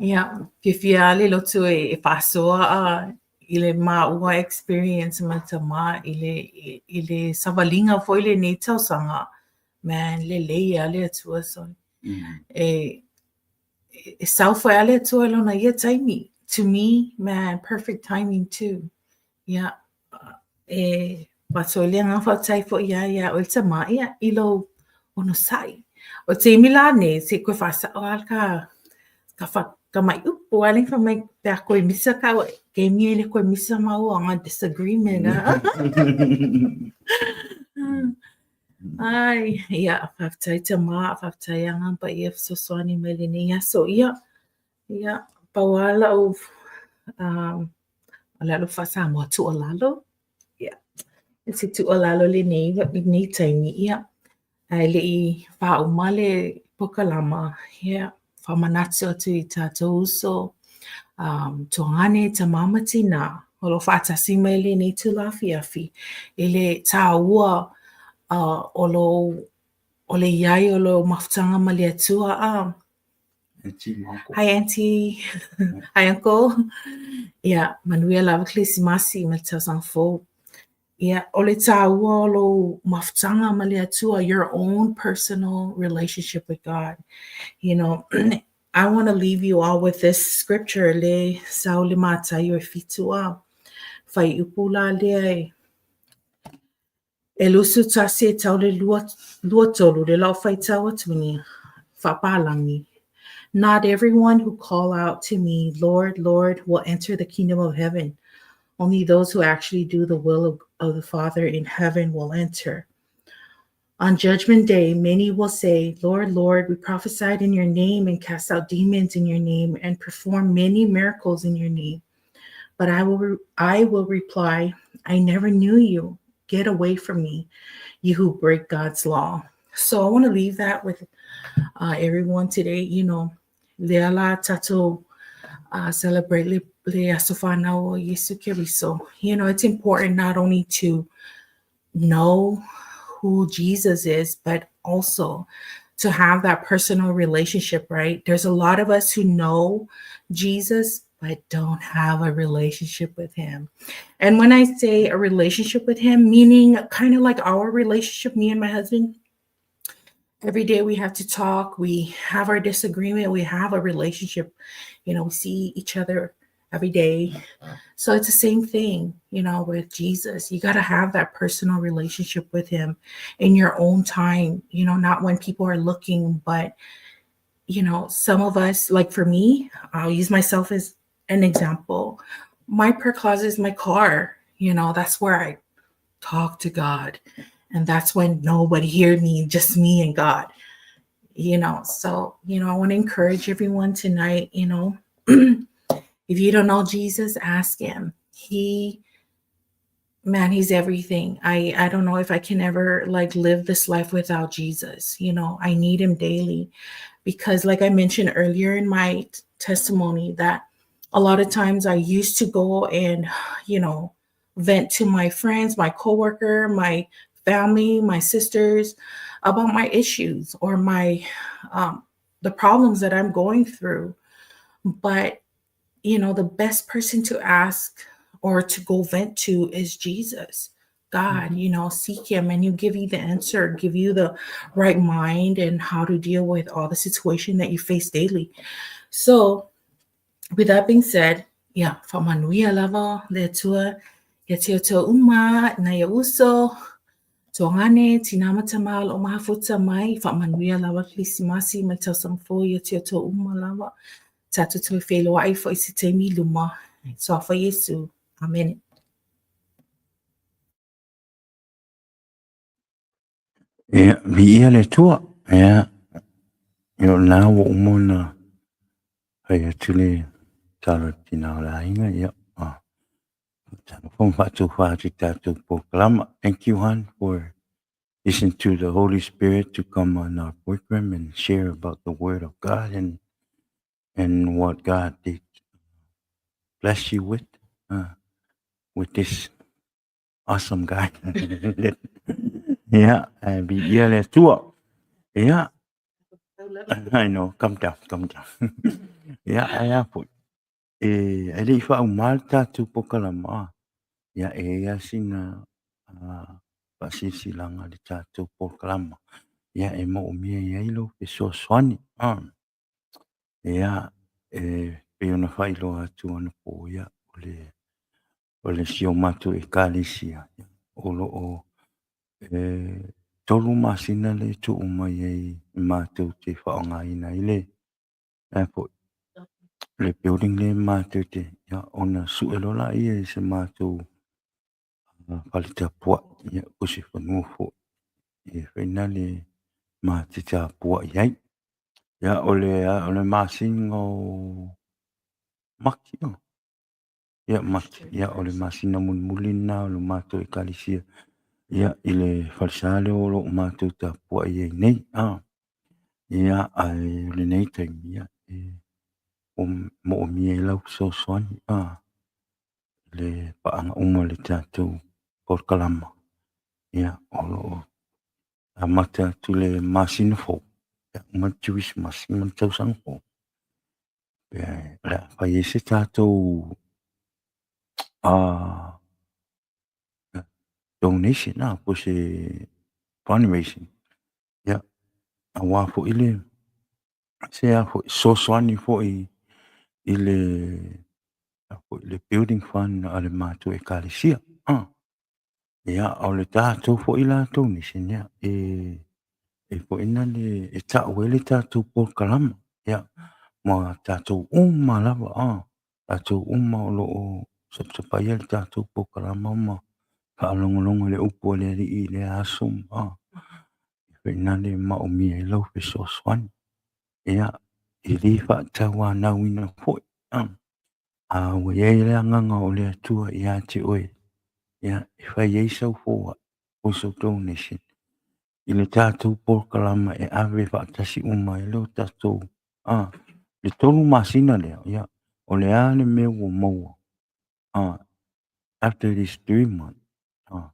Ia, fiafia lava le loto e, e faasoa a i le maua experience ma tama i le, i le savaliga foi lenei tausaga. Man, lelei lava le Atua so. Mm. E, e sau foi lava le Atua i lona ia taimi. To me, man, perfect timing too. Ia, e avatu ai le agaga faafetai foi ia ia oe tama, ia, i lou onosai. O taimi la nei, se i koe faasao lava ka, ka, fa, ka mai upu a le fai mai pe a koe misa ka ua, ke mia i le koe misa maua nga disagreement a. Ai, ia, faafetai tama, faafetai Agaga Paia fesoasoani mai lenei aso. Ia, ia, pau lava lau, um, o le a lau faa-Samoa tuualalo. Ia, se tuualalo lenei, lenei taimi, ia, ae le i faauma le polokalama, ia, faamanatu atu i tatou uso, um, tuagane, tama ma tinā, o lo o faatasi mai lenei itula afiafi, i le tāua uh, o lou, o le i ai o lou mafutaga ma le Atua, a, Auntie ma uncle. Hi auntie. Hi uncle. Ia, manuia lava Kerisimasi ma le tausaga fou. Ia, o le tāua o lou mafutaga ma le Atua, your own personal relationship with God. You know, I want to leave you all with this scripture le sau le Mataio e fitu a. Fuaiupu la lea e E 21 e tau le 23 le lau faitau atu ni faapalagi. Not everyone who call out to me, Lord, Lord, will enter the kingdom of heaven. Only those who actually do the will of, of the Father in heaven will enter. On judgment day, many will say, Lord, Lord, we prophesied in your name and cast out demons in your name and performed many miracles in your name. But I will, I will reply, I never knew you. Get away from me, you who break God's law. So I want to leave that with everyone today. Lea la tatou celebrate le aso fanau o Iesu Keriso. It's important not only to know who Jesus is, but also to have that personal relationship, right? There's a lot of us who know Jesus, but don't have a relationship with him. And when I say a relationship with him, meaning kind of like our relationship, me and my husband, every day we have to talk, we have our disagreement, we have a relationship, we see each other every day. So it's the same thing with Jesus. You got to have that personal relationship with him in your own time, not when people are looking, but some of us, like for me, I'll use myself as an example. My prayer closet is my car. That's where I talk to God. And that's when nobody hear me, just me and God. So, I want to encourage everyone tonight, if you don't know Jesus, ask him. He man, he's everything. I don't know if I can ever like live this life without Jesus. I need him daily because like I mentioned earlier in my testimony that a lot of times I used to go and vent to my friends, my coworker, my family, my sisters about my issues or my the problems that I'm going through. But the best person to ask or to go vent to is Jesus. God, seek him and he'll give you the answer, give you the right mind and how to deal with all the situation that you face daily. So, with that being said, yeah, faamanuia lava le Atua ia te outou uma nai ou uso, tuagane, tina ma tama o loo mafuta mai, faamanuia lava Kerisimasi ma le tausaga fou ia te outou uma lava. Tatou toe feiloai foi se taimi i luma. Suafa Iesu. Amen. Ia, viia le Atua. Ia, ia o lena ua uma ona fai atu le tala tina o le aiga, ia, faatalofa ma faatofa atu i tatou polokalama. Thank you, Han, for listening to the Holy Spirit to come on our program and share about the Word of God and what God did bless you with this awesome guy. Yeah, viia le Atua. Yeah, I know, calm down, calm down. Yeah, ae a foi. E le i faauma le tatou polokalama, ia e i ai lava sina faasilasilaga i le tatou polokalama, ia e moomia i ai lou fesoasoani. Ia, e pei ona faailoa atu anapo, ia, o le si o matou ekalesia, o loo e 3 masina le tuu mai ai matou te faaaogaina ai le foi le building le matou te, ia, ona sue loa laia i se matou fale tapuai, ia, po se fanua foi e faina le ma te tapuai ai. Ia, o le masina o Mati, ia, Mati, ia, o le masina mulimuli lena o le matou ekalesia, ia, i le falesa lea o loo matou tapuai ai nei. Ia, ae o lenei taimi, ia, e moomia ai lau fesoasoani le paaga uma o le tatou polokalama. Ia, o loo amata atu le masina fou, ia, ma le Kerisimasi ma le tausaga fou. Pe o le a fai ai se tatou donation po o se fundraising, ia, aua foi le se a foi fesoasoani foi i le foi le building fund a le matou ekalesia. Ia, o le tatou foi la donation, ia, e foi na le e tau ai le tatou polokalama, ia, ma tatou uma lava, tatou uma o loo sapsapaia le tatou polokalama ma faalogologo i le upu a le Alii i lea aso, faina le maomia ai lau fesoasoani. Ia, e le faatauanauina foi. A ua i ai le agaga o le Atua ia te oe, ia, e fai ai sau foai po o sau donation i le tatou polokalama e ave faatasi uma ai le tatou, a, le 3 masina lea, ia, o le a le mea ua maua, a, after this 3 month, a,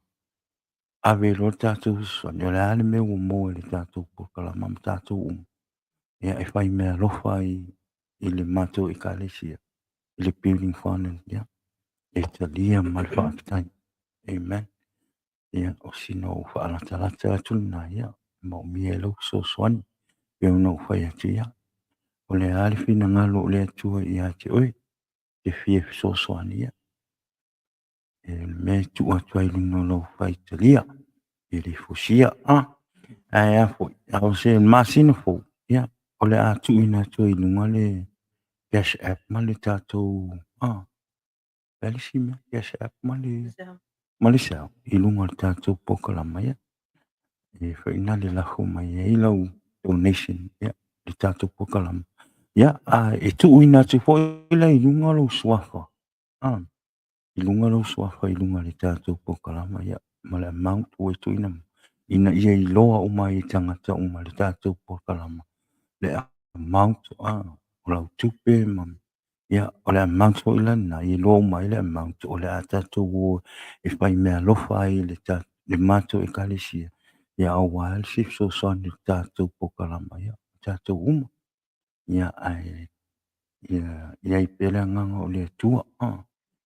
ave loa le tatou fesoasoani, o le a le mea ua maua i le tatou polokalama ma tatou uma, ia, e fai meaalofa ai i le matou ekalesia i le building fund, ia, e talia ma le faafetai. Amen. Ia, o sina ou faalatalata atu lena, ia, maomia e lau fesoasoani. Pei ona ou fai atu, ia, o le a le finagalo o le Atua ia te oe, te fia fesoasoani, ia, e le mea e tuu atu ai i luga o lau faitalia, e le fusia, a, ae a foi, a o se masina fou, ia, o le a tuuina atu ai i luga le Cash App ma le tatou, a, le a le isi mea, Cash App ma le Zelle i luga o le tatou polokalama, ia, e foi na le lafo mai ai lau donation, ia, le tatou polokalama, ia, a e tuuina atu foi la i luga lou suafa, a, i luga lou suafa i luga o le tatou polokalama, ia, ma le amount ua tuuina mai, ina ia iloa uma ai e tagata uma le tatou polokalama, le amount, a, o lau tupe ma, ia, o le amount foi la lena, ia iloa uma ai le amount o le a tatou o e fai meaalofa ai i le matou ekalesia, ia, aua le se fesoasoani i le tatou polokalama, ia, tatou uma. Ia, ae ia i ai pea le agaga o le Atua, a,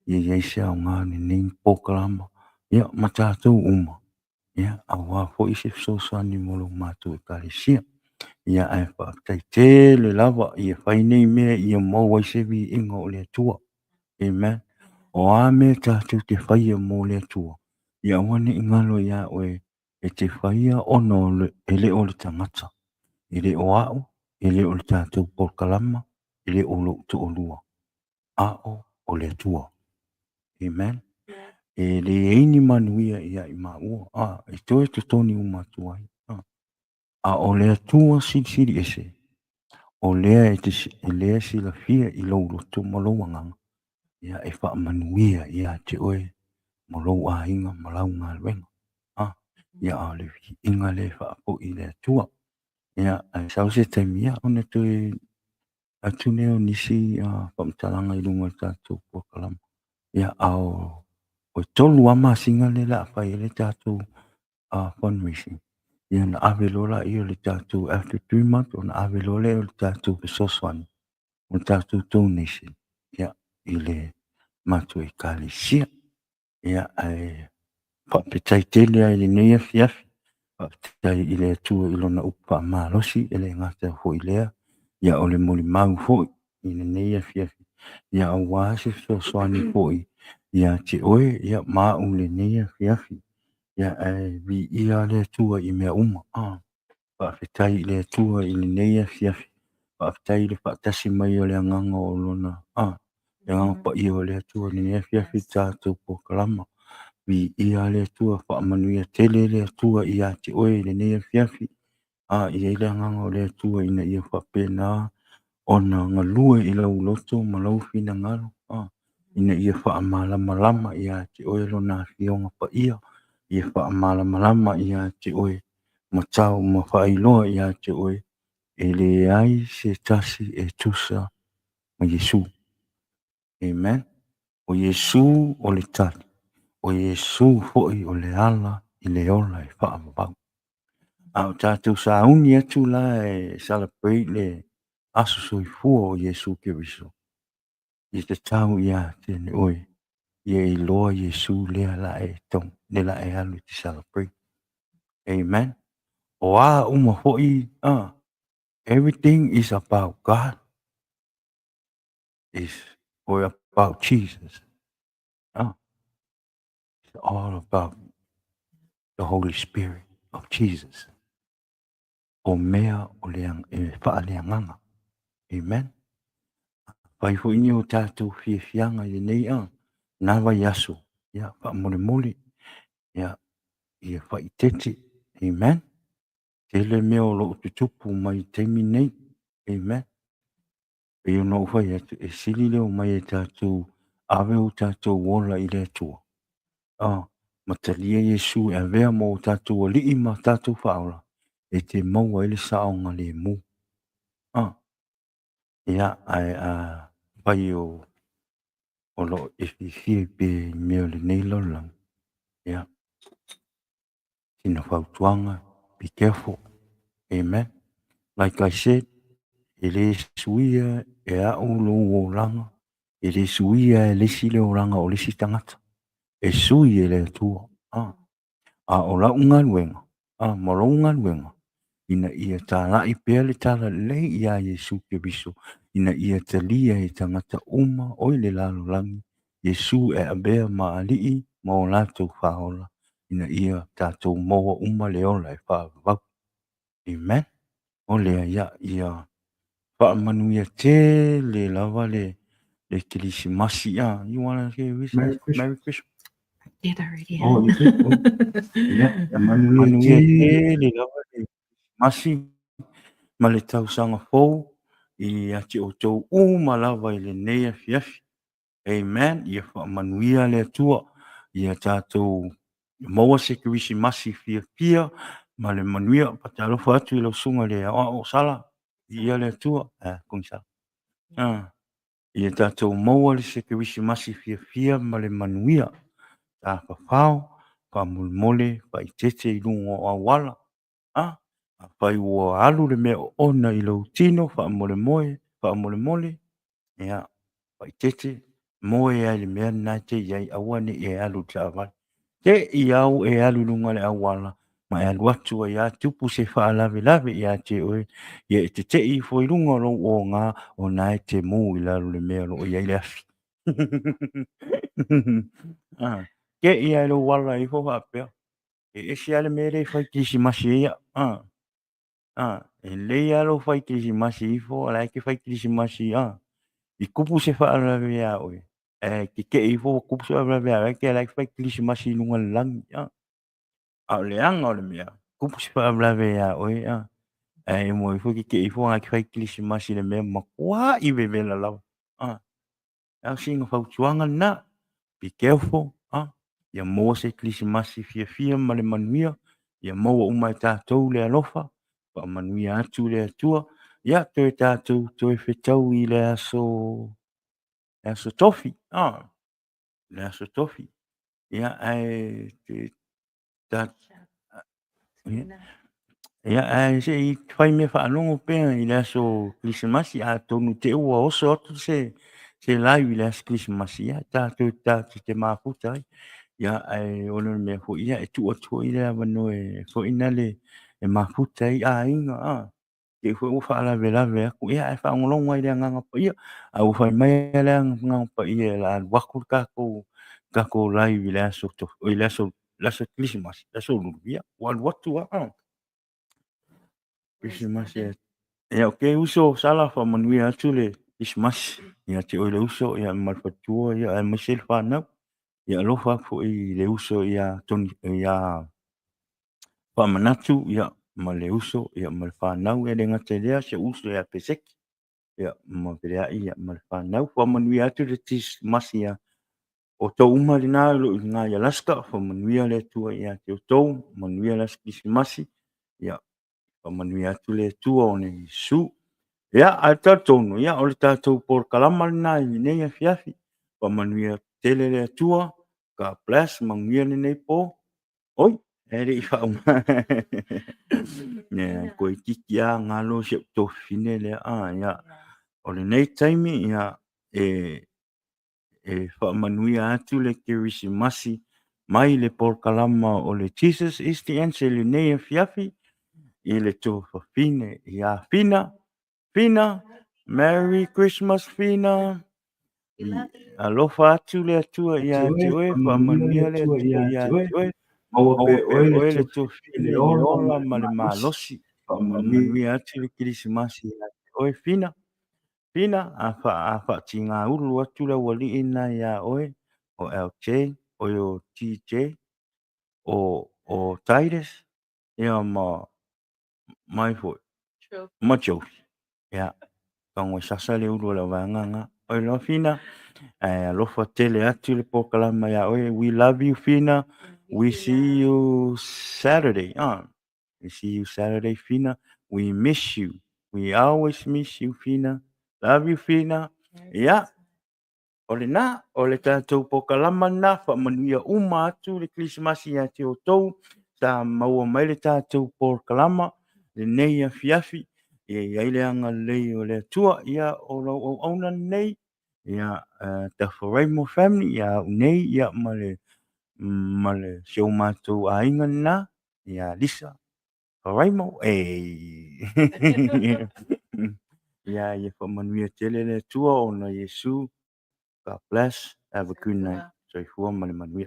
ia i ai se aoga o lenei polokalama, ia, ma tatou uma, ia, aua foi se fesoasoani mo lo matou ekalesia. Ia, ae faafetai tele lava, ia fai nei mea ia maua ai se viiga o le Atua. Amen. O a mea tatou te faia mo le Atua, ia aua ne i galo iā oe e te faia ona o le, e le o le tagata, e le o au, e le o le tatou polokalama, e le o lou toalua, a o le Atua. Amen. E leai ni manuia ia i maua, a, e toe totogi uma atu ai. A, a o le Atua silisili ese, o lea e te, lea e silafia i lou loto ma lou agaga, ia e faamanuia ia te oe ma lou aiga ma lau galuega. A, ia a o le viiga lea e faafoi i le Atua. Ia, ae sau se taimi, ia, ona toe atu lea o nisi faamatalaga i luga o le tatou polokalama. Ia, a o e 3 lava masina lea o le a fai ai le tatou fundraising. Ia, ona ave loa lea o le tatou, after 3 months, ona ave loa lea o le tatou fesoasoani, o le tatou donation, ia, i le matou ekalesia. Ia, ae faafetai tele ai i lenei afiafi, faafetai i le Atua i lona upu faamalosi, e le gata foi i lea, ia o le molimau foi i lenei afiafi, ia aua se fesoasoani foi ia te oe, ia ma au i lenei afiafi. Ia, ae viia le Atua i mea uma. A, faafetai i le Atua i lenei afiafi, faafetai i le faatasi mai o le agaga o lona, a, le agaga paia o le Atua i lenei afiafi i tatou polokalama. Viia le Atua, faamanuia tele le Atua ia te oe i lenei afiafi. A, i ai le agaga o le Atua ina ia faapena ona galue i lau loto ma lau finagalo, a, ina ia faamalamalama ia te oe lona afioga paia, ia faamalamalama ia te oe ma tau ma faailoa ia te oe, e leai se tasi e tusa ma Iesu. Amen. O Iesu o le tali, o Iesu foi o le ala i le ola e faavavau. A o tatou sauni atu la e celebrate le aso soifua o Iesu Keriso, ia tatau ia te oe, ia iloa Iesu lea la e tau, le la e alu e te celebrate. Amen. O a uma foi, everything is about God. Is or about Jesus. It's all about the Holy Spirit of Jesus. O mea o le e faaleagaga. Amen. Fai foi ni o tatou fiafiaga i lenei a, nā vaiaso, ia faamolemole, ia, ia faaeteete. Amen. Tele mea o loo tutupu mai i taimi nei. Amen. Pei ona ou fai atu, e sili le omai e tatou ave o tatou ola i le Atua, a, ma talia Iesu e avea ma o tatou Alii ma tatou Faaola, e te maua ai le saogalemu. A, ia, ae afai o, o lo o e fiafia pea i mea o lenei lalolagi, ia, sina fautuaga, be careful. Amen. Like I said, e le suia e au lou olaga, e le suia e le isi le olaga o le isi tagata. E sui e le Atua. Ah. A o lau galuega, ah, ma lou galuega, ina ia talai pea le talalelei iā Iesu Keriso, ina ia talia e tagata uma o i le lalolagi Iesu e avea ma Alii ma o latou Faaola, ina ia tatou maua uma le ola e faavavau. Amen. O lea, ia, ia faamanuia tele lava le, le Kerisimasi. Ah, you wanna say Merry Christmas? Merry Christmas. I did already. Oh, you did? Oh. Ia, ia manuia Manuia tele. tele lava le Kerisimasi ma le tausaga fou ia te outou uma lava i lenei afiafi. Amen. Ia faamanuia le Atua ia tatou maua se Kerisimasi fiafia ma le manuia. Faatalofa atu i lau susuga i le aoao Sala. Viia le Atua. Eh, Kogisala. Ah. Ia tatou maua le se Kerisimasi fiafia ma le manuia. Tafafao, faamolemole, faaeteete i luga o auala. Ah, afai ua alu le mea oona i lou tino, faamolemoe, faamolemole, ia, faaeteete, moe lava i le mea lena e te i ai, aua ne i e alu i le taavale. Te i au e alu i luga o le auala, ma e alu atu ai lava tupu se faalavelave ia te oe, ia e tetee ifo i luga o lou oga, o na e te mū i lalo o le mea o lo o i ai le afi. Ah, te i lava i lou ala ifo faapea, e ese lava le mea lea e fai kerisimasi ai au. Ah, ah, e lelei lava lou fai kerisimasi ifo, a o la e te fai kerisimasi, ah, i tupu se faalavelave ia oe, ae tetee ifo ua tupu se faalavelave ia oe, ae la e te fai kerisimasi i luga o le lagi. Ah. A o le aga o le mea, tupu se faalavelave ia oe, ah, ae emo ifo tetee ifo a e te fai kerisimasi i le mea matuai vevela lava. Ah. A o sina fautuaga lena, be careful, ah, ia maua se Kerisimasi fiafia ma le manuia, ia maua uma e tatou le alofa, faamanuia atu le Atua, ia toe tatou toe fetau i le aso, le aso Tofi, ah, le aso Tofi. Ia, ae te, ta, Ia, ae se i fai mea faalogo pea i le aso Kerisimasi, atonu te i ua oso atu se, se live i le aso Kerisimasi, ia, tatou tatou te mafuta ai. Ia, ae ona o le mea foi, ia, e tuu atu foi le avanoa e foi na le e mafuta ai aiga, a. Te i foi ua faalavelave atu, ia, ae faalogologo ai i le Agaga Paia. A ua fai mai le Agaga Paia o le a alu atu le tatou, tatou live i le aso, i le aso, le aso Kerisimasi, le aso Lulu, ia, ua alu atu lava. Kerisimasi. Ia, okay uso, Sala, faamanuia atu le Kerisimasi ia te oe le uso, ia ma le faletua, ia aemaise le fanau. Ia alofa atu foi i le uso ia Toni, ia Faamanatu, ia, ma le uso, ia, ma le fanau. E le gata i lea, si ou uso ia Peseki, ia, ma Veleai, ia, ma le fanau. Faamanuia atu le Kerisimasi ia outou uma lena o lo o i luga i Alaska. Faamanuia le Atua ia te outou, manuia le aso Kerisimasi, ia, faamanuia atu le Atua ona Iesu. Ia, ae talitonu, ia, o le tatou polokalama lena i lenei afiafi. Faamanuia tele le Atua. God bless, manuia lenei po. Oi, e le i faauma. Ia, toeitiiti lava galo si ou tuafafine lea. Ah, ia, o lenei taimi, ia, e, e faamanuia atu le Kerisimasi mai le polokalama o le Jesus is the Answer i lenei afiafi i le tuafafine ia Fina. Fina, Merry Christmas Fina. Alofa atu le Atua ia te oe, faamanuia le Atua ia te oe. Maua Maua pea pea oe le oe le tuafafine tuafafine le le ola ola ma le ma le malosi. malosi. Faamanuia. Faamanuia atu le Kerisimasi ia te oe Fina. Fina, a fa a faatigaulu atu le aualii lena iā oe, o LJ, oi o TJ, o o Titus, ia ma mai foi, ma Joey. Ia. Fagoe sasa le ulu o lau vaega lena. Oi loa Fina, ae alofa tele atu le polokalama iā oe. We love you Fina. We see you Saturday. Ah, we see you Saturday Fina. We miss you. We always miss you Fina. Love you Fina. Yeah. O lena, o le tatou polokalama lena, faamanuia uma atu le Kerisimasi ia te outou, sa maua mai le tatou polokalama lenei afiafi, ia i ai le agalelei o le Atua, ia o lau auauna lenei, ia uh, Tafaraimo family, ia au nei, ia ma le, ma le si o matou aiga lena, ia Lisa Faraimo, e ia ia faamanuia tele le Atua ona Iesu. God bless. Have a good night. Soifua ma le manuia.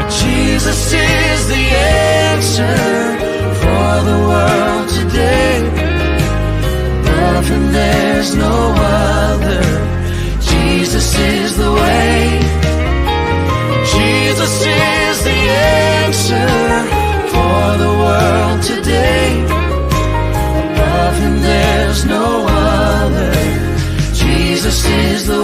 Jesus is the answer for the world today. Above him there's no other. Jesus is the way. Jesus is the answer for the world today. Above him there's no other. Jesus is the